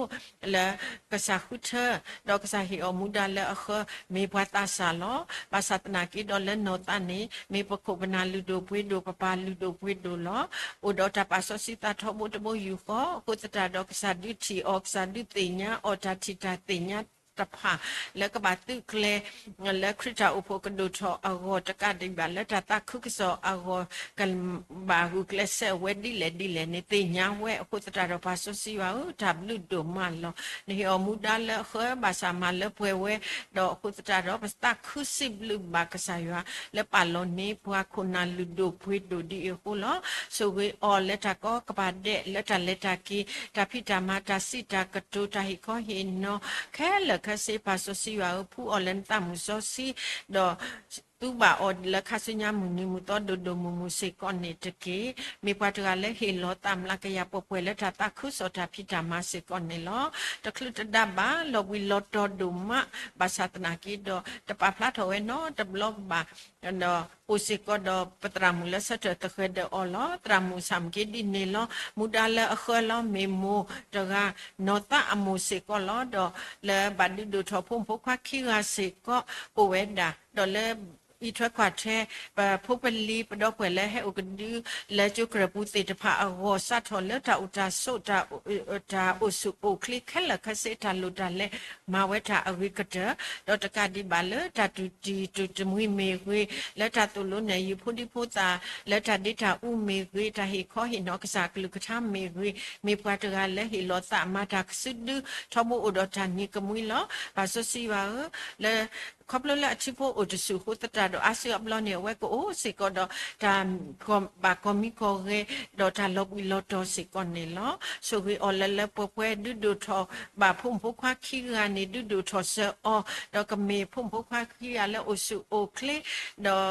လၢကစၢ်ဃုထၢ ဒီးကစၢ်ဟ့ၣ်အီၤမူဒါလၢအဃၢ မ့ၢ်ပှၤသးစၢ်လီၤ. ဘၣ်ဆၣ်သနာ်က့ဒီးလၢနီၢ်သးန့ၣ် မ့ၢ်ပခိၣ်ပနၢ်လုၢ်ဒိၣ်ပှ့ၤဒိၣ် ပပၢ်လုၢ်ဒိၣ်ပှ့ၤဒိၣ်လီၤ. အိၣ်ဒီးတၢ်ပာ်စီဆှံသးထီဘိတဘိယူၢ်ဃီ အဃိသတးဒီးကစၢ်ဒုးထံၣ်အီၤ ကစၢ်ဒုးသ့ၣ်ညါအီၤတၢ်ထံၣ်တၢ်သ့ၣ်ညါတဖၣ် လၢကဘၣ်သုးကျဲၤ လၢခရံာ်တၢ်အိၣ်ဖှိၣ်ကဒိၣ်ထီၣ်အဂီၢ် တကးဒံးဘၣ်လၢတၢ်သးခုကစီၣ်အဂီၢ် ကဘၣ်ဂုာ်ကျဲးစၢးဝဲဒ်လဲၣ်ဒ်လဲၣ်န့ၣ် သ့ၣ်ညါဝဲအဃိသတးဒီး ပၢ်စီဆှံယွၤဧၢ တၢ်ဘျုးဒိၣ်မးလီၤ. နဟ့ၣ်အီၤမူဒါလၢအဃၢ ဘၣ်ဆၣ်မၤလၢပှဲၤဝဲ ဒီးအဃိသတးဒီး ပသးခုစံးဘျုးဘၣ်ကစၢ်ယွၤ လၢပာ်လီၤန့ၢ်ပှၤခိၣ်နၢ်လုၢ်ဒိၣ်ပှ့ၤဒိၣ်ဒ်အံၤအဃိလီၤ. ဆိၣ်ဂ့ၤအီၤလၢတၢ်ကီကပၤဒဲး လၢတၢ်လဲၤတၢ်က့ၤ တၢ်ဖံးတၢ်မၤ တၢ်စံးတၢ်ကတိၤ တၢ်ဟ့ၣ်ခီဟ့ၣ်နီၤ ခဲလၢာ်ခဲဆ့ ပၢ်စီဆှံယွၤဧၢ ဖှူအီၤလၢနသးမုၢ်စီဆှံ ဒီး သူဘၣ်အီၤလၢခါဆူညါမုၢ်နံၤမုၢ်သီဒိၣ်ဒိၣ်မုၢ်မုၢ်စ့ၢ်ကီးန့ၣ်တက့ၢ်. မ့ၢ်ပှၤတဂၤလၢဟ့ၣ်လီၤသးမျးကယၤပှဲၤပှဲၤလၢတၢ်သးခုကစီၣ်တၢ်ဖံးတၢ်မၤစ့ၢ်ကီးန့ၣ်လီၤ. တချုးတဒါဘၣ် လီၤဘှံးလီၤတီၤဒိၣ်မး ဘၣ်ဆၣ်သနာ်က့ဒီး တပာ်ဖျါထီၣ်ဝဲနီတဘျီဘၣ် ဒီးအိၣ်စ့ၢ်ကီးဒီးပသရၣ်မုၣ်လၢဆၢထၢၣ်သဃဲၤဒီးအီၤလီၤ. သရၣ်မုၣ်ဆၣ်မက့ဒ်န့ၣ်လီၤ. မူဒါလၢအဃၢလီၤ မ့ၢ်မိၢ်တဂၤ နီၢ်သးအမိၢ်စ့ၢ်ကီးလီၤ. ဒီးလၢဘၣ်ဒုးဒိၣ်ထီၣ်ဖိမုၣ်ဖိခွါခံဂၤစ့ၢ်ကီး အိၣ်ဝဲဒၣ် ဒီးလၢ အံးထွဲကွၢ်ထွဲ ပဖိပလံၤပဒီပုၢ်ဝဲၢ်လၢဟဲအိၣ်ကဒု လၢကၠိကရၢၢ်ပူၤသ့ၣ်တဖၣ်အဂီၢ် စးထီၣ်လၢတၢ်အိၣ်တၢ်ဆိး တၢ်အိၣ်ဆူၣ်အိၣ်ချ့ခဲလၢာ်ခဲဆ့ တၢ်လိၣ်တၢ်လဲၤ မၤဝဲတၢ်အဂ့ၤကတၢၢ် ဒီးတကးဒံးဘၣ်လၢ တၢ်တူၢ်တံၢ်တူၢ်တမှံၤမ့ၢ်ဂ့ၤ, လၢတၢ်သိၣ်လိနဲၣ်ယုာ်ဖိဒံဖိသၣ်, လၢတၢ်ဒ့တၢ်အူမ့ၢ်ဂ့ၤ, တၢ်ဟ့ၣ်ခီဟ့ၣ်နီၤကစၢ်အကလုၢ်ကထါမ့ၢ်ဂ့ၤ, မ့ၢ်ပှၤတဂၤလၢဟ့ၣ်လီၤသးမၤတၢ်ကစုဒု ထီဘိအိၣ်ဒီးတၢ်နံၤကမှံလီၤ. ပၢ်စီဆှံယွၤဧၢ, လၢ ခီဖျိလၢအထံဖိအိၣ်တဆူၣ်အဃိသတးဒီး အါစုအါဘျီန့ၣ် အဝဲကအိၣ်စ့ၢ်ကီးဒီး တၢ်ဘၣ်ကီၢ်မံကီၢ်ဂဲၤ ဒီးတၢ်လီၤဘှံးလီၤတီၤစ့ၢ်ကီးန့ၣ်လီၤ. ဆိၣ်ဂ့ၤအီၤလၢလၢပှဲၤပှဲၤ ဒုးဒိၣ်ထီၣ်ဘၣ်ဖိမုၣ်ဖိခွါခံဂၤန့ၣ် ဒုးဒိၣ်ထီၣ်စၢၤအီၤ, ဒီးကမ့ၢ်ဖိမုၣ်ဖိခွါခံဂၤလၢအိၣ်ဆူၣ်အိၣ်ချ့ ဒီး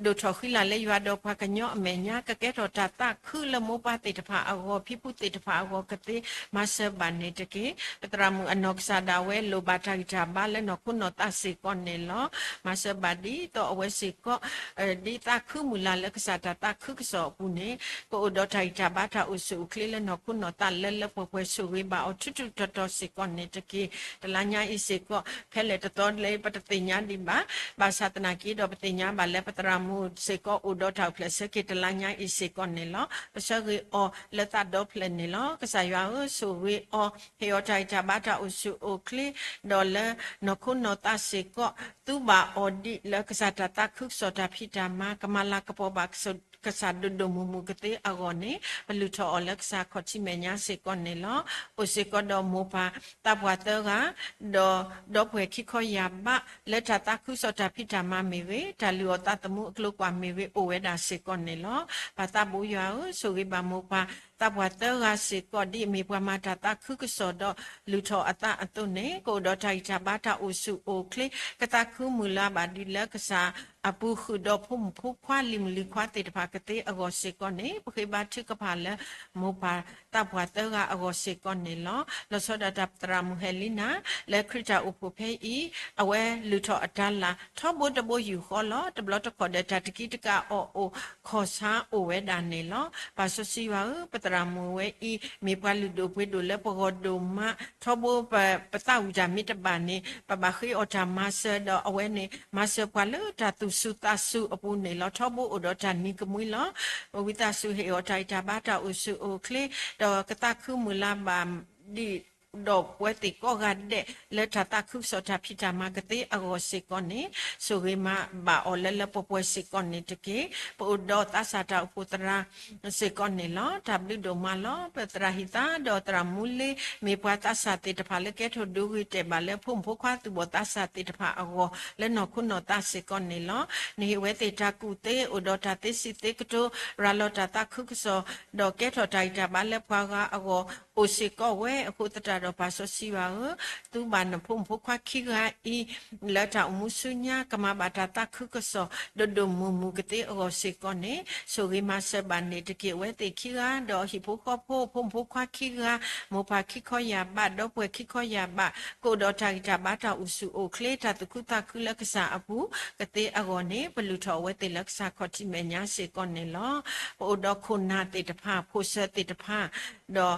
ဒိၣ်ထီၣ်ဃံလၤလၢယွၤဒီးပှၤကညီအမဲာ်ညါ ကကဲထီၣ်တၢ်သးခုလၢမိၢ်ပၢ်သ့ၣ်တဖၣ်အဂီၢ် ဖံဖုသ့ၣ်တဖၣ်အဂီၢ်ကသ့ မၤစၢၤဘၣ်န့ၣ်တက့ၢ်. ပသရၣ်မုၣ်အနီၢ်ကစၢ်ဒၣ်ဝဲလိၣ်ဘၣ်တၢ်ဂံၢ်တၢ်ဘါလၢနီၢ်ခိနီၢ်သးစ့ၢ်ကီးန့ၣ်လီၤ. မၤစၢၤဘၣ်ဒ်သိးအဝဲစ့ၢ်ကီး ဒ်သးခုမုၢ်လၢ်လၢကစၢ်တၢ်သးခုကစီၣ်အပူၤန့ၣ် ကအိၣ်ဒီးတၢ်ဂံၢ်တၢ်ဘါတၢ်အိၣ်ဆူၣ်အိၣ်ချ့လၢနီၢ်ခိနီၢ်သးလၢလၢပှဲၤပှဲၤ ဆိၣ်ဂ့ၤဘၣ်အီၤထူထူတီတီစ့ၢ်ကီးန့ၣ်တက့ၢ်. တလါညါအံၤစ့ၢ်ကီး ဖဲလဲၣ်တသီလၢပတသ့ၣ်ညါဒံးဘၣ်. ဘၣ်ဆၣ်သနာ်က့ဒီးပသ့ၣ်ညါဘၣ်လၢပသရၣ်မုၣ်စ့ၢ်ကီးအိၣ်ဒီးတၢ်အိၣ်ဖျဲၣ်ဆၢက့ၤတလါညါအံၤစ့ၢ်ကီးန့ၣ်လီၤ. ပဆၢဂ့ၤအီၤလၢသးဒီဖျၢၣ်န့ၣ်လီၤ. ကစၢ်ယွၤဧၢ, ဆိၣ်ဂ့ၤအီၤ, ဟ့ၣ်အီၤတၢ်ဂံၢ်တၢ်ဘါတၢ်အိၣ်ဆူၣ်အိၣ်ချ့, ဒီးလၢနီၢ်ခိနီၢ်သးစ့ၢ်ကီး သူဘၣ်အီၤဒ်လၢကစၢ်တၢ်သးခုကစီၣ်တၢ်ဖံးတၢ်မၤ ကမၤလၤကပီၤဘၣ်ကစၢ်ဒိၣ်ဒိၣ်မုၢ်မုၢ်ကသ့အဂီၢ်န့ၣ် ပလုၢ်ထီၣ်အီၤလၢကစၢ်ခီၣ်ထံးမဲာ်ညါစ့ၢ်ကီးန့ၣ်လီၤ. အိၣ်စ့ၢ်ကီးဒီးမိၢ်ပၢ်သးပှၢ်သၢဂၤ ဒီးဒီပုၢ်ဝဲၢ်ခံခီယၢ်ဘး လၢတၢ်သးခုကစီၣ်တၢ်ဖံးတၢ်မၤမ့ၢ်ဂ့ၤ, တၢ်လုၢ်အီၣ်သးသမူအကျိၤကွၢ်မ့ၢ်ဂ့ၤ အိၣ်ဝဲဒၣ်စ့ၢ်ကီးန့ၣ်လီၤ. ပၢ်သးဘိယွၤဧၢ, ဆိၣ်ဂ့ၤဘၣ်မိၢ်ပၢ်သးပှၢ်သၢဂၤစ့ၢ်ကီး ဒ်အမ့ၢ်ပှၤမၤတၢ်သးခုကစီၣ်ဒီး လုၢ်ထီၣ်အသးအသိးန့ၣ် ကအိၣ်ဒီးတၢ်ဂံၢ်တၢ်ဘါတၢ်အိၣ်ဆူၣ်အိၣ်ချ့ ကသးခုမုၢ်လၢ်ဘၣ်ဒ်လၢကစၢ်အပူၤဃုာ်ဒီးဖိမုၣ်ဖိခွါလံၤမုၣ်လံၤခွါသ့ၣ်တဖၣ်ကသ့အဂီၢ်စ့ၢ်ကီးန့ၣ် ပဃ့ဘါထုကဖၣ်လၢ မိၢ်ပၢ်သးပှၢ်သၢဂၤအဂီၢ်စ့ၢ်ကီးန့ၣ်လီၤ. လီၤဆီဒၣ်တၢ်ပသရၣ်မုၣ်ဟဲလံနၤ လၢခရံာ်တၢ်အိၣ်ဖှိၣ်ဖဲအံၤ အဝဲလုၢ်ထီၣ်အတၤလၢ် ထီဘိတဘိယူၢ်ဃီလီၤ. တဘျီတခီၣ်ဒီးတၢ်တကံတကးအီၣ်အိၣ် ခီၣ်ဆါအိၣ်ဝဲဒၣ်န့ၣ်လီၤ. ပၢ်စီဆှံယွၤဧၢ, ပ သရၣ်မုၣ်ဝဲအံၤ မ့ၢ်ပှၤလုၢ်ဒိၣ်ပှ့ၤဒိၣ်လၢပဂီၢ်ဒိၣ်မး, ထီဘိပသးဝံၣ်တၢ်မ့ၢ်တဘၣ်န့ၣ် ပဘၣ်ဃ့အီၣ်တၢ်မၤစၢၤဒီး အဝဲန့ၣ် မၤစၢၤပှၤလၢတၢ်သူၣ်စူၤသးစူၤအပူၤန့ၣ်လီၤ. ထီဘိအိၣ်ဒီးတၢ်နံၤကမှံလီၤ. ဝံသးစူၤဟ့ၣ်အီၤတၢ်ဂံၢ်တၢ်ဘါတၢ်အိၣ်ဆူၣ်အိၣ်ချ့, ဒီးကသးခုမုၢ်လၢ်ဘၣ် ဒ်ဒီးပဝဲသ့ၣ်ကိးဂၤဒဲး လၢတၢ်သးခုကစီၣ်တၢ်ဖံးတၢ်မၤကသ့အဂီၢ်စ့ၢ်ကီးန့ၣ် ဆိၣ်ဂ့ၤမၤဘၣ်အီၤလၢလၢပှဲၤပှဲၤစ့ၢ်ကီးန့ၣ်တက့ၢ်. ပအိၣ်ဒီးသးစၢ်တၢ်အိၣ်ဖှိၣ်သရၣ်စ့ၢ်ကီးန့ၣ်လီၤ. တၢ်ဘျုးဒိၣ်မးလီၤ. ပသရၣ်ဟံၣ်သါဒီးသရၣ်မူလ့ မ့ၢ်ပှၤသးစၢ်သ့ၣ်တဖၣ်လၢကဲထီၣ်ဒိဂ့ၤတဲာ်ဘၣ်လၢဖိမုၣ်ဖိခွါသူၣ်ဘီၣ်သးစၢ်သ့ၣ်တဖၣ်အဂီၢ် လၢနီၢ်ခိနီၢ်သးစ့ၢ်ကီးန့ၣ်လီၤ. နဟ့ၣ်ဝဲသ့ၣ်တၢ်ကူၣ်သ့ အိၣ်ဒီးတၢ်သ့စံးသ့ကတိၤ ရၤလီၤတၢ်သးခုကစီၣ် ဒီးကဲထီၣ်တၢ်ဂံၢ်တၢ်ဘါလၢပှၤဂၤအဂီၢ် အိၣ်စ့ၢ်ကီးဝဲအဃိသတးဒီး ပၢ်စီဆှံယွၤဧၢ, သုဘၣ်နဖိမုၣ်ဖိခွါခံဂၤအံၤ လၢတၢ်အိၣ်မူဆူညါ ကမၤဘၣ်တၢ်သးခုကစီၣ် ဒိၣ်ဒိၣ်မုၢ်မုၢ်ကသ့အဂီၢ်စ့ၢ်ကီးန့ၣ် ဆိၣ်ဂ့ၤမၤစၢၤဘၣ်န့ၣ်တက့ၢ်. အဝဲသ့ၣ်ခံဂၤ ဒီးဟံၣ်ဖိဃီဖိ ဖိမုၣ်ဖိခွါခံဂၤ, မိၢ်ပၢ်ခံခီယာ်ဘး ဒီပုၢ်ဝဲၢ်ခံခီယာ်ဘး ကအိၣ်ဒီးတၢ်ဂံၢ်တၢ်ဘါတၢ်အိၣ်ဆူၣ်အိၣ်ချ့ တၢ်သူၣ်ခုသးခုလၢကစၢ်အပူၤ ကသ့အဂီၢ်န့ၣ် ပလုၢ်ထီၣ်အဝဲသ့ၣ်လၢကစၢ်ခီၣ်ထံးမဲာ်ညါစ့ၢ်ကီးန့ၣ်လီၤ. ပအိၣ်ဒီးခိၣ်နၢ်သ့ၣ်တဖၣ် ဖိၣ်စၢၤသ့ၣ်တဖၣ် ဒီး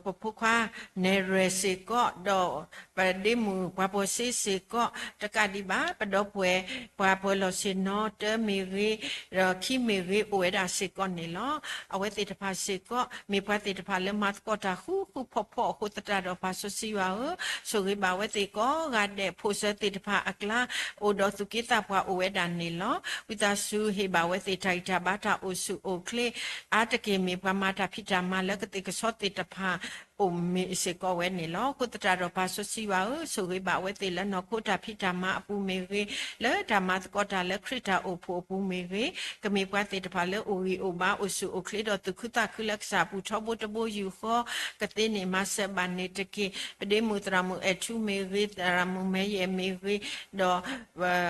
ပဖိခွါနဲၣ်ရွဲၣ်စ့ၢ်ကီး ဒီးပဒ့မုၣ်ပှၤပၢၤစ့စ့ၢ်ကီး တကးဒံးဘၣ် ပဒီပုၢ်ဝဲၢ် ပှၤပၢၤလီၢ်ဆ့ၣ်နီၤတၢမ့ၢ်ဂ့ၤ ဒီးခံမ့ၢ်ဂ့ၤ အိၣ်ဝဲဒၣ်စ့ၢ်ကီးန့ၣ်လီၤ. အဝဲသ့ၣ်တဖၣ်စ့ၢ်ကီး မ့ၢ်ပှၤသ့ၣ်တဖၣ်လၢမၤသကိးတၢ်ဃူဃူဖိးဖိးအဃိသတးဒီး ပၢ်စီဆှံယွၤဧၢ, ဆိၣ်ဂ့ၤဘၣ်အဝဲသ့ၣ်ကိးဂၤဒဲး ဖိၣ်စၢၤသ့ၣ်တဖၣ်အကျါ အိၣ်ဒီးသူၣ်က့သးပှၢ်အိၣ်ဝဲဒၣ်န့ၣ်လီၤ. ဝံသးစူၤဟ့ၣ်ဘၣ်အဝဲသ့ၣ်တၢ်ဂံၢ်တၢ်ဘါတၢ်အိၣ်ဆူၣ်အိၣ်ချ့ အါတက့ၢ်မ့ၢ်ပှၤမၤတၢ်ဖံးတၢ်မၤလၢကသ့ၣ်ကဆီသ့ၣ်တဖၣ် အိၣ်မ့ၢ်စ့ၢ်ကီးဝဲန့ၣ်လီၤ. အဃိသတးဒီး ပၢ်စီဆှံယွၤဧၢ, ဆိၣ်ဂ့ၤဘၣ်အဝဲသ့ၣ်လၢနီၢ်ခိတၢ်ဖံးတၢ်မၤအပူၤမ့ၢ်ဂ့ၤ, လၢတၢ်မၤသကိးတၢ်လၢခရံာ်တၢ်အိၣ်ဖှိၣ်အပူၤမ့ၢ်ဂ့ၤ, ကမ့ၢ်ပှၤသ့ၣ်တဖၣ်လၢအိၣ်ဂံၢ်အိၣ်ဘါအိၣ်ဆူၣ်အိၣ်ချ့ဒီးသူၣ်ခုသးခုလၢကစၢ်အပူၤထီဘိတဘိယူၢ်ဃီကသ့န့ၣ် မၤစၢၤဘၣ်န့ၣ်တက့ၢ်. ပဒ့မုၣ်သရၣ်မုၣ်အဲၣ်ထူမ့ၢ်ဂ့ၤ, သရၣ်မုၣ်မဲယဲၢ်မ့ၢ်ဂ့ၤ, ဒီး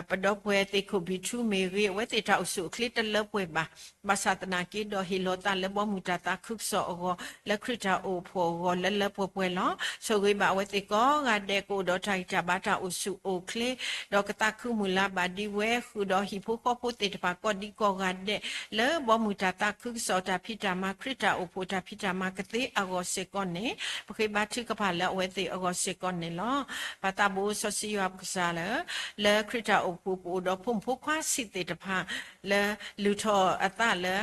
ပဒီပုၢ်ဝဲၢ်သ့ၣ်ခိၣ်ဘံၣ်ထူမ့ၢ်ဂ့ၤ, အဝဲသ့ၣ်တၢ်အိၣ်ဆူၣ်အိၣ်ချ့တလၢပှဲၤဘၣ်. ဘၣ်ဆၣ်သနာ်က့ဒီး ဟ့ၣ်လီၤသးလၢဘီမုၢ်တၢ်သးခုကစီၣ်အဂီၢ် လၢခရံာ်တၢ်အိၣ်ဖှိၣ်အဂီၢ်လၢလၢပှဲၤပှဲၤလီၤ. ဆိၣ်ဂ့ၤဘၣ်အဝဲသ့ၣ်ကိးဂၤဒဲး ကအိၣ်ဒီးတၢ်ဂံၢ်တၢ်ဘါတၢ်အိၣ်ဆူၣ်အိၣ်ချ့ ဒီးကသးခုမုၢ်လၢ်ဘၣ်ဒံးဝဲ ဃုာ်ဒီးဟံၣ်ဖိဃီဖိသ့ၣ်တဖၣ်ကိးဒံကိးဂၤဒဲး လၢဘီမုၢ်တၢ်သးခုကစီၣ်တၢ်ဖံးတၢ်မၤ ခရံာ်တၢ်အိၣ်ဖှိၣ်တၢ်ဖံးတၢ်မၤကသ့အဂီၢ်စ့ၢ်ကီးန့ၣ် ပဃ့ဘါထုကဖၣ်လၢအဝဲသ့ၣ်အဂီၢ်စ့ၢ်ကီးန့ၣ်လီၤ. ပၢ်သးဘိစီဆှံယွၤပကစၢ်လၢ လၢခရံာ်တၢ်အိၣ်ဖှိၣ်ပအိၣ်ဒီးဖိမုၣ်ဖိခွါဆံးသ့ၣ်တဖၣ် လၢလုၢ်ထီၣ်အသးလၢ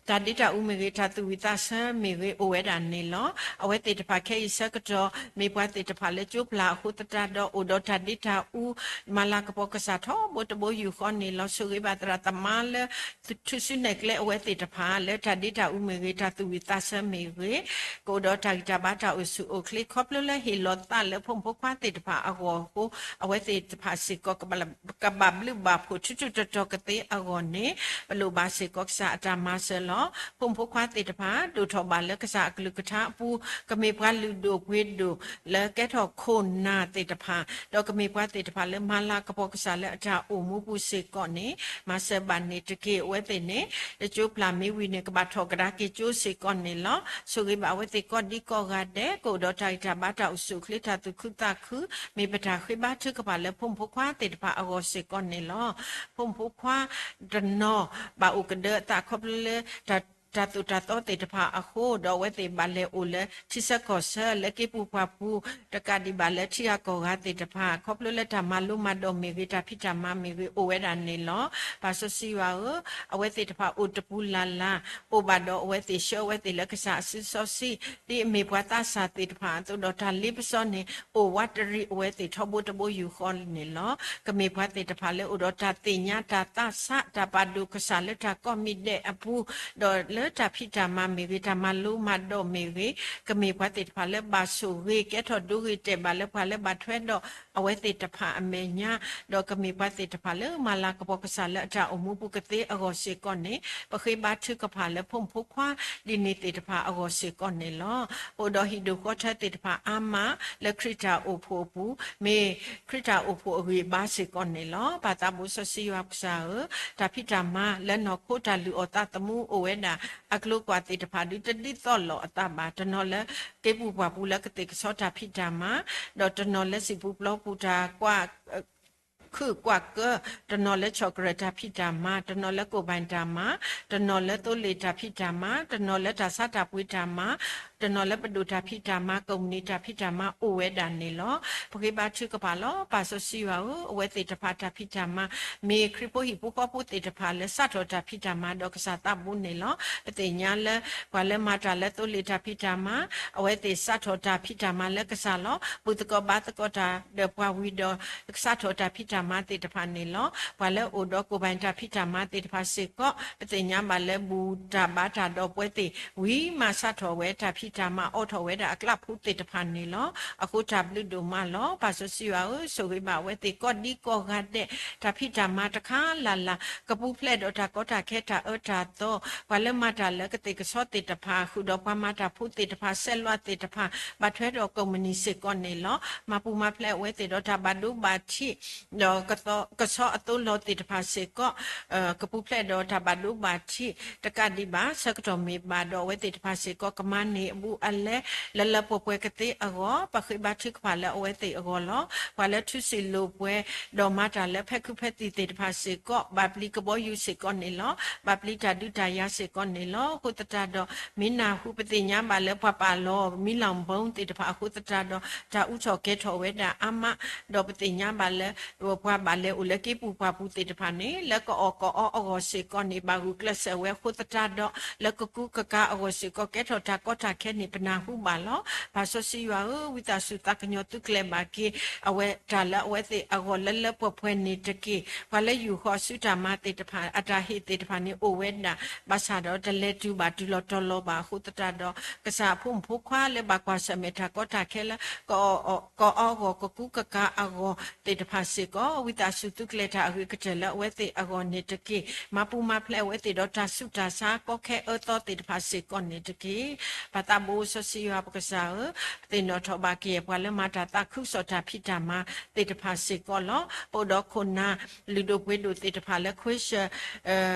တၢ်ဒ့တၢ်အူမ့ၢ်ဂ့ၤ တၢ်သူၣ်ဝံၣ်သးဆၢမ့ၢ်ဂ့ၤ အိၣ်ဝဲဒၣ်န့ၣ်လီၤ. အဝဲသ့ၣ်တဖၣ်ခဲအံၤဆၢကတီၢ် မ့ၢ်ပှၤသ့ၣ်တဖၣ်လၢကၠိပျၢ်အဃိသတးဒီး အိၣ်ဒီးတၢ်ဒ့တၢ်အူ မၤလၤကပီၤကစၢ်ထီဘိတဘိယူၢ်ဃီန့ၣ်လီၤ. ဆိၣ်ဂ့ၤဘၣ်သရၣ်သမါလၢ ထူၣ်စုနဲၣ်ကျဲအဝဲသ့ၣ်တဖၣ် လၢတၢ်ဒ့တၢ်အူမ့ၢ်ဂ့ၤ တၢ်သူၣ်ဝံၣ်သးဆၢမ့ၢ်ဂ့ၤ ကအိၣ်ဒီးတၢ်ဂံၢ်တၢ်ဘါတၢ်အိၣ်ဆူၣ်အိၣ်ချ့ ခီဖျိလၢဟ့ၣ်လီၤသးလၢဖိမုၣ်ဖိခွါသ့ၣ်တဖၣ်အဂီၢ်အဃိ အဝဲသ့ၣ်တဖၣ်စ့ၢ်ကီး ကဘၣ်ဘျုးဘၣ်ဖှိၣ်ထူးထူးတီၤတီၤကသ့အဂီၢ်န့ၣ် ပလိၣ်ဘၣ်စ့ၢ်ကီးကစၢ်အတၢ်မၤစၢၤလီၤ. ဖိမုၣ်ဖိခွါသ့ၣ်တဖၣ် ဒိၣ်ထီၣ်ဘၣ်လၢကစၢ်အကလုၢ်ကထါအပူၤ ကမ့ၢ်ပှၤလုၢ်ဒိၣ်ပှ့ၤဒိၣ် လၢကဲထီၣ်ခိၣ်နၢ်သ့ၣ်တဖၣ် ဒီးကမ့ၢ်ပှၤသ့ၣ်တဖၣ်လၢမၤလၤကပီၤကစၢ်လၢအတၢ်အိၣ်မူပူၤစ့ၢ်ကီးန့ၣ် မၤစၢၤဘၣ်န့ၣ်တက့ၢ်. အဝဲသ့ၣ်န့ၣ် လၢကၠိပျၢ်မ့ၢ်ဝံၤန့ၣ် ကဘၣ်ထီၣ်ကဒါက့ၤကၠိစ့ၢ်ကီးန့ၣ်လီၤ. ဆိၣ်ဂ့ၤဘၣ်အဝဲသ့ၣ်ကိးဒံကိးဂၤဒဲး ကအိၣ်ဒီးတၢ်ဂံၢ်တၢ်ဘါတၢ်အိၣ်ဆူၣ်အိၣ်ချ့တၢ်သူၣ်ခုသးခု မ့ၢ်ပတၢ်ဃ့ဘါထုကဖၣ်လၢဖိမုၣ်ဖိခွါသ့ၣ်တဖၣ်အဂီၢ်စ့ၢ်ကီးန့ၣ်လီၤ. ဖိမုၣ်ဖိခွါတနီၤ ဘၣ်အိၣ်ကဒၢအသးခီဖျိလၢ တၢ်သိၣ်တၢ်သီသ့ၣ်တဖၣ်အဃိ ဒီးအဝဲသ့ၣ်ဘၣ်လဲၤအိၣ်လၢထံဆၢကီၢ်ဆၢ လၢက့ၤပူၤပှၢ်ပူၤ တကးဒံးဘၣ်လၢထံဂၤကီၢ်ဂၤသ့ၣ်တဖၣ် ခီဖျိလၢတၢ်မၤလိမၤဒိးမ့ၢ်ဂ့ၤ တၢ်ဖံးတၢ်မၤမ့ၢ်ဂ့ၤ အိၣ်ဝဲဒၣ်န့ၣ်လီၤ. ပၢ်စီဆှံယွၤဧၢ, အဝဲသ့ၣ်တဖၣ်အိၣ်တပူၤလၢ်လၢ် အိၣ်ဘၣ်ဒီးအဝဲသ့ၣ်ဆှၢအဝဲသ့ၣ်လၢကစၢ်အစုစီဆှံ ဒ်အမ့ၢ်ပှၤသးစၢ်သ့ၣ်တဖၣ်အသိးဒီး တၢ်လ့ပစီန့ၣ် အိၣ်ဝးတရံးအဝဲသ့ၣ်ထီဘိတဘိယူၢ်ဃီန့ၣ်လီၤ. ကမ့ၢ်ပှၤသ့ၣ်တဖၣ်လၢအိၣ်ဒီးတၢ်သ့ၣ်ညါတၢ်သးဆး တၢ်ပာ်ဒိၣ်ကစၢ်လၢတၢ်ကိးမံၤဒဲးအပူၤ ဒီးလၢတၢ်ဖံးတၢ်မၤမ့ၢ်ဂ့ၤ တၢ်မၤလိမၤဒိးမ့ၢ်ဂ့ၤ ကမ့ၢ်ပှၤသ့ၣ်တဖၣ်လၢဘၣ်ဆိၣ်ဂ့ၤ ကဲထီၣ်ဒိဂ့ၤတဲာ်ဘၣ်လၢပှၤလၢဘၣ်ထွဲဒီးအဝဲသ့ၣ်တဖၣ်အမဲာ်ညါ ဒီးကမ့ၢ်ပှၤသ့ၣ်တဖၣ်လၢမၤလၤကပီၤကစၢ်လၢအတၢ်အိၣ်မူပူၤကသ့အဂီၢ်စ့ၢ်ကီးန့ၣ် ပဃ့ဘါထုကဖၣ်လၢဖိမုၣ်ဖိခွါဒ်န့ၣ်သ့ၣ်တဖၣ်အဂီၢ်စ့ၢ်ကီးန့ၣ်လီၤ. ပအိၣ်ဒီးဟံၣ်ဒိၣ်ဃီထၢသ့ၣ်တဖၣ်အါမးလၢခရံာ်တၢ်အိၣ်ဖှိၣ်အပူၤ မ့ၢ်ခရံာ်တၢ်အိၣ်ဖှိၣ်အဂံၢ်အဘါစ့ၢ်ကီးန့ၣ်လီၤ. ပၢ်သးဘိစီဆှံယွၤကစၢ်ဧၢ, တၢ်ဖံးတၢ်မၤလၢနီၢ်ခိတၢ်လုၢ်အီၣ်သးသမူအိၣ်ဝဲဒၣ် အကျိၤကွၢ်သ့ၣ်တဖၣ်ဒုးတဒ်သိးလိာ်အသးဘၣ်. တနီၤလၢက့ၤပူၤပှၢ်ပူၤလၢကသ့ၣ်ကဆီတၢ်ဖံးတၢ်မၤ, ဒီးတနီၤလၢစံၣ်ပူၤပျီပူၤတၢ်ကွၢ် ခုၣ်ကွၢ်ကၢ, တနီၤလၢဆီၣ်ကရၢၢ်တၢ်ဖံးတၢ်မၤ, တနီၤလၢကိၣ်ဘၣ်တၢ်မၤ, တနီၤလၢသိလ့ၣ်တၢ်ဖံးတၢ်မၤ, တနီၤလၢတၢ်ဆါတၢ်ပှ့ၤတၢ်မၤ, တနီၤလၢပဒိၣ်တၢ်ဖံးတၢ်မၤ, ကိးမုၢ်နံၤတၢ်ဖံးတၢ်မၤအိၣ်ဝဲဒၣ်န့ၣ်လီၤ. ပဃ့ဘါထုကဖၣ်လီၤ. ပၢ်စီဆှံယွၤဧၢ, အဝဲသ့ၣ်တဖၣ်တၢ်ဖံးတၢ်မၤ မ့ၢ်ခရံာ်ဖိဟံၣ်ဖိဃီဖိသ့ၣ်တဖၣ်လၢစးထီၣ်တၢ်ဖံးတၢ်မၤဒီးကစၢ်သးဘိန့ၣ်လီၤ. ပသ့ၣ်ညါလၢ ပှၤလၢမၤတၢ်လၢသိလ့ၣ်တၢ်ဖံးတၢ်မၤ အဝဲသ့ၣ်စးထီၣ်တၢ်ဖံးတၢ်မၤလၢကစၢ်လီၤ. ဘူၣ်သကိးဘါသကိးတၢ်ဒီးပှၤဝံၤဒီး စးထီၣ်တၢ်ဖံးတၢ်မၤသ့ၣ်တဖၣ်န့ၣ်လီၤ. ပှၤလၢအိၣ်ဒီးကိၣ်ဘၣ်တၢ်ဖံးတၢ်မၤသ့ၣ်တဖၣ်စ့ၢ်ကီး ပသ့ၣ်ညါဘၣ်လၢဘူၣ်တၢ်ဘါတၢ်ဒီးပဝဲသ့ၣ် ဝံၤမးစးထီၣ်ဝဲတၢ်ဖံးတၢ်မၤ အိးထီၣ်ဝဲဒၣ်အကျးဖိသ့ၣ်တဖၣ်န့ၣ်လီၤ. အဃိတၢ်ဘျုးဒိၣ်မးလီၤ. ပၢ်စီဆှံယွၤဧၢ, ဆိၣ်ဂ့ၤဘၣ်အဝဲသ့ၣ်ကိးဒံကိးဂၤဒဲး တၢ်ဖံးတၢ်မၤတခါလၢ်လၢ် ကပူၤဖျဲးဒီးတၢ်ကီတၢ်ခဲတၢ်အၢတၢ်သီ, ပှၤလၢမၤတၢ်လၢကသ့ၣ်ကဆီသ့ၣ်တဖၣ် ဃုာ်ဒီးပှၤမၤတၢ်ဖိသ့ၣ်တဖၣ် စဲးလွးသ့ၣ်တဖၣ် ဘၣ်ထွဲဒီးကိးမုၢ်နံၤစ့ၢ်ကီးန့ၣ်လီၤ. မၤပူၤမၤဖျဲးအဝဲသ့ၣ်ဒီးတၢ်ဘၣ်ဒိဘၣ်ထံး ဒီးကဆီအသိလီၤသ့ၣ်တဖၣ်စ့ၢ်ကီး ကပူၤဖျဲးဒီးတၢ်ဘၣ်ဒိဘၣ်ထံးတကးဒံးဘၣ် ဆၢကတီၢ်မ့ၢ်ဘၣ်ဒီးအဝဲသ့ၣ်တဖၣ်စ့ၢ်ကီး ကမၤန့ၢ်အဘူးအလဲ လၢလၢပှဲၤပှဲၤကသ့အဂီၢ် ပဃ့ဘါထုကဖၣ်လၢအဝဲသ့ၣ်အဂီၢ်လီၤ. ပှၤလၢထူစံာ်လိာ်ပှဲၤ ဒီးမၤတၢ်လၢဖဲခုဖဲသံၣ်သ့ၣ်တဖၣ်စ့ၢ်ကီး ဘၣ်ပျံၤကဘီယူၤစ့ၢ်ကီးန့ၣ်လီၤ. ဘၣ်ပျံၤတၢ်ဒုးတၢ်ယၤစ့ၢ်ကီးန့ၣ်လီၤ. အဃိသတးဒီး မ့ၢ်နၢ်ဟူပသ့ၣ်ညါဘၣ်လၢပှၤပာ်လီၤမံလီၤဘီသ့ၣ်တဖၣ်အဃိသတးဒီး တၢ်အူထီၣ်ကဲၤထီၣ်ဝဲဒၣ်အါမး ဒီးပသ့ၣ်ညါဘၣ်လၢ ပှၤဘၣ်လဲၤအိၣ်လၢက့ပူၤပှၢ်ပူၤသ့ၣ်တဖၣ်န့ၣ် လၢကအီၣ်ကအီအဂီၢ်စ့ၢ်ကီးန့ၣ် ဘၣ်ဂုာ်ကျဲးစၢးဝဲအဃိသတးဒီး လၢကကူကကၤအဂီၢ်စ့ၢ်ကီး ကဲထီၣ်တၢ်ကီတၢ်ခဲန့ၣ် ပနၢ်ဟူဘၣ်လီၤ. ပၢ်စီဆှံယွၤဧၢ, ဝံသးစူၤသးကညီၤသုးကျဲၤဘၣ်က့ၤ အဝဲတၢ်လၢအဝဲသ့ၣ်အဂီၢ်လၢလၢပှဲၤပှဲၤန့ၣ်တက့ၢ်. ပှၤလၢယူၢ်ဃီၤဆူတၢ်မၤသ့ၣ်တဖၣ် အတၢ်ဟ့ၣ်သ့ၣ်တဖၣ်န့ၣ်အိၣ်ဝဲဒၣ် ဘၣ်ဆၣ်ဒီးတလဲၤတုၤဘၣ်တုၤလီၤတီၤလီၤဘၣ်အဃိသတးဒီး ကစၢ်အဖိမုၣ်ဖိခွါလၢဘၣ်ကွၢ်ဆၢၣ်မဲာ်တၢ်ကီတၢ်ခဲလၢ ကအီၣ်အဂီၢ် ကကူကကၤအဂီၢ်သ့ၣ်တဖၣ်စ့ၢ်ကီး ဝံသးစူၤသုးကျဲၤတၢ်အဂ့ၤကတၢၢ်လၢအဝဲသ့ၣ်အဂီၢ်န့ၣ်တက့ၢ်. မၤပူၤမၤဖျဲးအဝဲသ့ၣ်ဒီးတၢ်ဆူးတၢ်ဆါကီခဲအၢသီသ့ၣ်တဖၣ်စ့ၢ်ကီးန့ၣ်တက့ၢ်. ပၢ်သးဘိစီဆှံယွၤပကစၢ်ဧၢ, ပသ့ၣ်နီၣ်ထီၣ်ဘၣ်ကယဲၢ်ပှၤလၢမၤတၢ်သးခုကစီၣ်တၢ်ဖံးတၢ်မၤသ့ၣ်တဖၣ်စ့ၢ်ကီးလီၤ. ပအိၣ်ဒီးခိၣ်နၢ်လုၢ်ဒိၣ်ပှ့ၤဒိၣ်သ့ၣ်တဖၣ်လၢ ခွ့ၡၢၣ်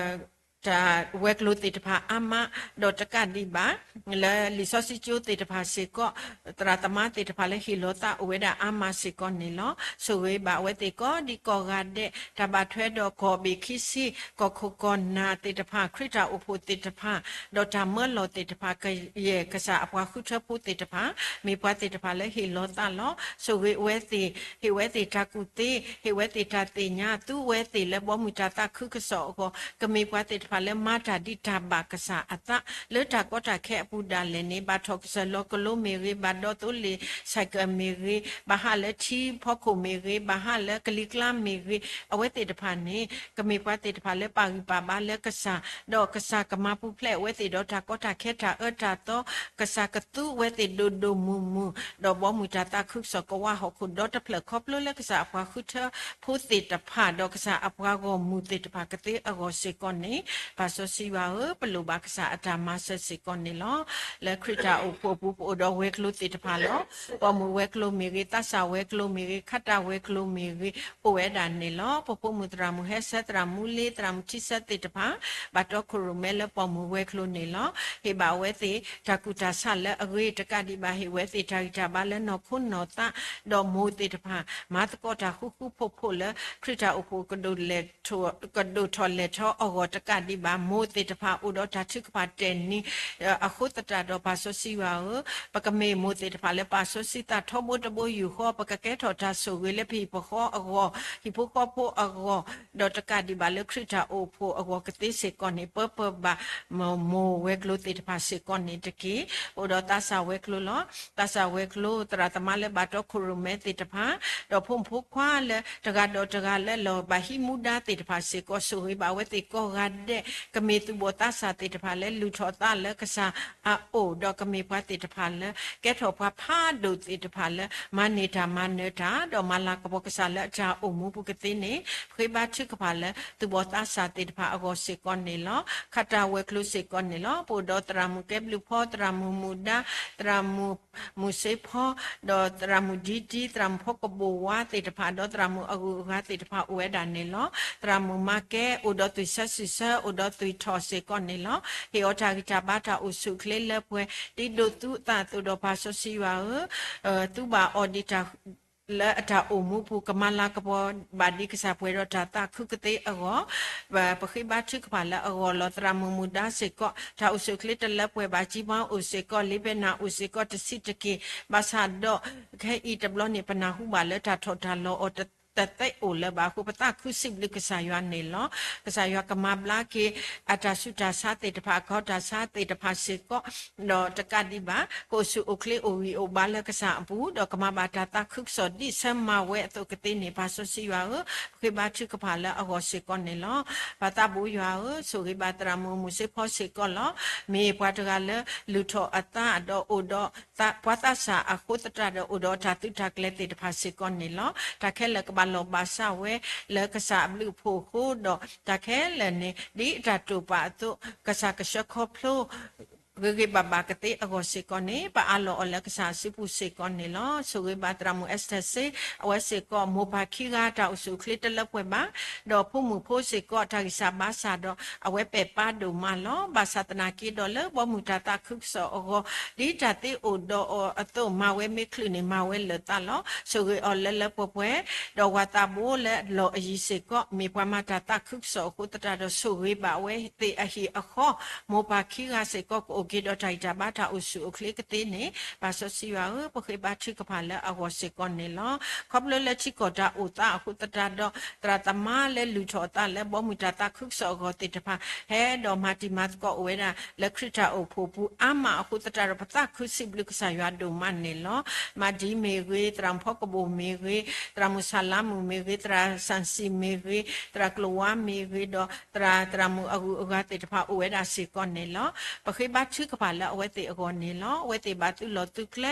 တၢ်ဝဲၤကျိၤသ့ၣ်တဖၣ်အါမး ဒီးတကးဒံးဘၣ် လၢလံာ်စီဆှံကၠိသ့ၣ်တဖၣ်စ့ၢ်ကီး သရၣ်သမါသ့ၣ်တဖၣ်လၢဟ့ၣ်လီၤသးအိၣ်ဝဲဒၣ်အါမးစ့ၢ်ကီးန့ၣ်လီၤ. ဆိၣ်ဂ့ၤဘၣ်အဝဲသ့ၣ်ကိးဒံကိးဂၤဒဲး တၢ်ဘၣ်ထွဲဒီးကီၢ်ဘ့ၣ်ခံဆံ ကီၢ်ခိၣ်ကီၢ်နၢ်သ့ၣ်တဖၣ် ခရံာ်တၢ်အိၣ်ဖှိၣ်သ့ၣ်တဖၣ် ဒီးတၢ်မၢလီၤသ့ၣ်တဖၣ် ကယဲၢ်ကစၢ်အပှၤဃုထၢဖိသ့ၣ်တဖၣ် မ့ၢ်ပှၤသ့ၣ်တဖၣ်လၢဟ့ၣ်လီၤသးလီၤ. ဆိၣ်ဂ့ၤအဝဲသ့ၣ် ဟ့ၣ်ဝဲသ့ၣ်တၢ်ကူၣ်သ့ ဟ့ၣ်ဝဲသ့ၣ်တၢ်သ့ၣ်ညါ သူဝဲသ့ၣ်လၢဘီမုၢ်တၢ်သးခုကစီၣ်အဂီၢ် ကမ့ၢ်ပှၤသ့ၣ်တဖၣ်လၢမၤတၢ်ဒ်တၢ်ဘၣ်ကစၢ်အသး လၢတၢ်ကီတၢ်ခဲအပူၤဒၣ်လဲာ်န့ၣ် ဘၣ်ထီၣ်ကစၢၢ်လီၤကလိမ့ၢ်ဂ့ၤ ဘၣ်ဒိးသိလ့ၣ်ဆဲးကၢးမ့ၢ်ဂ့ၤ ဘၣ်ဟးလၢထံဖီခိၣ်မ့ၢ်ဂ့ၤ ဘၣ်ဟးလၢကလံၤကျါမ့ၢ်ဂ့ၤ အဝဲသ့ၣ်တဖၣ်န့ၣ် ကမ့ၢ်ပှၤသ့ၣ်တဖၣ်လၢပာ်ဂံၢ်ပာ်ဘါလၢကစၢ် ဒီးကစၢ်ကမၤပူၤဖျဲးအဝဲသ့ၣ်ဒီးတၢ်ကီတၢ်ခဲတၢ်အၢတၢ်သီ ကစၢ်ကသူဝဲသ့ၣ်ဒိၣ်ဒိၣ်မုၢ်မုၢ် ဒီးဘီမုၢ်တၢ်သးခုကစီၣ်ကဝးဟီၣ်ခိၣ်ဒီတဖျၢၣ်ခီဖျိလၢကစၢ်အပှၤဃုထၢဖိသ့ၣ်တဖၣ် ဒီးကစၢ်အပှၤဂီၢ်မုၢ်သ့ၣ်တဖၣ်ကသ့အဂီၢ်စ့ၢ်ကီးန့ၣ် ပၢ်စီဆှံယွၤဧၢ, ပလိၣ်ဘၣ်ကစၢ်အတၢ်မၤစၢၤစ့ၢ်ကီးန့ၣ်လီၤ. လၢခရံာ်တၢ်အိၣ်ဖှိၣ်အပူၤ ပအိၣ်ဒီးဝဲၤကျိၤသ့ၣ်တဖၣ်လီၤ. ပိာ်မုၣ်ဝဲၤကျိၤမ့ၢ်ဂ့ၤ, သးစၢ်ဝဲၤကျိၤမ့ၢ်ဂ့ၤ, ခးတၢ်ဝဲၤကျိၤမ့ၢ်ဂ့ၤ, အိၣ်ဝဲဒၣ်န့ၣ်လီၤ. ပဖိမုၣ်သရၣ်မုၣ်ဟဲဆၢ သရၣ်မုၣ်လ့ သရၣ်မုၣ်ထံဆၢသ့ၣ်တဖၣ် ဘၣ်တီခိၣ်ရိၣ်မဲလၢပိာ်မုၣ်ဝဲၤကျိၤန့ၣ်လီၤ. ဟ့ၣ်ဘၣ်အဝဲသ့ၣ် တၢ်ကူၣ်တၢ်ဆးလၢအဂ့ၤတကးဒံးဘၣ် ဟ့ၣ်ဝဲသ့ၣ်တၢ်ဂံၢ်တၢ်ဘါလၢနီၢ်ခိနီၢ်သး ဒီးမိၢ်သ့ၣ်တဖၣ် မၤသကိးတၢ်ဃူဃူဖိးဖိးလၢ ခရံာ်တၢ်အိၣ်ဖှိၣ်ကဒိၣ်ထီၣ်လဲၤထီၣ်အဂီၢ်တကးဒံးဘၣ် မိၢ်သ့ၣ်တဖၣ်အိၣ်ဒီးတၢ်ထုကဖၣ်တဲာ်နံၤ အဃိသတးဒီးပၢ်စီဆှံယွၤဧၢ, ပကမ့ၢ်မိၢ်သ့ၣ်တဖၣ်လၢပာ်စီဆှံသးထီဘိတဘိယူၢ်ဃီ ပကကဲထီၣ်တၢ်ဆိၣ်ဂ့ၤလၢပဟံၣ်ပဃီအဂီၢ်, ဟံၣ်ဖိဃီဖိအဂီၢ်, ဒီးတကးဒံးဘၣ်လၢခရံာ်တၢ်အိၣ်ဖှိၣ်အဂီၢ်ကသ့စ့ၢ်ကီးန့ၣ် ပၢပၢဘၣ် မိၢ်ဝဲၤကျိၤသ့ၣ်တဖၣ်စ့ၢ်ကီးန့ၣ်တက့ၢ်. ပအိၣ်ဒီးသးစၢ်ဝဲၤကျိၤလီၤ. သးစၢ်ဝဲၤကျိၤ သရၣ်သမါလၢဘၣ်တီခိၣ်ရိၣ်မဲသ့ၣ်တဖၣ်, ဒီးဖိမုၣ်ဖိခွါလၢတဂၤဒီးတဂၤလၢလီၤဘၣ်ဟံးမူဒါသ့ၣ်တဖၣ်စ့ၢ်ကီး ဆိၣ်ဂ့ၤဘၣ်အဝဲသ့ၣ်ကိးဂၤဒဲး ကမ့ၢ်သူၣ်ဘီၣ်သးစၢ်သ့ၣ်တဖၣ်လၢလူၤထီၣ်သးလၢကစၢ်အအိၣ်, ဒီးကမ့ၢ်ပှၤသ့ၣ်တဖၣ်လၢ ကဲထီၣ်ပှၤဖးဒိၣ်သ့ၣ်တဖၣ်လၢ မၤန့ၢ်တၢ်မၤနၢၤတၢ် ဒီးမၤလၤကပီၤကစၢ်လၢအတၢ်အိၣ်မူပူၤကသ့န့ၣ် ပဃ့ဘါထုကဖၣ်လၢ သူၣ်ဘီၣ်သးစၢ်သ့ၣ်တဖၣ်အဂီၢ်စ့ၢ်ကီးန့ၣ်လီၤ. ခးတၢ်ဝဲၤကျိၤစ့ၢ်ကီးန့ၣ်လီၤ. ပအိၣ်ဒီးသရၣ်မုၣ်ကဲဘျုးဖီ, သရၣ်မုၣ်မုၢ်ဒါ, သရၣ်မုၣ် မုၢ်စ့ဖီ, ဒီးသရၣ်မုၣ်ဒံဒံ, သရၣ်မုၣ်ဖီကဘိၣ်ဝါသ့ၣ်တဖၣ်, ဒီးသရၣ်မုၣ်အဂုၤအဂၤသ့ၣ်တဖၣ်အိၣ်ဝဲဒၣ်န့ၣ်လီၤ. သရၣ်မုၣ်မၤကဲ အိၣ်ဒီးသွံၣ်ဆၢစုၣ်ဆၢ အိၣ်ဒီးသွံၣ်ထီၣ်စ့ၢ်ကီးန့ၣ်လီၤ. ဟ့ၣ်အီၤတၢ်ဂံၢ်တၢ်ဘါတၢ်အိၣ်ဆူၣ်အိၣ်ချ့လၢပှဲၤ ဒ်ဒိၣ်သုအသးအသိးဒီးပၢ်စီဆှံယွၤဧၢ, သူဘၣ်အီၤဒ်တၢ် လၢအတၢ်အိၣ်မူပူၤ ကမၤလၤကပီၤဘၣ်ဒ်ကစၢ်ပှဲၤဒီးတၢ်သးခုကသ့အဂီၢ်, ပဃ့ဘါထုကဖၣ်လၢအဂီၢ်လီၤ. သရၣ်မုၣ်မုၢ်ဒါစ့ၢ်ကီး တၢ်အိၣ်ဆူၣ်အိၣ်ချ့တလၢပှဲၤဘၣ်, ကၠံမါအိၣ်စ့ၢ်ကီး, လ့ဘဲနၣ်အိၣ်စ့ၢ်ကီး တဆံးတက့ၢ်. ဘၣ်ဆၣ်ဒီး ခဲအံၤတဘျီန့ၣ် ပနၢ်ဟူဘၣ်လၢတၢ်ထီၣ်တၢ်လီၤအီၤတသ့အိၣ်လၢၤဘၣ်အဃိ ပသးခုစံးဘျုးကစၢ်ယွၤန့ၣ်လီၤ. ကစၢ်ယွၤကမၤဘျါက့ၤ အတၢ်ဆူးတၢ်ဆါသ့ၣ်တဖၣ် အခီၣ်တၢ်ဆါသ့ၣ်တဖၣ်စ့ၢ်ကီး ဒီးတကးဒံးဘၣ် ကအိၣ်ဆူၣ်အိၣ်ချ့အိၣ်ဂံၢ်အိၣ်ဘါလၢကစၢ်အပူၤ ဒီးကမၤဘၣ်တၢ်သးခုကစီၣ်ဒ်ဆၢမၤဝဲအသိးကသ့န့ၣ် ပၢ်စီဆှံယွၤဧၢ, ပဃ့ဘါထုကဖၣ်လၢအဂီၢ်စ့ၢ်ကီးန့ၣ်လီၤ. ပၢ်သးဘိယွၤဧၢ, ဆိၣ်ဂ့ၤဘၣ်သရၣ်မုၣ်မုၢ်စ့ဖီစ့ၢ်ကီးလီၤ. မ့ၢ်ပှၤတဂၤလၢလုၢ်ထီၣ်အသးဒီးအိၣ်ဒီး ပှၤသးစၢ်အဃိသတးဒီး အိၣ်ဒီးတၢ်သုးတၢ်ကျဲၤသ့ၣ်တဖၣ်စ့ၢ်ကီးန့ၣ်လီၤ. တၢ်ခဲလၢာ်ကဘၣ်လီၤဘၣ်စးဝဲလၢကစၢ်အဘျုးအဖှိၣ်အဃိဒီး တၢ်ခဲလၢာ်န့ၣ် ဒ်အတၢ်တိာ်ပာ်အသိး ကစၢ်ကဆှၢခီဖျိ ဂ့ၤဂ့ၤဘၣ်ဘၣ်ကသ့အဂီၢ်စ့ၢ်ကီးန့ၣ် ပအးလီၤအီၤလၢကစၢ်အစုပူၤစ့ၢ်ကီးန့ၣ်လီၤ. ဆိၣ်ဂ့ၤဘၣ်သရၣ်မုၣ်အ့စတၢၢ်စ့ အဝဲစ့ၢ်ကီး မိၢ်ပၢ်ခံဂၤတၢ်အိၣ်ဆူၣ်အိၣ်ချ့တလၢပှဲၤဘၣ် ဒီးဖိမုၣ်ဖိစ့ၢ်ကီး တၢ်ဂံၢ်စၢ်ဘါစၢ်ဒီး အဝဲပဲာ်ပါဒိၣ်မးလီၤ. ဘၣ်ဆၣ်သနာ်က့ဒီးလၢဘီမုၢ်တၢ်သးခုကစီၣ်အဂီၢ် ဒ်တၢ်သ့အိၣ်ဒီးအီၤအသိး မၤဝဲမ့ၢ်ချုးန့ၣ် မၤဝဲလၢာ်သးလီၤ. ဆိၣ်ဂ့ၤအီၤလၢလၢပှဲၤပှဲၤ ဒီးဝၤသးဘိလၢအလီၢ်အယံၤစ့ၢ်ကီး မ့ၢ်ပှၤမၤတၢ်သးခုကစီၣ်အဃိသတးဒီး ဆိၣ်ဂ့ၤဘၣ်အဝဲသ့ၣ်အဟံၣ်အဃီ မိၢ်ပၢ်ခံဂၤစ့ၢ်ကီး ကအိၣ်က့ၤဒီးတၢ်ဂံၢ်တၢ်ဘါတၢ်အိၣ်ဆူၣ်အိၣ်ချ့ကသ့န့ၣ် ပၢ်စီဆှံယွၤဧၢ, ပဃ့ဘါထုကဖၣ်လၢအဂီၢ်စ့ၢ်ကီးန့ၣ်လီၤ. ခီဖျိလၢထံကီၢ်တၢ်အိၣ်သးအဃိသတးဒီး သရၣ်သမါလၢလုၢ်ထီၣ်အသးလၢဘီမုၢ်တၢ်သးခုကစီၣ်အဂီၢ်သ့ၣ်တဖၣ် ဟဲဒီးမၤတံၤမၤသကိးအိၣ်ဝဲဒၣ် လၢခရံာ်တၢ်အိၣ်ဖှိၣ်ပူၤအါမးအဃိသတးဒီး ပသးခုစံးဘျုးကစၢ်ယွၤဒိၣ်မးန့ၣ်လီၤ. မၤဒ်မ့ၢ်ဂ့ၤ, သရၣ်မုၣ်ဖီကဘိၣ်မ့ၢ်ဂ့ၤ, သရၣ်မုၣ်ဆၣ်လါမုၣ်မ့ၢ်ဂ့ၤ, သရၣ်စၣ်စံၣ်မ့ၢ်ဂ့ၤ, သရၣ်ကျိၤဝါမ့ၢ်ဂ့ၤဒီး သရၣ် သရၣ်မုၣ်အဂုၤအဂၤသ့ၣ်တဖၣ်အိၣ်ဝဲဒၣ်စ့ၢ်ကီးန့ၣ်လီၤ. ပဃ့ဘါထုကဖၣ်လၢအဝဲသ့ၣ်အဂီၢ်န့ၣ်လီၤ. အဝဲသ့ၣ်ဘၣ်သုးလီၢ်သုးကျဲ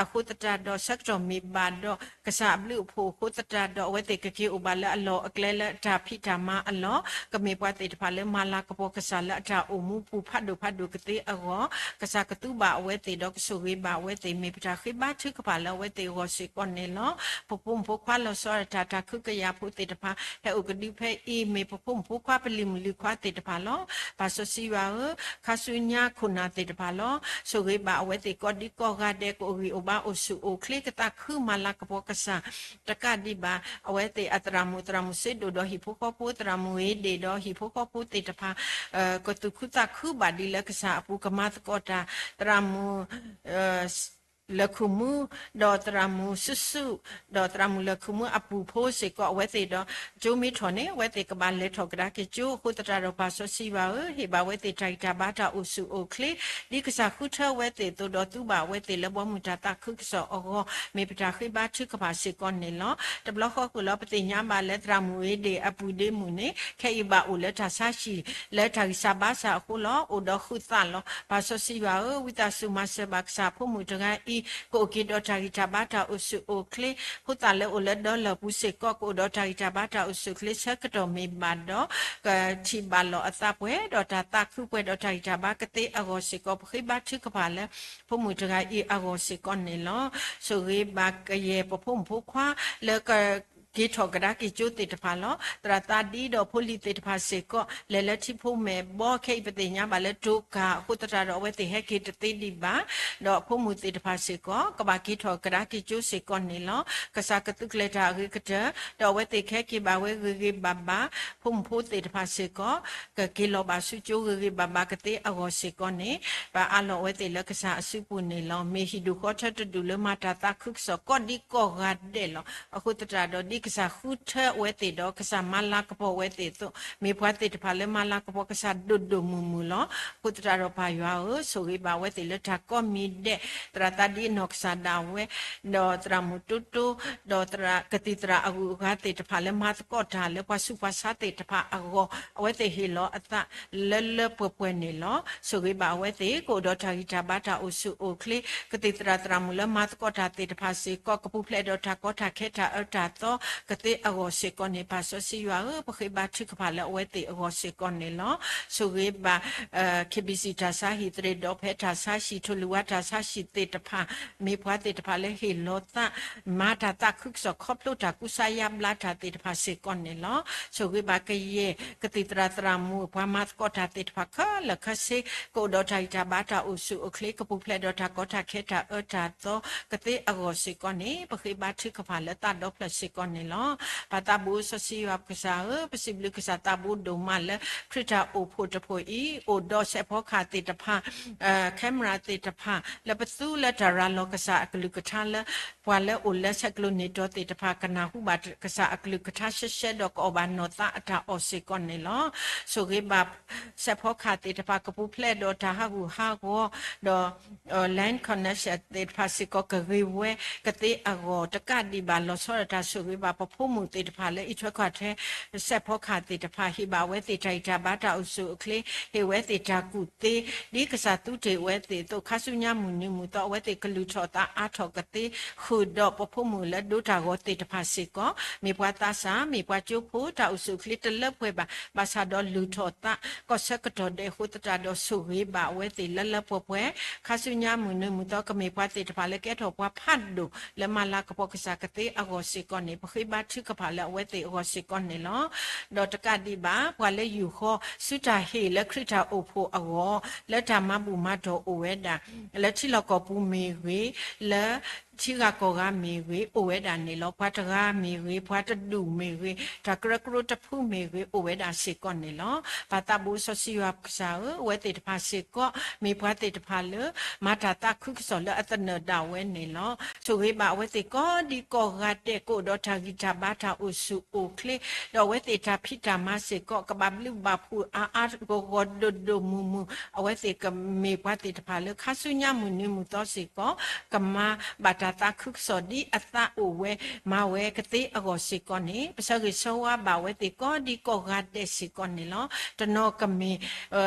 အဃိသတးဒီး ဆၢကတီၢ်မ့ၢ်ဘၣ်ဒီး ကစၢ်အဘျုးအဖှိၣ်အဃိသတးဒီး အဝဲသ့ၣ်ကက့ၤအိၣ်ဘၣ်လၢအလီၢ်အကျဲလၢအတၢ်ဖံးတၢ်မၤအလီၢ်, ကမ့ၢ်ပှၤသ့ၣ်တဖၣ်လၢမၤလၤကပီၤကစၢ်လၢအတၢ်အိၣ်မူပူၤဖးဒိၣ်ဖးဒိၣ်ကသ့အဂီၢ်, ကစၢ်ကသူဘၣ်အဝဲသ့ၣ်ဒီးကဆိၣ်ဂ့ၤဘၣ်အဝဲသ့ၣ် မ့ၢ်ပတၢ်ဃ့ဘါထုကဖၣ်လၢအဝဲသ့ၣ်အဂီၢ်စ့ၢ်ကီးန့ၣ်လီၤ. ပဖိမုၣ်ဖိခွါလီၤဆီဒၣ်တၢ် တၢ်ခုကယာ်ဖိသ့ၣ်တဖၣ် ဟဲအိၣ်ကဒုဖဲအံၤ မ့ၢ်ပဖိမုၣ်ဖိခွါပလံၤမုၣ်လံၤခွါသ့ၣ်တဖၣ်လီၤ. ပၢ်စီဆှံယွၤဧၢ, ခါဆူညါခိၣ်နၢ်သ့ၣ်တဖၣ်လီၤ. ဆိၣ်ဂ့ၤဘၣ်အဝဲသ့ၣ်ကိးဒံကိးဂၤဒဲး ကအိၣ်ဂံၢ်အိၣ်ဘါအိၣ်ဆူၣ်အိၣ်ချ့ ကသးခုမၤလၤကပီၤကစၢ် တကးဒံးဘၣ် အဝဲသ့ၣ်အသရၣ်မုၣ် သရၣ်မုၣ်စ့ဒိၣ်ဒီးဟံၣ်ဖိဃီဖိ သရၣ်မုၣ်ဂ့ၤဒ့ၣ်ဒီးဟံၣ်ဖိဃီဖိသ့ၣ်တဖၣ် ကသူၣ်ခုသးခုဘၣ်ဒ်လၢကစၢ်အပူၤ ကမၤသကိးတၢ် သရၣ်မုၣ် လၢၢ်ခိၣ်မူ ဒီးသရၣ်မုၣ်စုစု ဒီးသရၣ်မုၣ်လၢၢ်ခိၣ်မူအပူၤဖိစ့ၢ်ကီး အဝဲသ့ၣ်ဒီး ကၠိမ့ၢ်ထီၣ်န့ၣ် အဝဲသ့ၣ်ကဘၣ်လဲၤထီၣ်ကဒါက့ၤကၠိအဃိသတးဒီး ပၢ်စီဆှံယွၤဧၢ, ဟ့ၣ်ဘၣ်ဝဲသ့ၣ်တၢ်ဂံၢ်တၢ်ဘါတၢ်အိၣ်ဆူၣ်အိၣ်ချ့ ဒ်ကစၢ်ဃုထၢဝဲသ့ၣ်အသိးဒီး သူဘၣ်ဝဲသ့ၣ်လၢဘီမုၢ်တၢ်သးခုကစီၣ်အဂီၢ် မ့ၢ်ပတၢ်ဃ့ဘါထုကဖၣ်စ့ၢ်ကီးန့ၣ်လီၤ. တဘျီဃီဃုာ်လီၤ ပသ့ၣ်ညါဘၣ်လၢသရၣ်မုၣ်ဂ့ၤဒ့ၣ်အပူၤဒ့မုၣ်န့ၣ် ခဲအံၤဘၣ်အိၣ်လၢတၢ်ဆါဟံၣ် လၢတၢ်ဂံၢ်စၢ်ဘါစၢ်အဃိလီၤ. အိၣ်ဒီးဃုသးလီၤ. ပၢ်စီဆှံယွၤဧၢ, ဝံသးစူၤမၤစၢၤဘၣ်ကစၢ်အဖိမုၣ်တဂၤအံၤ ကအိၣ်က့ၤဒီးတၢ်ဂံၢ်တၢ်ဘါတၢ်အိၣ်ဆူၣ်အိၣ်ချ့ ဖိသၣ်လၢအိၣ်လၢဒီလၢၢ်ပူၤစ့ၢ်ကီး ကအိၣ်ဒီးတၢ်ဂံၢ်တၢ်ဘါတၢ်အိၣ်ဆူၣ်အိၣ်ချ့ ဆၢကတီၢ်မ့ၢ်ဘၣ်ဒီး ကထံၣ်ဘၣ်လီၤအသးပှဲၤဒီးတၢ်သးခု ပှဲၤဒီးတၢ်ဂံၢ်တၢ်ဘါကသ့အဂီၢ်စ့ၢ်ကီး ပဃ့ဘါထုကဖၣ်လၢ ဖိမုၣ်တဂၤအံၤအဂီၢ်စ့ၢ်ကီးန့ၣ်လီၤ. ဆိၣ်ဂ့ၤဘၣ်ကယဲၢ်ပဖိမုၣ်ဖိခွါ လၢက က့ၤထီၣ်ကဒါက့ၤကၠိသ့ၣ်တဖၣ်လီၤ. သရၣ်သးဒံဒီးဖိလံၤသ့ၣ်တဖၣ်စ့ၢ်ကီး လဲၤလၢထံဖိမဲာ်ဘီ ခဲအံၤပသ့ၣ်ညါဘၣ်လၢတိၤကၤအဃိသတးဒီး အဝဲသ့ၣ်ဟဲက့ၤတသ့ဒံးဘၣ် ဒီးဖိမုၣ်သ့ၣ်တဖၣ်စ့ၢ်ကီး ကဘၣ်က့ၤထီၣ်ကဒါက့ၤကၠိစ့ၢ်ကီးန့ၣ်လီၤ. ကစၢ်ကသုးကျဲၤတၢ်အဂ့ၤကတၢၢ် ဒီးအဝဲသ့ၣ်ကဟဲက့ၤဘၣ်ဝဲဂ့ၤဂ့ၤဘၣ်ဘၣ် ဖိမုၣ်ဖိသ့ၣ်တဖၣ်စ့ၢ်ကီး ကက့ၤလီၤဘၣ်ဆူကၠိဂ့ၤဂ့ၤဘၣ်ဘၣ်ကသ့အဂီၢ်စ့ၢ်ကီးန့ၣ် ပအးလီၤအဝဲသ့ၣ်လၢကစၢ်အစုပူၤန့ၣ်လီၤ. မ့ၢ်ဟံၣ်ဒူၣ်ဃီထၢတဒူၣ်လၢမၤတၢ်သးခုကစီၣ်ကိးဒံကိးဂၤဒဲးလီၤ. အဃိသတးဒီး ဒ်ကစၢ်ဃုထၢအဝဲသ့ၣ်ဒီး ကစၢ်မၤလၤကပီၤဝဲသ့ၣ်အသိး မ့ၢ်ပှၤသ့ၣ်တဖၣ်လၢမၤလၤကပီၤကစၢ်ဒိၣ်ဒိၣ်မုၢ်မုၢ်လီၤ. အဃိသတးဒီးပၢ်ယွၤဧၢ, ဆိၣ်ဂ့ၤဘၣ်အဝဲသ့ၣ်လၢတၢ်ကိးမံၤဒဲး သရၣ်သးဒံအနီၢ်ကစၢ်ဒၣ်ဝဲ ဒီးသရၣ်မုၣ်တိတိ ဒီးသရၣ်ကသံၣ်သရၣ်အဂုၤအဂၤသ့ၣ်တဖၣ်လၢမၤသကိးတၢ်လၢ ပှၤဆူးပှၤဆါသ့ၣ်တဖၣ်အဂီၢ် အဝဲသ့ၣ်ဟ့ၣ်လီၤအသးလၢလၢပှဲၤပှဲၤန့ၣ်လီၤ. ဆိၣ်ဂ့ၤဘၣ်အဝဲသ့ၣ် ကအိၣ်ဒီးတၢ်ဂံၢ်တၢ်ဘါတၢ်အိၣ်ဆူၣ်အိၣ်ချ့ ကသံၣ်သရၣ်သရၣ်မုၣ်လၢမၤသကိးတၢ်သ့ၣ်တဖၣ်စ့ၢ်ကီး ကပူၤဖျဲးဒီးတၢ်ကီတၢ်ခဲတၢ်အၢတၢ်သီ ကသ့အဂီၢ်စ့ၢ်ကီးန့ၣ် ပၢ်စီဆှံယွၤဧၢ, ပဃ့ဘါထုကဖၣ်လၢအဝဲသ့ၣ်အဂီၢ်စ့ၢ်ကီးန့ၣ်လီၤ. ဆိၣ်ဂ့ၤဘၣ် ခ့ဘံၣ်စံၣ်တၢ်ဆါဟံၣ်, သရ့ၣ်ဒီဖဲတၢ်ဆါဟံၣ်, ထိၣ်လွံၢ်ဝါတၢ်ဆါဟံၣ်သ့ၣ်တဖၣ်, မ့ၢ်ပှၤသ့ၣ်တဖၣ်လၢဟ့ၣ်လီၤသး မၤတၢ်သးခုကစီၣ် ခီဖျိတၢ်ကူစါယါဘျါတၢ်သ့ၣ်တဖၣ်စ့ၢ်ကီးန့ၣ်လီၤ. ဆိၣ်ဂ့ၤဘၣ်ကယဲၢ် ကသံၣ်သရၣ်သရၣ်မုၣ် ပှၤမၤသကိးတၢ်သ့ၣ်တဖၣ်ခဲလၢာ်ခဲဆ့, ကအိၣ်ဒီးတၢ်ဂံၢ်တၢ်ဘါ တၢ်အိၣ်ဆူၣ်အိၣ်ချ့, ကပူၤဖျဲးဒီးတၢ်ကီတၢ်ခဲ တၢ်အၢတၢ်သီ ကသ့အဂီၢ်စ့ၢ်ကီးန့ၣ် ပဃ့ဘါထုကဖၣ်လၢသးဒီဖျၢၣ်စ့ၢ်ကီးန့ၣ်လီၤ. ပၢ်သးဘိစီဆှံယွၤပကစၢ်ဧၢ, ပစံးဘျုးကစၢ်သးဘိဒိၣ်မးလၢ ခရံာ်တၢ်အိၣ်ဖှိၣ်တဖှိၣ်အံၤ အိၣ်ဒီးစဲးဖီကဟၣ်သ့ၣ်တဖၣ် camera သ့ၣ်တဖၣ် လၢပသူလၢတၢ်ရၤလီၤကစၢ်အကလုၢ်ကထါလၢ ပှၤလၢအိၣ်လၢဆဲးကျိးနံၤတီၤသ့ၣ်တဖၣ် ကနၢ်ဟူဘၣ်ကစၢ်အကလုၢ်ကထါရှဲရှဲဒီး ကအီၣ်ဘၣ်နီၢ်သးအတၢ်အီၣ်စ့ၢ်ကီးန့ၣ်လီၤ. ဆိၣ်ဂ့ၤဘၣ် စဲးဖီကဟၣ်သ့ၣ်တဖၣ် ကပူၤဖျဲးဒီးတၢ်ဟးဂူာ်ဟးဂီၤ ဒီး line connection သ့ၣ်တဖၣ်စ့ၢ်ကီး ကဂ့ၤဝဲကသ့အဂီၢ် တကးဒံးဘၣ် လီၤဆီဒၣ်တၢ်ဆိၣ်ဂ့ၤဘၣ် ပဖိမုၣ်သ့ၣ်တဖၣ်လၢအံးထွဲကွၢ်ထွဲ စဲးဖီကဟၣ်သ့ၣ်တဖၣ် ဟ့ၣ်ဘၣ်အဝဲသ့ၣ်တၢ်ဂံၢ်တၢ်ဘါ တၢ်အိၣ်ဆူၣ်အိၣ်ချ့ ဟ့ၣ်ဝဲသ့ၣ်တၢ်ကူၣ်သ့ ဒ်ကစၢ်သူတ့ၢ်ဝဲသ့ၣ်အသိး ခါဆူညါမုၢ်နံၤမုၢ်သီ အဝဲသ့ၣ်ကလုၢ်ထီၣ်သးအါထီၣ်ကသ့ ဃုာ်ဒီးပဖိမုၣ်လၢဒိတၢ်ဂီၤသ့ၣ်တဖၣ်စ့ၢ်ကီး မ့ၢ်ပှၤသးစၢ် မ့ၢ်ပှၤကၠိဖိ တၢ်အိၣ်ဆူၣ်အိၣ်ချ့တလၢပှဲၤဘၣ် ဘၣ်ဆၣ်ဒီးလုၢ်ထီၣ်သး ကီၢ်ဆၢကတီၢ်ဒဲးအဃိသတးဒီး ဆိၣ်ဂ့ၤဘၣ်အဝဲသ့ၣ်လၢလၢပှဲၤပှဲၤ ခါဆူညါမုၢ်နံၤမုၢ်သီ ကမ့ၢ်ပှၤသ့ၣ်တဖၣ်လၢကဲထီၣ်ပှၤဖးဒိၣ် လၢမၤလၤကပီၤကစၢ်ကသ့အဂီၢ်စ့ၢ်ကီးန့ၣ် ပဃ့ဘါထုကဖၣ်လၢအဝဲသ့ၣ်အဂီၢ်စ့ၢ်ကီးန့ၣ်လီၤ. ဒီးတကးဒံးဘၣ် ပှၤလၢယူၢ်ဃီ ဆူတၢ်ဟ့ၣ်လၢခရံာ်တၢ်အိၣ်ဖှိၣ်အဂီၢ် လၢတၢ်မၤဘူၣ်မၤတီၢ်အိၣ်ဝဲဒၣ် လၢထံလီၢ်ကီၢ်ပူၤမ့ၢ်ဂ့ၤ, လၢထံဂၤကီၢ်ဂၤမ့ၢ်ဂ့ၤ အိၣ်ဝဲဒၣ်န့ၣ်လီၤ. ပှၤတဂၤမ့ၢ်ဂ့ၤ, ပှၤတဒူၣ်မ့ၢ်ဂ့ၤ, တၢ်ကရၢကရိတဖုမ့ၢ်ဂ့ၤ အိၣ်ဝဲဒၣ်စ့ၢ်ကီးန့ၣ်လီၤ. ပၢ်သးဘိစီဆှံယွၤပကစၢ်ဧၢ, အဝဲသ့ၣ်တဖၣ်စ့ၢ်ကီး မ့ၢ်ပှၤသ့ၣ်တဖၣ်လၢ မၤတၢ်သးခုကစီၣ်လၢအသနၢၣ်ဒၣ်ဝဲန့ၣ်လီၤ. ဆိၣ်ဂ့ၤဘၣ်အဝဲသ့ၣ်ကိးဒံကိးဂၤဒဲး ကအိၣ်ဒီးတၢ်ဂံၢ်တၢ်ဘါ တၢ်အိၣ်ဆူၣ်အိၣ်ချ့ ဒီးအဝဲသ့ၣ်တၢ်ဖံးတၢ်မၤစ့ၢ်ကီး ကဘၣ်ဘျုးဘၣ်ဖှိၣ်အါအါဂီၢ်ဂီၢ်ဒိၣ်ဒိၣ်မုၢ်မုၢ်, အဝဲသ့ၣ်ကမ့ၢ်ပှၤသ့ၣ်တဖၣ်လၢ ခါဆူညါမုၢ်နံၤမုၢ်သီစ့ၢ်ကီး ကမၤဘၣ်တၢ်သးခုကစီၣ်ဒ်အသးအိၣ်ဝဲ မၤဝဲကသ့အဂီၢ်စ့ၢ်ကီးန့ၣ် ပဆၢဂ့ၤဆၢဝါဘၣ်အဝဲသ့ၣ်ကိးဒံကိးဂၤဒဲးစ့ၢ်ကီးန့ၣ်လီၤ. တနီၤကမ့ၢ်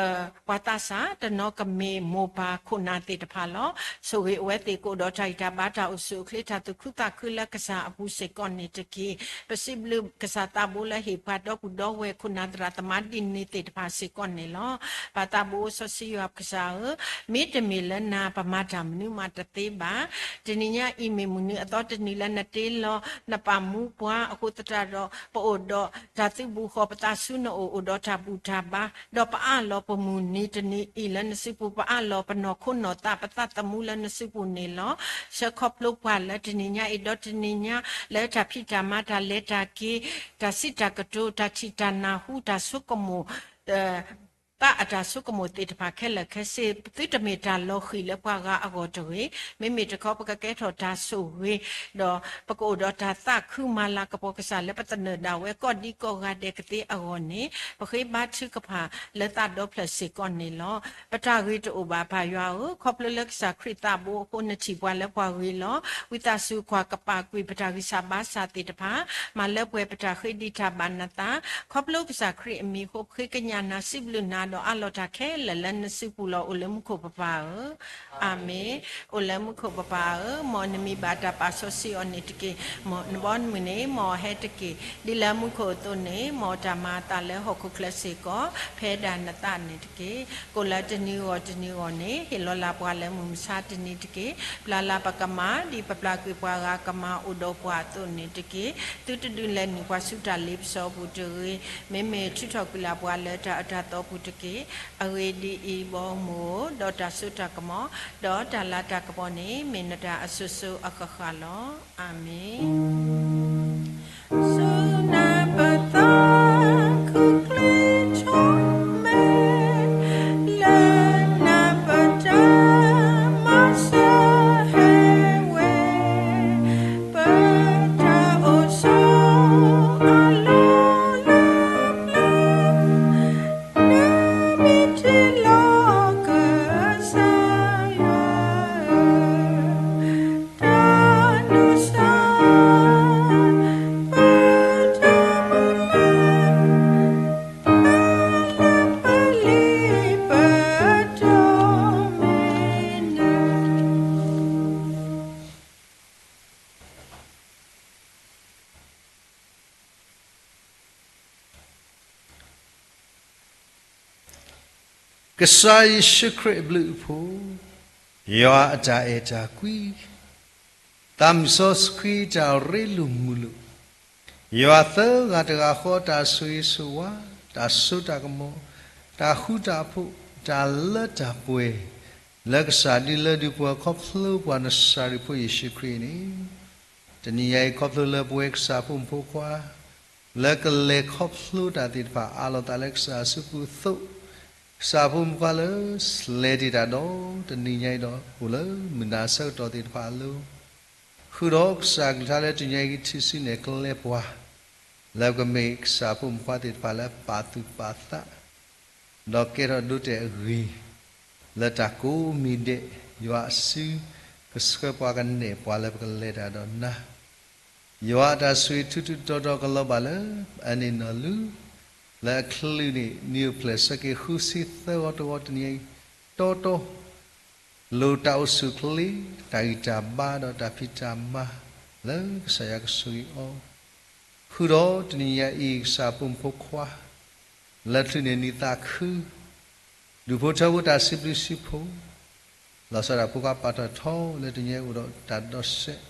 ပှၤသးစၢ်, တနီၤကမ့ၢ်မိၢ်ပၢ်ခိၣ်နၢ်သ့ၣ်တဖၣ်လီၤ. ဆိၣ်ဂ့ၤအဝဲသ့ၣ်ကအိၣ်ဒီးတၢ်ဂံၢ်တၢ်ဘါ တၢ်အိၣ်ဆူၣ်အိၣ်ချ့ တၢ်သူၣ်ခုသးခုလၢကစၢ်အပူၤစ့ၢ်ကီးန့ၣ်တက့ၢ်. ပစံးဘျုးကစၢ်သးဘိလၢဟ့ၣ်ပှၤဒီပုၢ်ဒီဝဲၢ် ခိၣ်နၢ်သရၣ်သမါဒ်န့ၣ်သ့ၣ်တဖၣ်စ့ၢ်ကီးန့ၣ်လီၤ. ပၢ်သးဘိစီဆှံယွၤပကစၢ်ဧၢ, မ့တမ့ၢ်လၢနၤ ပမၤတၢ်မနုၤမးတသ့ဘၣ်. တနံၤညါအံၤမ့ၢ်မုၢ်နံၤအသီတနံၤလၢနတ့လီၤ နပာ်မူပှၤအဃိသတးဒီး ပအိၣ်ဒီးတၢ်သုးဘူးဃီၤ ပသးဆူနအိၣ် အိၣ်ဒီးတၢ်ဘူၣ်တၢ်ဘါ ဒီးပအးလီၤပမုၢ်နံၤတနံၤအံၤလၢနစုပူၤ, ပအးလီၤပနီၢ်ခိနီၢ်သး ပသးသမူလၢနစုပူၤန့ၣ်လီၤ. ဆၢခီဖျိပှၤလၢတနံၤညါအံၤ ဒီးတနံၤညါ လၢတၢ်ဖံးတၢ်မၤ တၢ်လဲၤတၢ်က့ၤ တၢ်စံးတၢ်ကတိၤ တၢ်ထံၣ်တၢ်နၢ်ဟူ တၢ်ဆိကမိၣ် သးအတၢ်ဆိကမိၣ်သ့ၣ်တဖၣ်ခဲလၢာ်ခဲဆ့ သုတမ့ၢ်တၢ်လီၤဃံၤလၢပှၤဂၤအဂီၢ်တဂ့ၤ. မ့မ့ၢ်တခီ ပကကဲထီၣ်တၢ်ဆိၣ်ဂ့ၤ ဒီးပကအိၣ်ဒီးတၢ်သးခုမၤလၤကပီၤကစၢ်လၢပသနၢၣ်ဒၣ်ဝဲကိးဒံကိးဂၤဒဲးကသ့အဂီၢ်န့ၣ် ပဃ့ဘါထုကဖၣ်လၢသးဒီဖျၢၣ်စ့ၢ်ကီးန့ၣ်လီၤ. ပတၢ်ဂ့ၤတအိၣ်ဘၣ်ပၢ်ယွၤဧၢ, ခီဖျိလၢကစၢ်ခရံာ်သးဘိအဃိ နထံၣ်ပှၤလၢပှၤဂ့ၤလီၤ. ဝံသးစူၤကွၢ်ကပာ်ကွံာ်ပတၢ်ဂံၢ်စၢ်ဘါစၢ်သ့ၣ်တဖၣ်, မၤလၢပှဲၤပတၢ်ဃ့ဒံးတၢ်ဘၣ်နသး, ခီဖျိကစၢ်ခရံာ်အမံၤအဃိ ပဃ့ကညးနၤ စံးဘျုးနၤဒီးအးလီၤတၢ်ခဲလၢာ်လၢနစုပူၤလီၤ အိၣ်လၢမူခိၣ်ပပၢ်ဧၢ, အၤမ့ၣ်. အိၣ်လၢမူခိၣ်ပပၢ်ဧၢ, မ်နမံၤဘၣ်တၢ်ပာ်စီဆှံအီၤန့ၣ်တက့ၢ်. မ်နဘီမုၢ်န့ၣ် မ်အဟဲတက့ၢ်. ဒ်လၢမူခိၣ်အသိးန့ၣ် မ်တၢ်မၤအသးလၢဟီၣ်ခိၣ်ချၢစ့ၢ်ကီး ဖဲဒၣ်နသးန့ၣ်တက့ၢ်. ကိၣ်လၢတနံၤဂီၢ်တနံၤဂီၢ်န့ၣ် ဟ့ၣ်လီၤလၢ်ပှၤလၢမုၢ်မဆါတနံၤတက့ၢ်. ပျၢ်လၢ်ပကမၤ ဒ်ပပျၢ်ကွံာ်ပှၤဂၤကမၤအိၣ်ဒီးပှၤအသိးန့ၣ်တက့ၢ်. သုတဒုးလဲၤနုာ်ပှၤဆူတၢ်လ့ပစီပူၤတဂ့ၤ. မ့မ့ၢ်ထုးထီၣ်ကွံာ်လၢ်ပှၤလၢတၢ်အၢတၢ်သီပူၤတက့ၢ်. အဂ့ၢ်ဒ်အံၤ, ဘီမုၢ်ဧၢ, ဒီးတၢ်စိတၢ်ကမီၤ, ဒီးတၢ်လၤတၢ်ကပီၤန့ၣ် မ့ၢ်နတၢ်အစိၤစိၤအဃၣ်ဃၣ်လီၤ. အၤမ့ၣ်. ဆူနပသးခုချ့ထီၣ်မဲာ်, လၢနပတၢ်မၤစၢၤဟဲဝဲ, ပတၢ်အိၣ်ဆိးအလီၢ်လၢပျၢၤ, နမ့ၢ်တ့လီၤကစၢ်ယွၤ, တၢ်နုၤစၢ် ကစၢ်ယ့ၣ်ၡူးခရံာ်အဘျုးအဖှိၣ်, ယွၤအတၢ်အဲၣ်တၢ်ကွံ, သးမုၣ်စီဆှံတၢ်ရ့လိာ်မုာ်လိာ်, ယွၤသၢဂၤတဂၤဃီတၢ်ဆိၣ်ဂ့ၤဆိၣ်ဝါ, တၢ်စိတၢ်ကမီၤ, တၢ်ဃူတၢ်ဖိး, တၢ်လၢတၢ်ပှဲၤ, လၢကစၢ်ဒုးလၢဒုးပှၤခီဖျိပှၤနစၤရ့းဖိယ့ၣ်ၡူးခရံာ်န့ၣ် တနံၤညါအံၤ ခီဖျိလၢပဝဲကစၢ်ဖိမုၣ်ဖိခွါ လၢကလဲၤခီဖျိတၢ်သ့ၣ်တဖၣ် အးလီၤသးလၢကစၢ်အစုပူၤအသိး, ကစၢ်ဖိမုၣ်ဖိခွါလၢ လဲၤတ့ၢ်တၢ်ဒီး တနံၤညါအံၤဒီး အိၣ်လၢမုၢ်နၤအဆၢကတီၢ်သ့ၣ်တဖၣ်အလိၤ, ဃုာ်ဒီးကစၢ်အကလုၢ်ကထါလၢတနံၤညါအံၤ ကထုးစုနဲၣ်ကျဲပှၤ လၢပကမ့ၢ်ကစၢ်ဖိမုၣ်ဖိခွါသ့ၣ်တဖၣ်လၢပာ်သူၣ်ပာ်သး ဒီးကဲထီၣ်ဒိတဲာ်အဂ့ၤ လၢတၢ်ကိးမံၤဒဲး ယွၤအစု ကဆှၢပှၤကနဲၣ်ပှၤလၢပကလဲၤတၢ်ဒီးနၤ, ယွၤအတၢ်ဆိၣ်ဂ့ၤထူးထူးတီၤတီၤကလီၤဘၣ်လၢ အန့ၣ်နီၢ်လူၤ, လၢအချုးန့ၣ် နံၣ်အိၣ်ဖျဲၣ် ဆၢက့ၤဃုဆံသၢဂီၤတဂီၤတနံၤအံၤ တီတီ လိၣ်တၢ်အိၣ်ဆူၣ်အိၣ်ချ့ တၢ်ဂံၢ်တၢ်ဘါဒီးတၢ်ဖံးတၢ်မၤ လၢကစၢ်ယွၤကဆိၣ်ဂ့ၤအီၤ, ဃုာ်ဒီးတနံၤညါအံၤ ကစၢ်ဖိမုၣ်ဖိခွါ လၢချုးန့ၣ်နံၣ်သးခု ဒူၣ်ဖိထၢဖိတၢ်စံးဘျုးစံးဖှိၣ်, လီၤဆီဒၣ်တၢ်ဖိခွါပာ်ထီၣ်ထီလၢတနံၤညါအံၤအိၣ်ဒီးတၢ်ဒီးစဲး,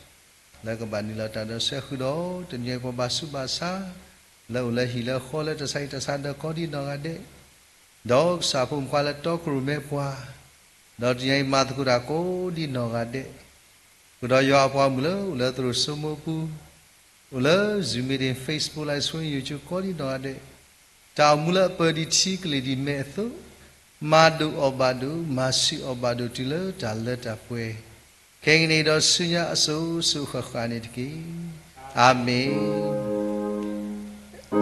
လၢကဘၣ်နုာ်လီၤတၢ်ဒီးစဲးဃုာ်ဒီး တနံၤညါအံၤပှၤဘၣ်ဆူးဘၣ်ဆါ လၢအိၣ်လၢဟံၣ်လၢဃီလၢတၢ်ဆါဟံၣ်တၢ်ဆါဒီးကိးဒံးနီၢ်ဂၤဒဲး, ဒီးကစၢ်ဖိမုၣ်ဖိခွါလၢတီခိၣ်ရိၣ်မဲပှၤ, ဒီးတနံၤညါအံၤမၤသကိးတၢ်ကိးဒံးနီၢ်ဂၤဒဲး, ဃုာ်ဒီးယွၤအပှၤမုၣ်လၢအိၣ်လၢသရိာ်စိမိၢ်ပူၤ, အိၣ်လၢ Zoom meeting, Facebook live stream, YouTube ကိးဒံးနီၢ်ဂၤဒဲး, တၢ်အိၣ်မူလၢအပၢဒ်ထံကလ့ၢ်ဒ်မဲအသိး, မၤဒိၣ်အီၣ်ဘၣ်ဒိၣ်, မၤဆံးအီၣ်ဘၣ်ဒိၣ်တုၤလၢတၢ်လၢတၢ်ပှဲၤ, ခဲကနံၣ်အံၤဒီးဆူညါအစိၤစိၤဃၣ်ဃၣ်န့ၣ်တက့ၢ်. အၤမ့ၣ်,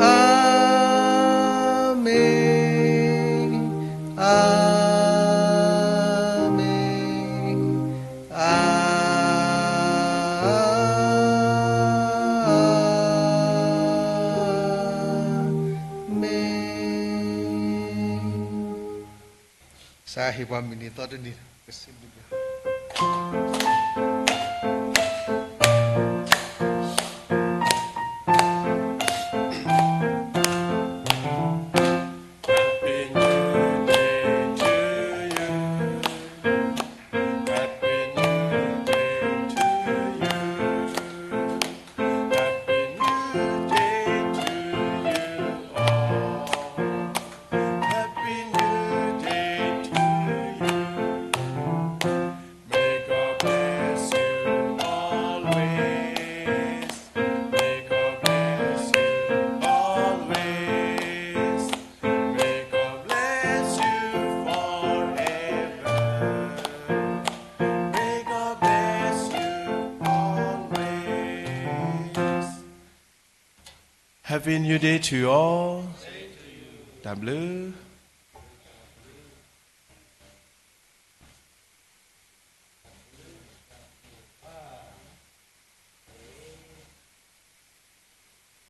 အၤမ့ၣ်, အၤမ့ၣ်, အၤ မ့ၢ် စးဟ့ၣ်ပှၤမုၢ်နံၤသီတနံၤ ကစံးဘျုးဘၣ်. Happy New Day to you all. တၢ်ဘျုး